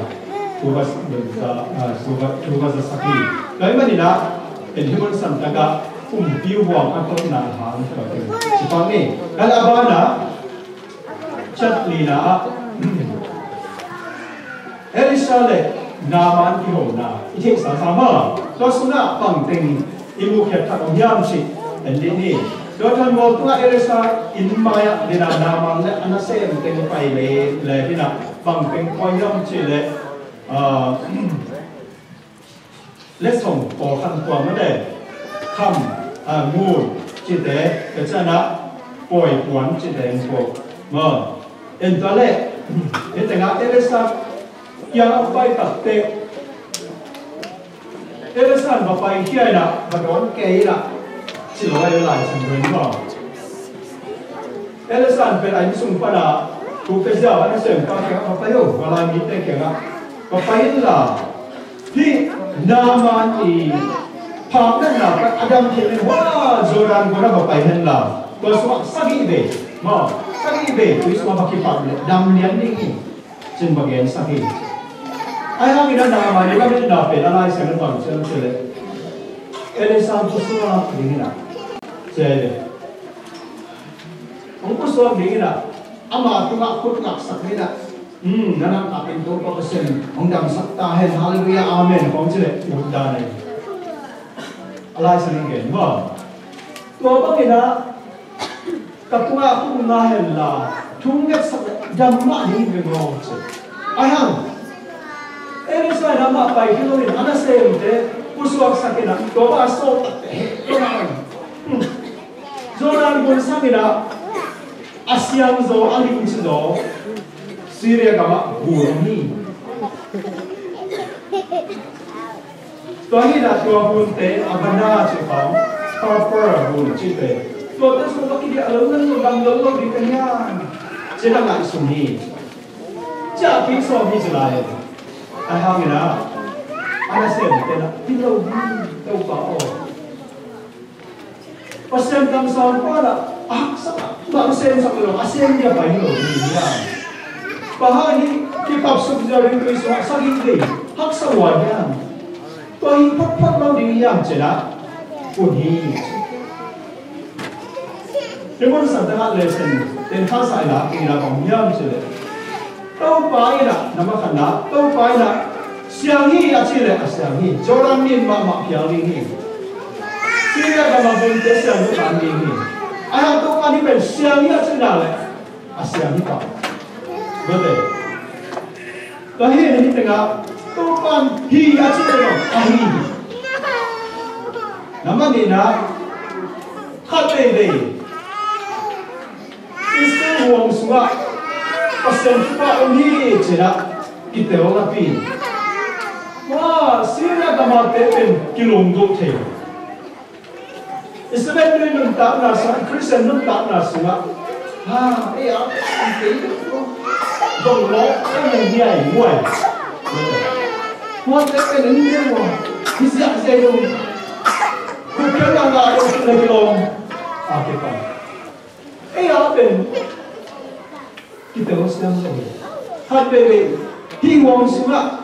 thu va, ah, thu va, thu va zasak hi. Tua hi manin ah en, hih mun santak ah kumpi huang a tawpna hang tua pen ci pah ni. Tua leh a banah, chapter lina ah Elisha le Naaman kihona i theihsa sa maw. Tua sungah bang teng i mukhiat thak om hiam cih en dih ni. Dothan mual tungah Elisha inn mai-ah dena Naaman le a nasem teng pai le, le dena bang teng pai hiam cih leh, ah, letsong pawlkhat hong pua, mate, kham, ah, ngun cihte, tua ciangin ah pawi puan cihte hong pua. Maw, en, tua leh hih tengah Elisha kiangah hong pai takteh, Elisha in va paikhia in ah, va dawn kei in ah, ci lo a, Lai Siangtho in maw. Elisha in pen a inn sung pan a, thupia ziau a nasem pa kiangah va pai o, va, Lai mite kiangah va pai inla, hih Naaman i phaknatna pan a dam theih nading hua Jordan gun ah va pai henla, tua sungah sagih vei, maw, sagih vei tui sungah va kiphak leh dam lian ding hi, ci-in va gensak hi. Ahi hangin ah Naaman i lametna pen a Lai Siangtho in bang ci hiam cih leh, Elisha hong pusuak ding in ah, ci hi ve. Hong pusuak ding in ah, ama tungah khut ngaksak in ah, um, na nang a pen Topa Pasian hong damsak ta hen, halleluiah, amen, hong ci leh ut dan ahi. A Lai Siangtho in gen maw. Tua bangin ah Tungah kum nga hen la, thu ngetsak leh dam mah ding hi ve maw ci. Ahi hang Elisha in amah pai khin loin a nasemte pusuaksak in ah, tua bang a sawltakte heh lo mah. Jordan gun sang in ah a siangzaw, a lingci zaw Syria gamah bul om hi. Tua hi in ah tua hunte, Abana cih khawng, Farpar hun cihte, tuate sung va kidiah lo, nan lo dam lo lo ding ka hiam ci-in a ngaihsun hi. Ciah kik sawm hi ci lai. Ahi hangin ah a nasemte in ah, hi lo hi, Topa aw. Pasian kamsang pa in ah a haksa mah, mah a semsak lo, a sem dia pai hi lo ding hi hang. Tua hang hi kipapsuk ziau ding tui sungah sagih vei haksa lua hi hang. Tua hi photphot lo ding hi hang ci-in ah kun hi. Hih mun santang ah lesson ten khasa in ah, in ah bang hiam cih leh, Topa in ah, number khatna, Topa in ah siang hi a cih leh a siang hi. Jordan min mahmah phial ding hi. Syria gam a bunte siang hi phial ding hi. Ahi hang Topa in hih pen siang hi a cih leh a siang hi pah. Mate. Tua hi in hih tengah Topa in hi a cih leh a hi hi. Number nihna, khat veivei Israel huang sungah Pasian thupha om hi ci-in ah kitel napi, hua Syria gam a te pen kilungdulh thei. Israel nuntakna sungah, Christian nuntakna sungah, ha, ei a, ei a, dong lo, ei a hiai muai. Hua te pen en deuh a, hi ziahziah dong. Khutkhiatna ngah deuh cih leh kilawm a kipan. Ei a pen kitel siam lo hi. Khat veivei hih huang sungah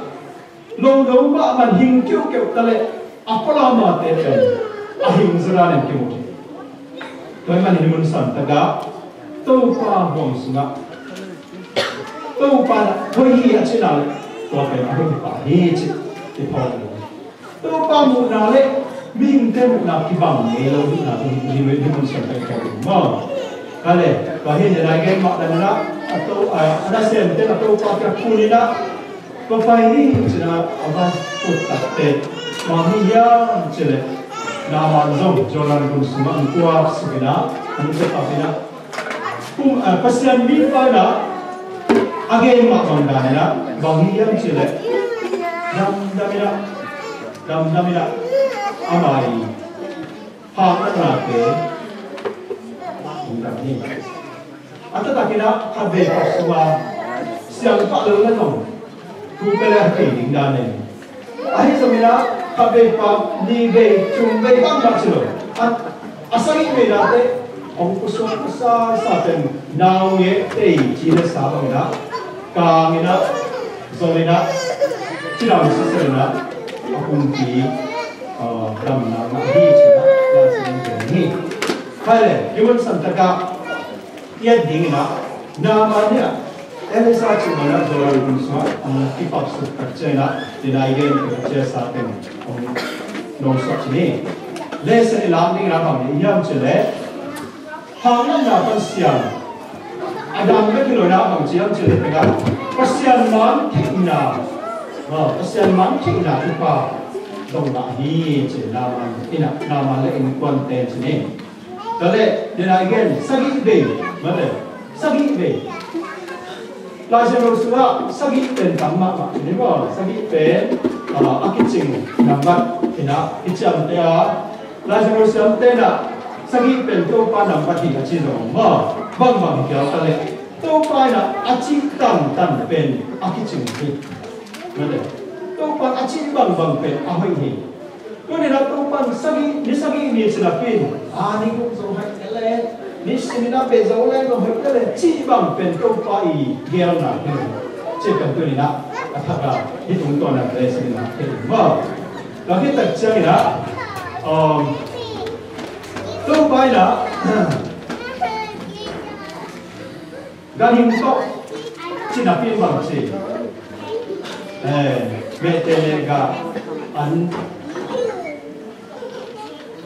longdong mahmah, hing keukeu ta leh a pua lamate pen a hing zaw dan in kimu thei. Tua ahih manin hih mun santang ah Topa huang sungah Topa in ah hoih hi a cih leh tua pen a hoih hi pah hi cih i phawk lo. Topa muhna le mihingte muhna kibang ngei lo hihna tawh hih, hih, hih mun santang tawh maw. Ka le, tua hi in a gen mah dan in ah, a to, a, a nasemte in ah Topa kiang kun in ah, tua pai ni ci-in ah a va put tak teh, bang hi hiam cih leh, Naaman zong Jordan gun sungah hong tuaksuk in ah, hong tuaksuk in ah, Kum, ah, Pasian mipa in ah a gen mah bang dan in ah, bang hi hiam cih leh, damdam in ah, damdam in ah, ama i hangkatnate hong dam hi. A taktak in ah khatvei pah sungah siang pah lo leh zong thu pia leh a kei ding dan in. Ahi zongin ah khatvei pah, nihvei, thumvei bang mah ci lo. A, a sagih vei nate hong pusuak, pusuak sa pen naungek tei ci le sa bangin ah, kang in ah, zol in ah, cidam sisel in ah, a pumpi, ah, damna ngah hi ci-in ah Lai Siangtho in gen hi. Khai le, hih mun santang ah i et ding in ah, Naaman in ah Elisha cih bangin ah Jordan gun sungah, ah, kipapsuk tak ciangin ah, tua i gen tak ciang sa teng hong nong suak ci ni. Lesson i lak ding in ah bang hiam cih leh, hangkatna pan siang a dang bek hi lo in ah bang ci hiam cih leh, Pasian man theihna, ah, Pasian man theihna thupha dong ngah hi ci Naaman in ah, Naaman le innkuante in ci ni. Tua leh, tua i gen, sagih vei, mate, sagih vei. Lai Siangtho sungah sagih pen tam mahmah hi maw, sagih pen, ah, a kicing nambat in ah, i ciamteh a, Lai Siangtho siamte in ah sagih pen Topa nambat hi a ci zong maw, bangbang hi kei ta leh, Topa in ah a cih tantan pen a kicing hi. Mate, Topa in a cih bangbang pen a hoih hi. Tuni in ah Topa in sagih, ni sagih ni ci napi in, a, ni guk zong hoih teh leh, ni sim in ah beh zong leh zong hoih teh leh, cih bang pen Topa i geelna hi. Cih pen tuni in ah a thak a, hih tungtawn a lesson in ah kei maw. Tua khit tak ciangin ah, um, Topa in ah, ganhing tawh ci napi in bang ci, eh, mehte le gah an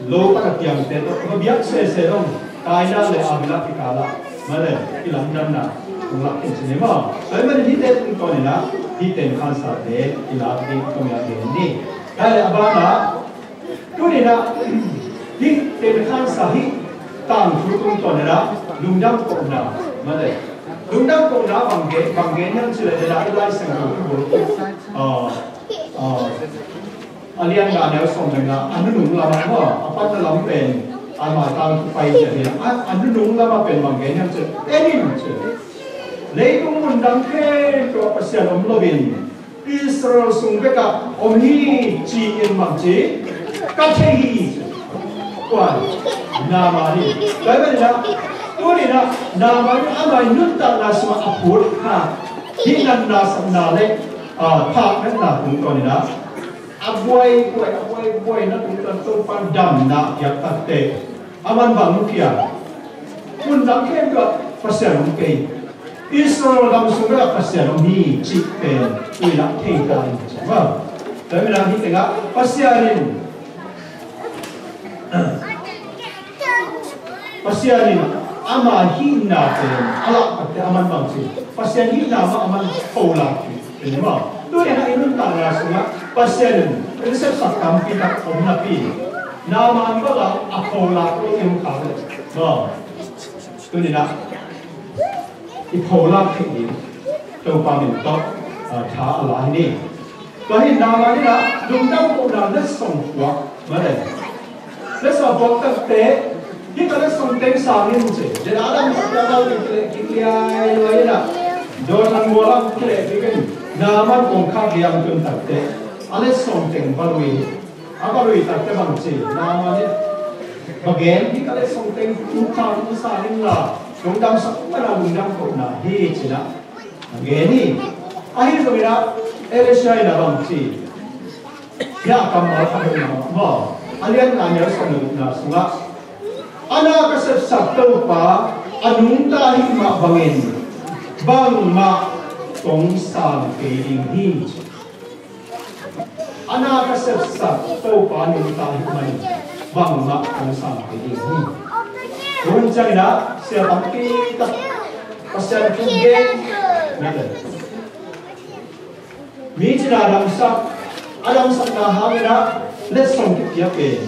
lo pan a piangte tawh va biak sese dong, Kaina le Abel kikal ah, mate, kilamdanna hong lak khin ci ni maw. Tua ahih manin hihte tungtawn in ah, hihte khansate i lak ding tungtawn in ah gen ni. Tua leh a ban ah, tuni in ah, hihte khansa hih tangthu tungtawn in ah, lungdam kohna, mate. Lungdam kohna bang gen, bang gen hiam cih leh, Lai Siangtho thu, ah, ah, a lian nga neu sawm le nga, a nunung lam ah maw, a panna lam pen, a mai tang pai ciat hi a, a nunung lam ah pen bang gen hiam cih leh, en in ci. Leitung mun dang khempeuh ah Pasian om loin, Israel sung bekah om hi ci-in bang ci, ka thei hi ci. Kuan, Naaman in. Tua ahih manin ah, tuni in ah, Naaman in amah i nuntakna sungah a phut kha, hih natna satna le, ah, thaknatna tungtawn in ah, a buaibuai, a buaibuaina tungtawn Topa damna piak takteh, aman bang mu hiam? Mun dang khempeuh ah Pasian om kei, Israel gam sung ah Pasian om hi cih pen tuni in ah thei ta in ci maw. Tua ahih manin ah hih tengah Pasian in, Pasian in ama hihna pen a lak takteh aman bang ci, Pasian hihna mah aman pholak hi. Tuni maw, tuni in ah i nuntakna sungah Pasian in i sepsak tampi tak om napi, Naaman bang a pholak lo i om kha leh maw, tuni in ah i pholak theih ding Topa min tawh, ah, tha a la hi ni. Tua hi Naaman in ah lungdam kohna letsong puak, mate. Letsong puak takteh, hih ka letsong teng sang in ci. Tua leh a dang ka piak lo kik leh kik liai luai in ah, Jordan mual ah kik leh kik in, Naaman kong khak liang tun takteh, a letsong teng va lui hi. A va lui takteh bang ci, Naaman in, va gen, hih ka letsong teng tu khak in sang in la, lungdam sak man a lungdam kohna hi ci in ah a gen hi. Ahi zongin ah Elisha in ah bang ci, hih kammal khat hi mah maw. A lian nga neu sawm le gukna sungah, a na ka sepsak Topa a nungta ahih mah bangin bangmah kong sang kei ding hi. A na ka sepsak Topa nungta ahih manin bangmah kong sang kei ding hi. Hun ciangin ah sia tampi tak Pasian thu gen, mate. Mi cina damsak, a damsakna hangin ah letsong kipia pen,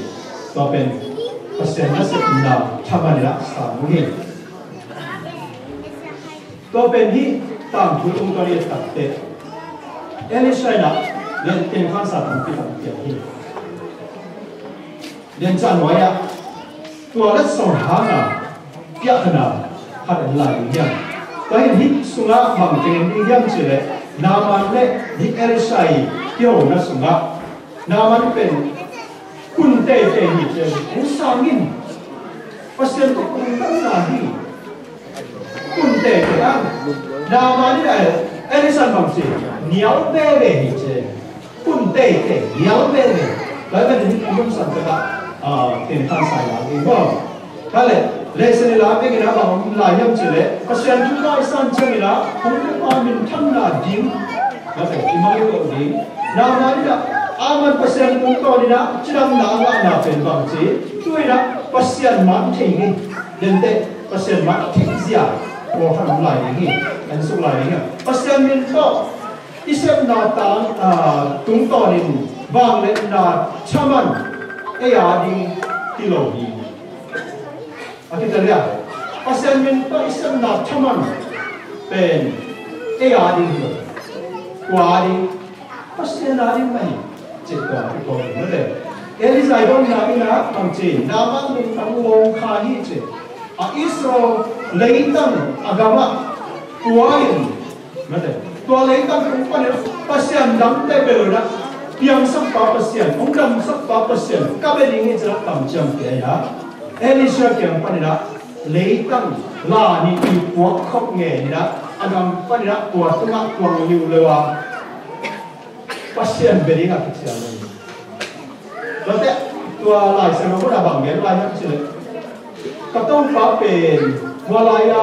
tua pen Pasian nasepna thaman in ah sang uh hi. Tua pen hih tangthu tungtawn i et takteh, Elisha in ah lianpen khansa tampi tak piak hi. Lianca nuai-ah tua letsong hanga piakkhana khat en lai ding hiam? Tua hi, hih sungah bang teng en ding hiam cih leh, Naaman le hih Elisha i kihona sungah Naaman pen kun teitei hi ci, hong sang in, Pasian tawh kun damna hi. Kun teitei ang. Naaman in a, Elisha in bang ci, nial veve hi ci. Kun teitei, nial veve. Tua ahih manin hih kum san takah, ah, teng khansa lai ding maw. Tua leh, Lesson i la pek in ah bang om lai hiam cih leh, Pasian thu maisan ciangin ah, hong pia pa minthanna ding, mate, i mang i loh ding. Naaman in ah, aman Pasian tungtawn in ah cidamna a ngahna pen bang ci, tu in ah Pasian man thei hi. Denteh Pasian man thei zia, pawlkhat om lai ding hi. En suk lai ding hi. Pasian min tawh i sepna tang, ah, tungtawnin vangliatna thaman ei a ding hi lo hi. A kitalia, Pasian min tawh i sepna thaman pen ei a ding hi lo. Kua a ding? Pasian a ding mah hi. Cih tua i pawl in mate. Elijah i donna in ah bang ci, Naaman lungtang lawng kha hi ci. A Israel leitang a gamah kua in mate, tua leitang tung panin Pasian damte bel lo in ah, piangsakpa Pasian, hong damsakpa Pasian ka bia ding hi ci-in ah kamciam pia in ah, Elisha kiang panin ah leitang la nih i puak khop ngen in ah, a gam panin ah tua tungah kuang liuliu a Pasian bia ding a kiciam lo hi. Tuate, tua Lai Siangtho mun ah bang gen lai hiam cih leh, ka Topa pen tua lai-a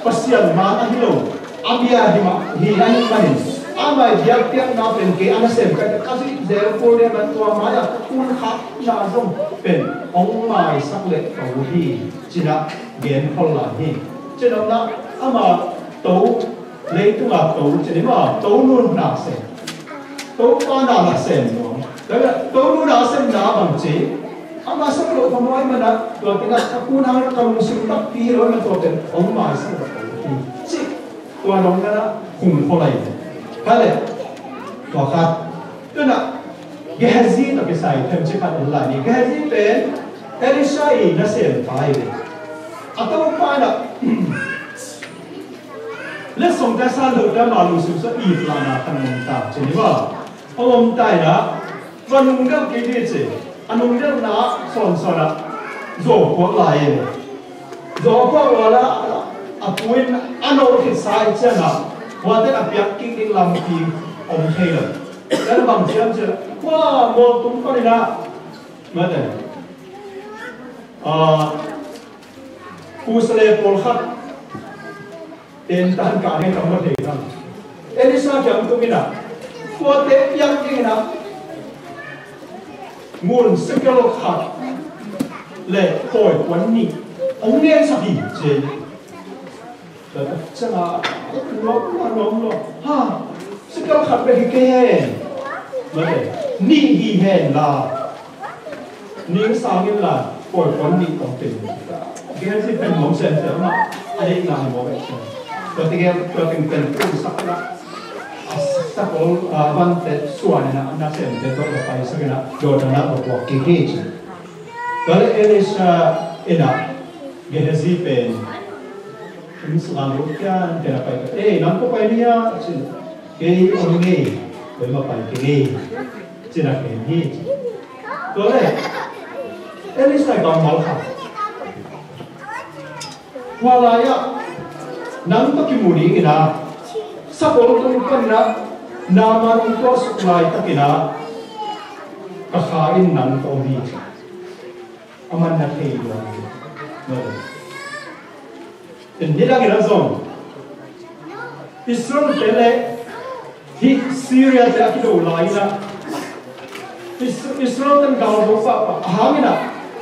Pasian man ahi lo, a bia hi mah hi ahih manin, Amah i biakpiakna pen kei a nasem ka, ka zuih zel kul ding a, tua mai-ah ka kun khakna zong pen hong maisak leh ka ut hi, ci-in ah gen khol lai hi. Ci-in ah amah to, leitung a to, ci-in ah to nu na sem, Topa na na sem nuam. Tua hi a to nu na semna bang ci, amah sem loh ka muh ahih manin ah, tua teng ah ka kun hang ka lungsim takpi hi lo ahih manin tua pen hong maisak leh ka ut hi, ci. Tua dong na na hong khol lai hi. Ka leh, tua khat. Tua na, Gehazi tawh kisai themcik khat om lai ni. Gehazi pen Elisha i nasempa hi ve. A topa in ah letsongte, san lote, ama lungsim sung it lohna khat om ta, ci ni maw. A om ta in ah, va nungdelh kik hi, ci. A nungdelhna sawnsawn ah zuau puak lai hi. Zuau puak lua la, a pu in a no khitsa ahih ciangin ah, huate a piak kik ding lampi om thei lo. Tua bang hiam cih leh, hua mual tung panin ah, mate, ah, kusale pawlkhat, ten tan kah ne, kam mah thei kha. Elisha kiang tung in ah, huate piak ding in ah, ngun sekel khat leh pawi kuan nih hong ngensak hi, ci. Tua tak ciangin ah, a pu lawm lawm lawm lawm. Ha, sekel khat bek hi kei hen. Mate, nih hi hen la. Ning sang in la, pawi kuan nih tawh pen. Gehazi pen nuam semsem a, a deihna hi mawk e. Tua teng, tua teng pen pu sak in ah, a sakol, a vante suan in ah, a nasemte tawh va paisak in ah, Jordan ah va puak kik hi, ci. Tua leh Elisha in ah Gehazi pen, "Hong sak lo, kian, kian a pai ka, eh, nang kua pai ni a?" ci. "Kei om ing e, koi mah pai keng e," ci-in ah gen hi, ci. Tua leh Elisha i kammal kha. Hua lai-ah nang tawh kimu dingin ah, sakol tung panin ah Naaman hong tuahsuk laitakin ah, ka kha in nang tawh om hi, ci. Aman na thei lua hi. Nidangin ah zong Israel-te leh hih Syria-te a kido lai-in ah, Is-, Israel-te'n gal zo pahpah, ahang in ah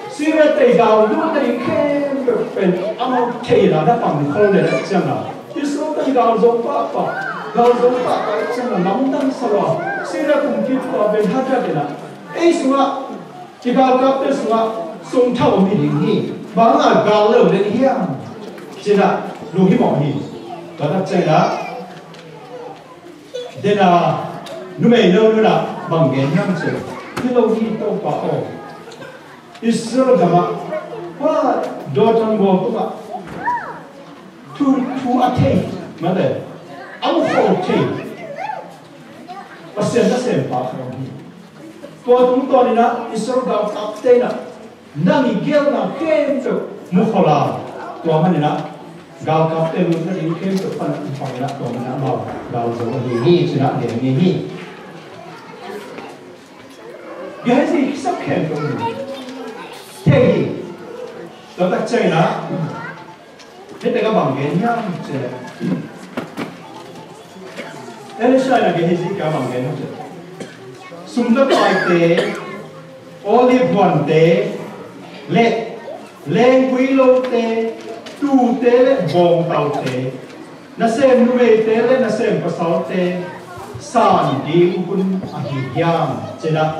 Syria-te gal zo nading khempeuh pen amau thei in ah na pang khol leh, ahih ciangin ah Israel-te'n gal zo pahpah, gal zo pahpah ahih ciangin ah lamdang sa lua. Syria kumpipa Benhadad in ah, "Ei sungah, i galkapte sungah sumtha om hi ding hi, bang hang a gal lel ding hiam?" ci-in ah lunghimawh hi. Tua tak ciangin ah den a numei no nu in ah bang gen hiam cih leh, "Hi lo hi, Topa aw, Israel gamah, hua Dothan gual tungah thu, thu a thei, mate, a mukhol thei Pasian nasempa khat om hi. Tua tungtawnin ah Israel galkapte in ah nang i geelna khempeuh mukhol a, tua manin ah galkapte lut nading khempeuh pan a pang in ah, tua manin ah amau gal zo ahi hi," ci-in ah gen hi. Gehazi kisap khempeuh hi. Thei hi. Tua tak ciangin ah hih teng ah bang gen hiam cih leh, Elisha in ah Gehazi kiang bang gen hiam cih leh, sum leh paite, olive huante leh leenggui lote, tuute leh bawngtalte, nasem numeite leh nasem pasalte san ding hun ahi hiam, ci-in ah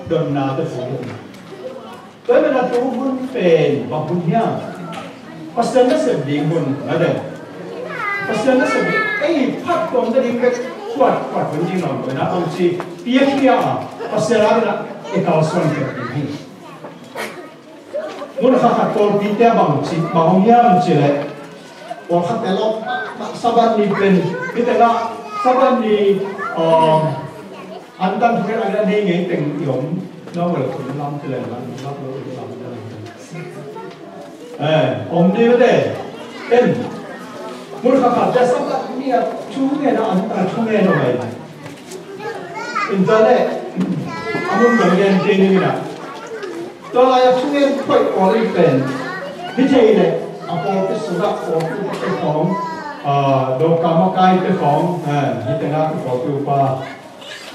dotnate thu hi. Tua ahih manin ah tu hun pen bang hun hiam? Pasian nasep ding hun, na ding. Pasian nasep ding, ei phat tuam nading bek kuat kuat hun ding lo, na, bang ci, piakhia a, Pasian adingin ah i kalsuan khia ding hi. Mun khat khat pawlpite bang ci, bang hong hiam cih leh, pawlkhatte lawp, Sabbath ni pen, hih teng ah Sabbath ni, um, antan thungen a nei ngei teng i om, no, wel, lam te leng lam, lam lo, lam te leng. Eh, om ding mate. En, mun khat khat te Sabbath ni a thungen a, antan thungen a om hi. Tua leh, a mun dang gen kei ning in ah, tua lai-a thungen khoih pawl in pen, hi thei leh, a pawlpi sungah pawlpi te khawng Ah, dawka makaite khawng, eh, hih tengah ka pawlpi upa,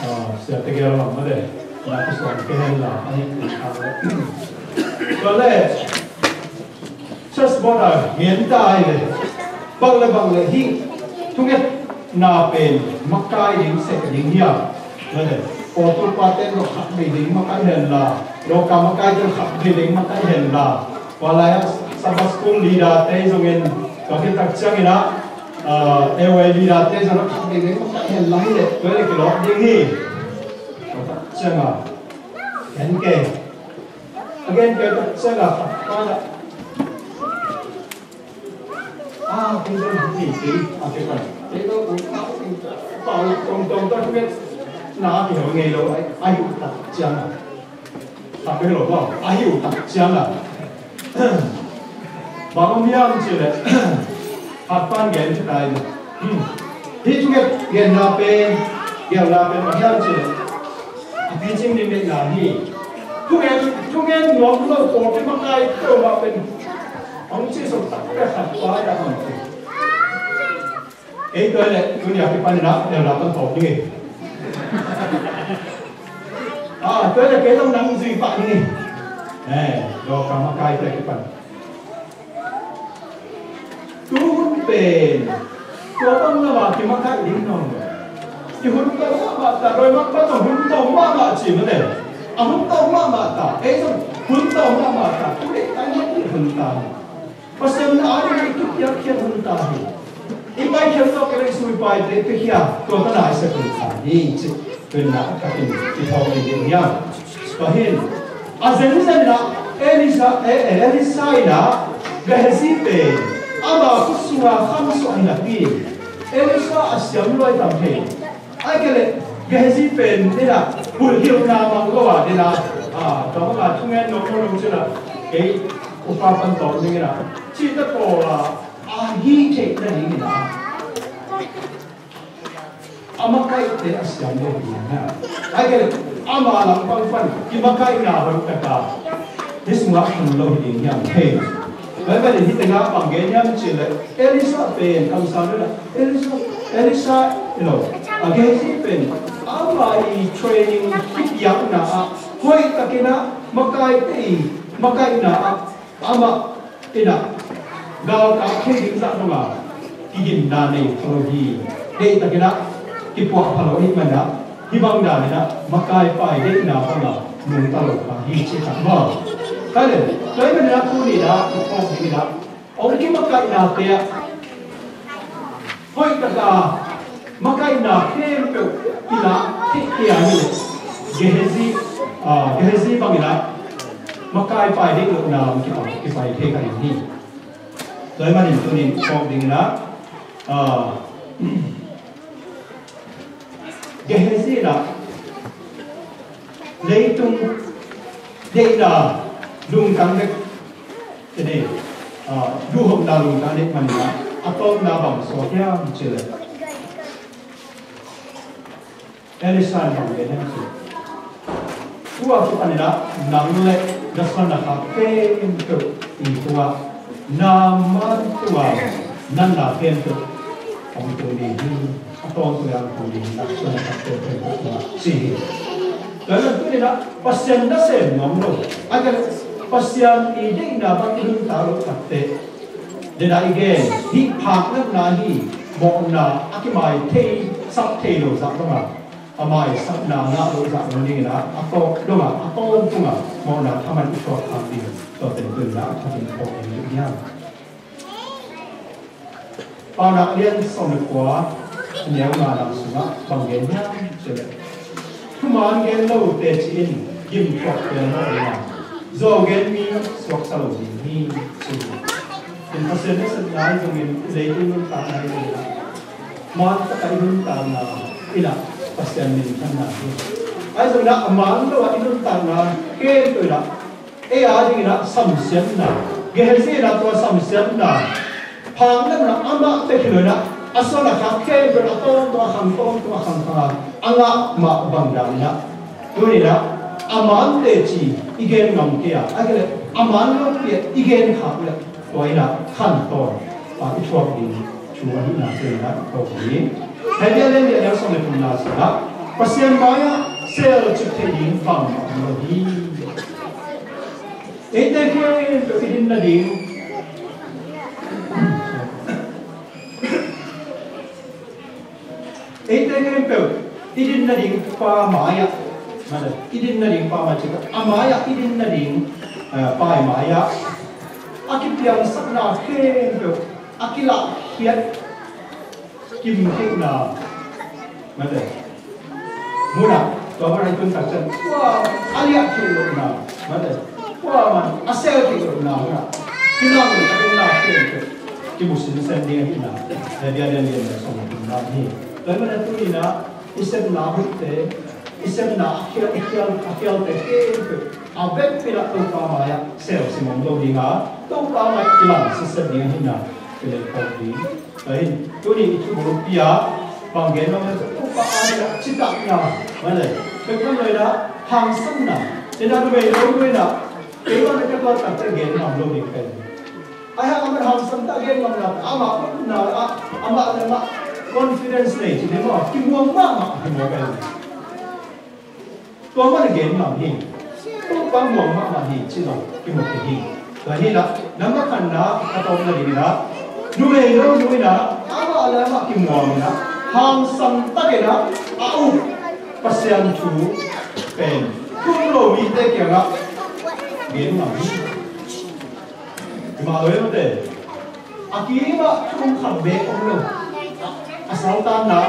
ah, Sia Tegel lam mah le, na kisuang kei hen la, a hi kei kha le. Tua le, church board a ngen ta hi le, bang le bang le hih thungetna pen makai ding sek ding hiam? Tua le, pawlpi upa ten dawh khat vei ding makai hen la, dawka makaite khat vei ding makai hen la, tua lai-ah Sabbath school leader te zongin, tua khit tak ciangin ah, ah, A Y leader te zong a khat vei vei mah khat hen lai leh, tua leh kilawm ding hi. Tua tak ciang a, en kei. A gen kei tak ciang a, khat pa na. Ah, kei zong hi kei, a kei pa. Kei zong, ah, kei zong, pa, tong, tong, tong, tong, na, kei zong ngei lo, ai, ai, tak ciang a. Tak bek lo maw, a hi uh tak ciang a. Bang om hiam cih leh, khat pan gen thei nai. Hih thungen genna pen, gelna pen bang hiam cih leh, a picing ding deihna hi. Thungen, thungen nuam lo pawlpi makaite mah pen, hong cih sawm tak bek khat pa hi a hong cih. Ei, tua leh, tuni a kipan in ah, lel lam pan tawp ding hi. Ah, tua leh, kei zong nang zui pah ding hi. Eh, dawka makaite a kipan. Tu hun pen, tua bang lam a kimakaih ding nawn lo. I hun tawh mahmah ta, dawi mak pan zong hun tawh mahmah ci mah le. A hun tawh mahmah ta, ei zong hun tawh mahmah ta, tu leh, ta ngiat hun ta. Pasian na a ding i kipia khiat hun ta hi. I paikhiat zawh kei leh i sui paite i piakhia, tua ta na i sep hun ta hi, ci. Tua na a takin i thawk ding hi hiam? Tua hi in, a zenzen in ah Elisha, eh, eh, Elisha in ah Gehazi pen ama khut sungah kham suah hi napi in, Elisha a siam luai tam thei. Ahih kei leh Gehazi pen in ah, hulhilhna mang lo a, in ah, ah, tua bang a thungen nuam lo cih leh, kei upa pan tawm ding in ah, cih ta pawl a, a hih theih nading in ah, a makaihte a siam lo ding in ah. Ahih kei leh ama lampang pan kimakaihna hoih tak a, hih sungah khang lo hi ding hiam? Hei. Bible in hih tengah bang gen hiam cih leh, Elisha pen kamsang in ah, Elisha, Elisha, you know, a Gehazi pen ama i training, i biakna ah hoih takin ah makaite i makaihna ah amah in ah galkap thei ding zah dong a kiginna nei pha lo hi. Deih takin ah kipuah pha lo ahih man ah, hih bang dan in ah makaipa i deihna bang a nungta lo kha hi, ci kha maw. Tua hi leh, tua ahih man in ah tuni in ah i phawk ding in ah, hong kimakaihna te ah hoih tak a makaihna khempeuh i lah theih kei a hi leh, Gehazi, ah, Gehazi bang in ah makaipa i deih lohna hong kipai, kipai thei kha ding hi. Tua ahih man in tuni in phawk ding in ah, ah, Gehazi in ah leitung deihna lungtang bek, tua hi, ah, duhhopna lungtang deih man in ah, a tawpna bang suak hiam cih leh, Elisha in bang gen hiam cih leh, tua kipan in ah nang leh na suan na khak khempeuh i tungah, Naaman tungah natna khempeuh hong tung ding hi, a tawntung in hong tung ding hi, na suan na khak khempeuh tungah, ci hi. Tua hi leh tuni in ah Pasian nasem nuam lo, ahih kei leh Pasian i deihna bang i nungta loh tak teh, tua in ah i gen hih phak natna hi, mawhna a kimai thei, sak thei lo zah dong a, a maisakna ngah loh zah dong ding in ah, a tawp dong a, a tawntung a mawhna thaman i thuak khak ding, tua pen tuni in ah a thakin phawk ding hi. Paunak lian sawm le kua, a neu nga lam sungah bang gen hiam cih leh, thuman gen lo teci in gim thuak pian lo a, zuau gen mi suakta lo ding hi, ci hi. Tua Pasian nasepna ahi zongin, leitung nuntakna ahi zongin, man taka i nuntakna in ah Pasian minthanna hi. Ahi zongin ah, a man lo a i nuntakna khempeuh in ah, ei a dingin ah samsiatna, Gehazi in ah tua samsiatna, phak natna amah bek hi lo in ah, a suan a khak khempeuh in ah a tawntung a khang, tawntung a khang, khang a, a ngah mah bang dan in ah, tuni in ah, a man teci i gen ngam kei a, ahih kei leh a man lopi a i gen khak leh, tua in ah khantawn a i thuak ding Tua hi na cih na ko hi. Hebru lian nih a neu sawm le thumna sungah Pasian mai-ah sel cik theih ding bangmah om lo hi. Eite khempeuh i din nading, eite khempeuh i din nading Pa mai-ah, i din nading Pa mai cih a mai-ah i din nading, eh, Pa mai-ah a kipiangsakna khempeuh a kilahkhiat kimtheihna, mate, munah, tua munah i tun tak ciang kuaman a liah theih lohna, mate, kuaman a sel theih lohna munah kilang takin na khempeuh kimu sinsen ding ahihna, eh, Hebru lian nih a neu sawm le thumna hi. Tua hi manin tuni-in ah i sepna hutte, i sepna a khial, a khial, a khialte khempeuh a vekpi-in ah Topa mai-ah sel sim om lo ding a, Topa mai-ah kilang sitset ding ahihna ka lei khawk ding. Tua hi, tuni i thubulpi ah bang gen nuam hiam cih leh Topa adingin ah citakna, mate, bek tham lo-in ah hangsanna, ina numei lo nu in ah keimah na ka tuat takte gen ngam lo ding ka hi. Ahi hang amah hangsan tak gen ngam napi, amah utna ah, amah le amah confidence nei cih ni maw, kimuang mahmah hi maw ka hi. Tua mah na gen ngam hi. Topa muang mahmah hi ci lo kimu thei hi. Tua hi-in ah, nambat khatna a tawpna dingin ah, numei lo nu in ah amah le amah kimuang in ah, hangsan takin ah a up Pasian thu pen thu um lo mite kiangah gen ngam hi. Hi mah lo hi mate. A kimah thu um khat beek om lo. A saltanna,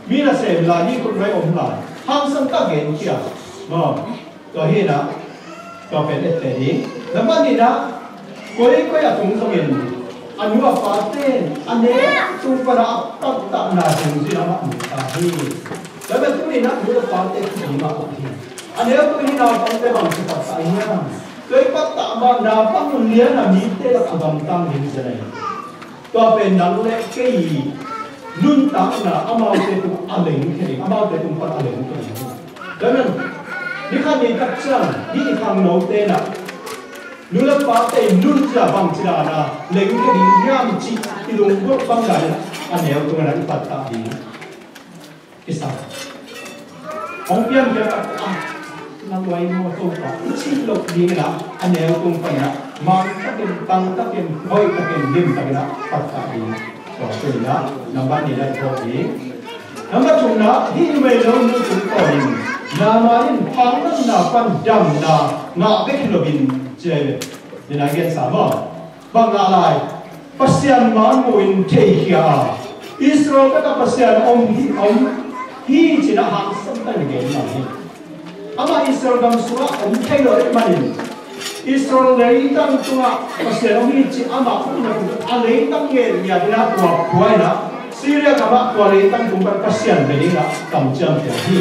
mi nasem lai, mi khutnuai om lai, hangsan tak genkhia. Maw, tua hi-in ah, tua pen etteh ding. Nambat nihna, koikoi a tung zongin a nu a pate a neu tung pan a pattahna dungzui-in amah mu ta hi. Tua pen tuni-in ah nu le pate thu hi mah hi. A neu tung hi naupangte bangci pattah hiam? Tua i pattah mah naupang lian a mite lak a gamtang ding hi zaw hi. Tua pen nang le kei nuntakna amaute tung a lengkhia ding, amaute tung pan a lengkhia ding. Tua hi manin, ni khat ni tak ciang hih i khangnote in ah nu le pate nunzia bangci dan a lengkhia ding hiam cih i lunggulh bang dan in ah a neu tungah i pattah ding kisam. Hong piankhia tak, ah, na luai maw Topa, i cih loh dingin ah a neu tung pan ah man takin, tang takin, hoih takin, lim takin ah pattah ding. Tua pen ah nambat nihna i phawk ding. Nambat thumna, hih numei lo nu tungtawn in Naaman in phang natna pan damna ngah bek hi lo in ci hi ve. Nidang gensa maw. Bang ngah lai? Pasian man muin theikhia a, Israel gam ah Pasian om hi, om hi ci-in ah hangsan takin gen ngam hi. Amah Israel gam sungah om thei lo ahih manin, Israel leitang tungah Pasian om hi ci-in amah utna tung a leitang ngen ngiat in ah tua pua in ah, Syria gam ah tua leitang tung pan Pasian bia ding ah kamciam piak hi.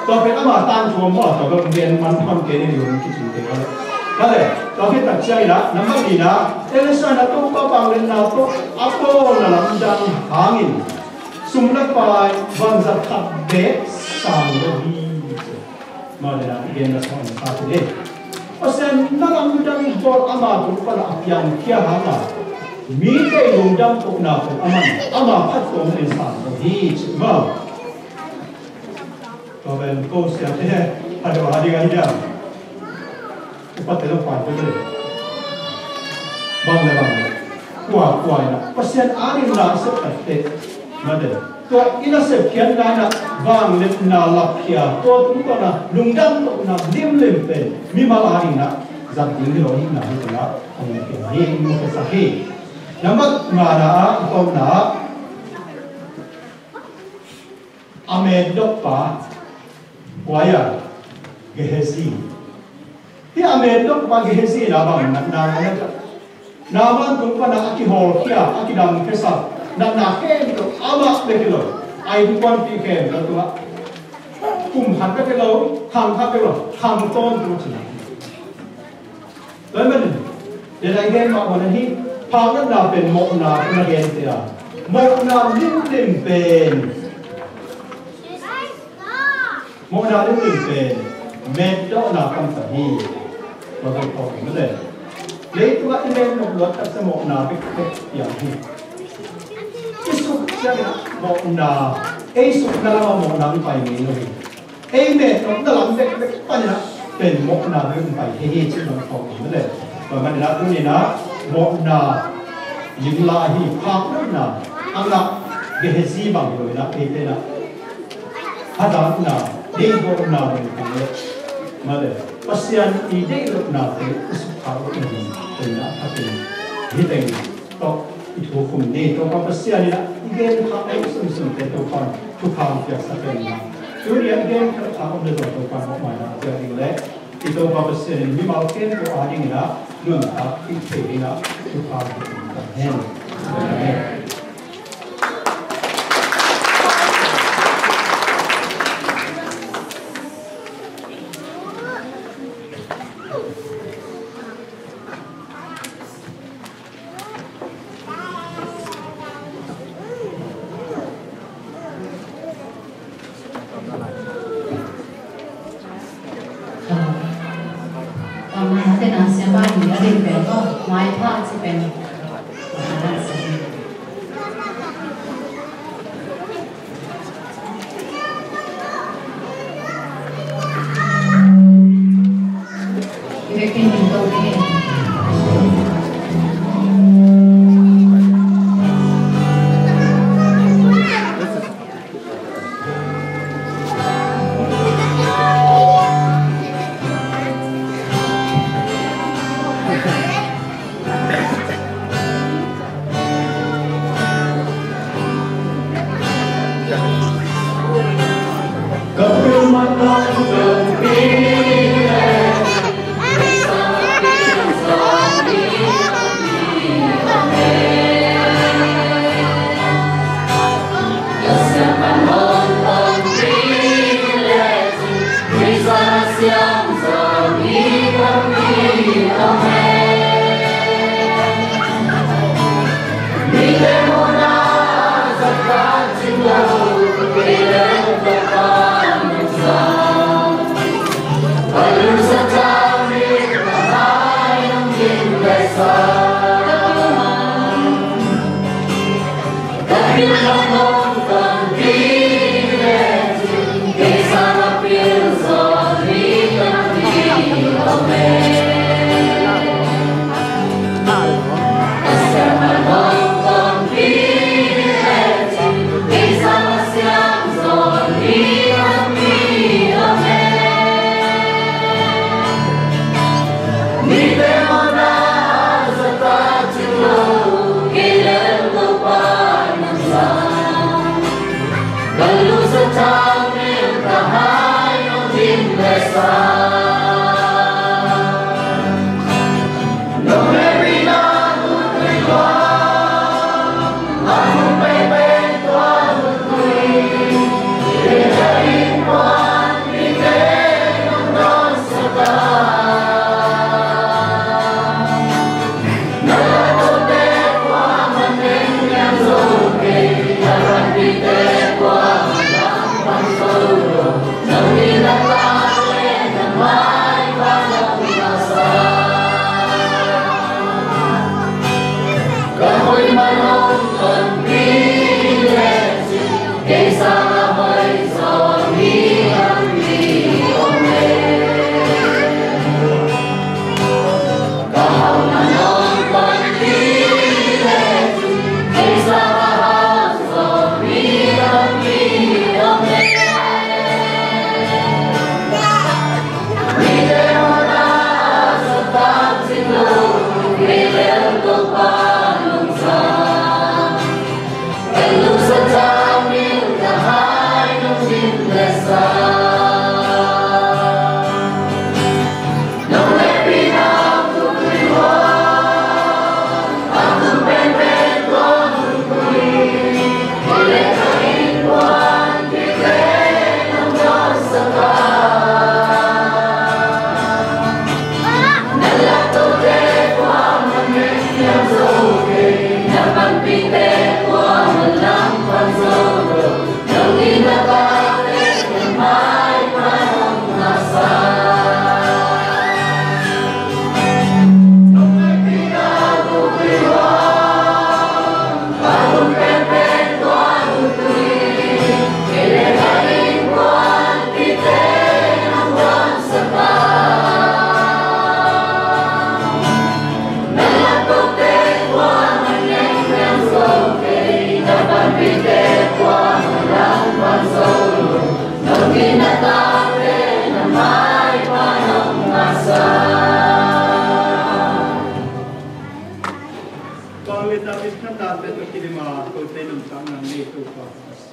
Tua pen ama tangthu om maw, tua pen gen man hon kei ni lung kicing te ka le. Ka le, tua khit tak ciangin ah, nambat nihna, Elisha in ah Topa vangliatna tawh a bawlna lamdang hangin sum le pai vanzat khat beek sang lo hi. Mah le na, gen na sawm sa te le. Pasian na lamdang bawl ama tung pan a piangkhia hang a, mite lungdam kohna tawh aman ama phat kawm pen sang lo hi, ci maw. Tua pen ko siate, a deuh a ding ahi diam. Upate lo pan pe le. Bang le bang le. Kua kua in ah Pasian ading na a sep khat te. Mate. Tua i nasep khiatna in ah vangliatna lakhia. Tua tungtawn a lungdam kohna limlim pen mimal ading na zat ding hi lo ahihna hi tua hong pia hi, hong pia sak hi. Nambat ngana ah, i tawpna ah, a metdokpa, kua hiam? Gehazi. Hih a metdokpa Gehazi in ah bang natna ngah hiam? Naaman tung pan a kihawlkhia, a kidamkhiasak natna khempeuh amah bek hi lo, a innkuanpih khempeuh tungah kum khat bek hi lo, khang khat bek hi lo, khang tawntung a cina. Tua ahih manin, tua i gen mah bang ahi, phang natna pen mawhna tawh na gente a, mawhna limlim pen, mawhna limlim pen metdokna kamciam hi. Tua kan tawk hi mate. Leitungah i met nop luat taksa mawhna bekbek piang hi. I suk ciangin ah mawhna, ei sukna lamah mawhna hong pai ngei lo hi. Ei met nopna lam bekbek panin ah pen mawhna hong pai hi hi cih lam khawng om le. Tua manin ah tuni-in ah mawhna lingla hi, phak nopna a ngah Gehazi bang hi lo-in ah eite in ah Hadakna, deihgawhna bang tang le, male, Pasian i deih lohna te i sukkhak lohna ding, tena a thakin, hi teng tawh i thukhum ni, Topa Pasian in ah i gen khak lo sumsum te Topa thupha hong piaksak hen la. Tuni a i gen khak khak om le zong Topa mawhmaina a piak ding le, i Topa Pasian in mimal khempeuh a dingin ah nuntak i thei dingah thupha hong piaksak hen. Amen.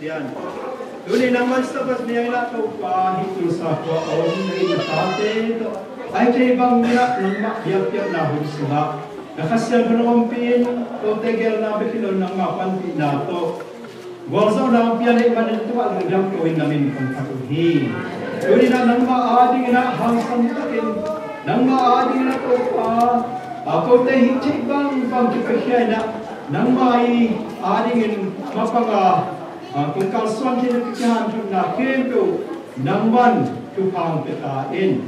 Tuni nangman Sabbath ni a inah Topa, hih tulsa khua a om na inn na tate tawh a hih thei bangin ah nangmah biakpiakna hun sungah na Kha Siangtho hong ompih in, kote geelna bek hi lo in nangmah panpihna tawh gualzawhna hong pia na hih manin tua lungdam ko-in na min kong phat uh hi. Tuni inah nangmah adingin ah hangsan takin, nangmah adingin ah Topa, a kote hih thei bangbang kipiakhia inah nangmah i adingin mapang a a, kong kalsuan theihna, kihanthawnna khempeuh nangman thupha hong pia ta in.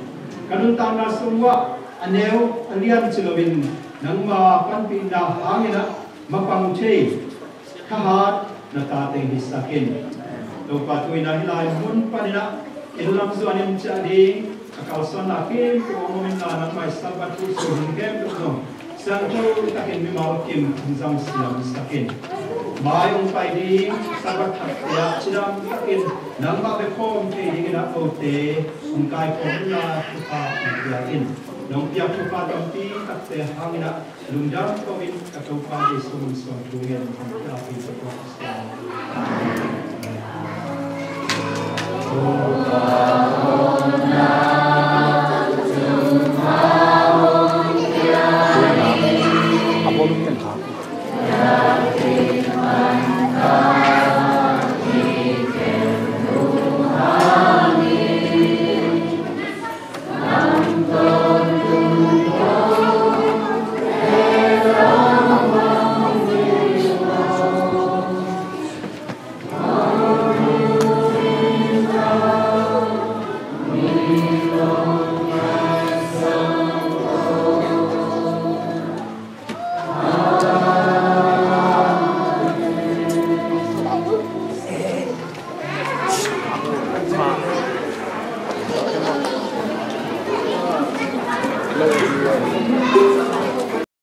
Ka nuntakna sung uah a neu a lian ci loin nangma panpihna hangin ah mapang thei, thahat na tate hisak in. Topa, tu-in ah hih lai mun panin ah inn lam zuan in ciah ding a kalsuanna khempeuh hong om inla, nangmah i Sabbath thu sung hun khempeuh zong siangtho takin mimal kim hong zang siamsak in. Mai hong pai ding Sabbath thakte ah cidam takin nangmah bek khawm thei dingin ah kote hong kaikhawm inla, thupha hong pia in. Nong piak thupha tampi takte hangin ah lungdam ko-in ka Topa Jesu min suang thu ngen hong pia in.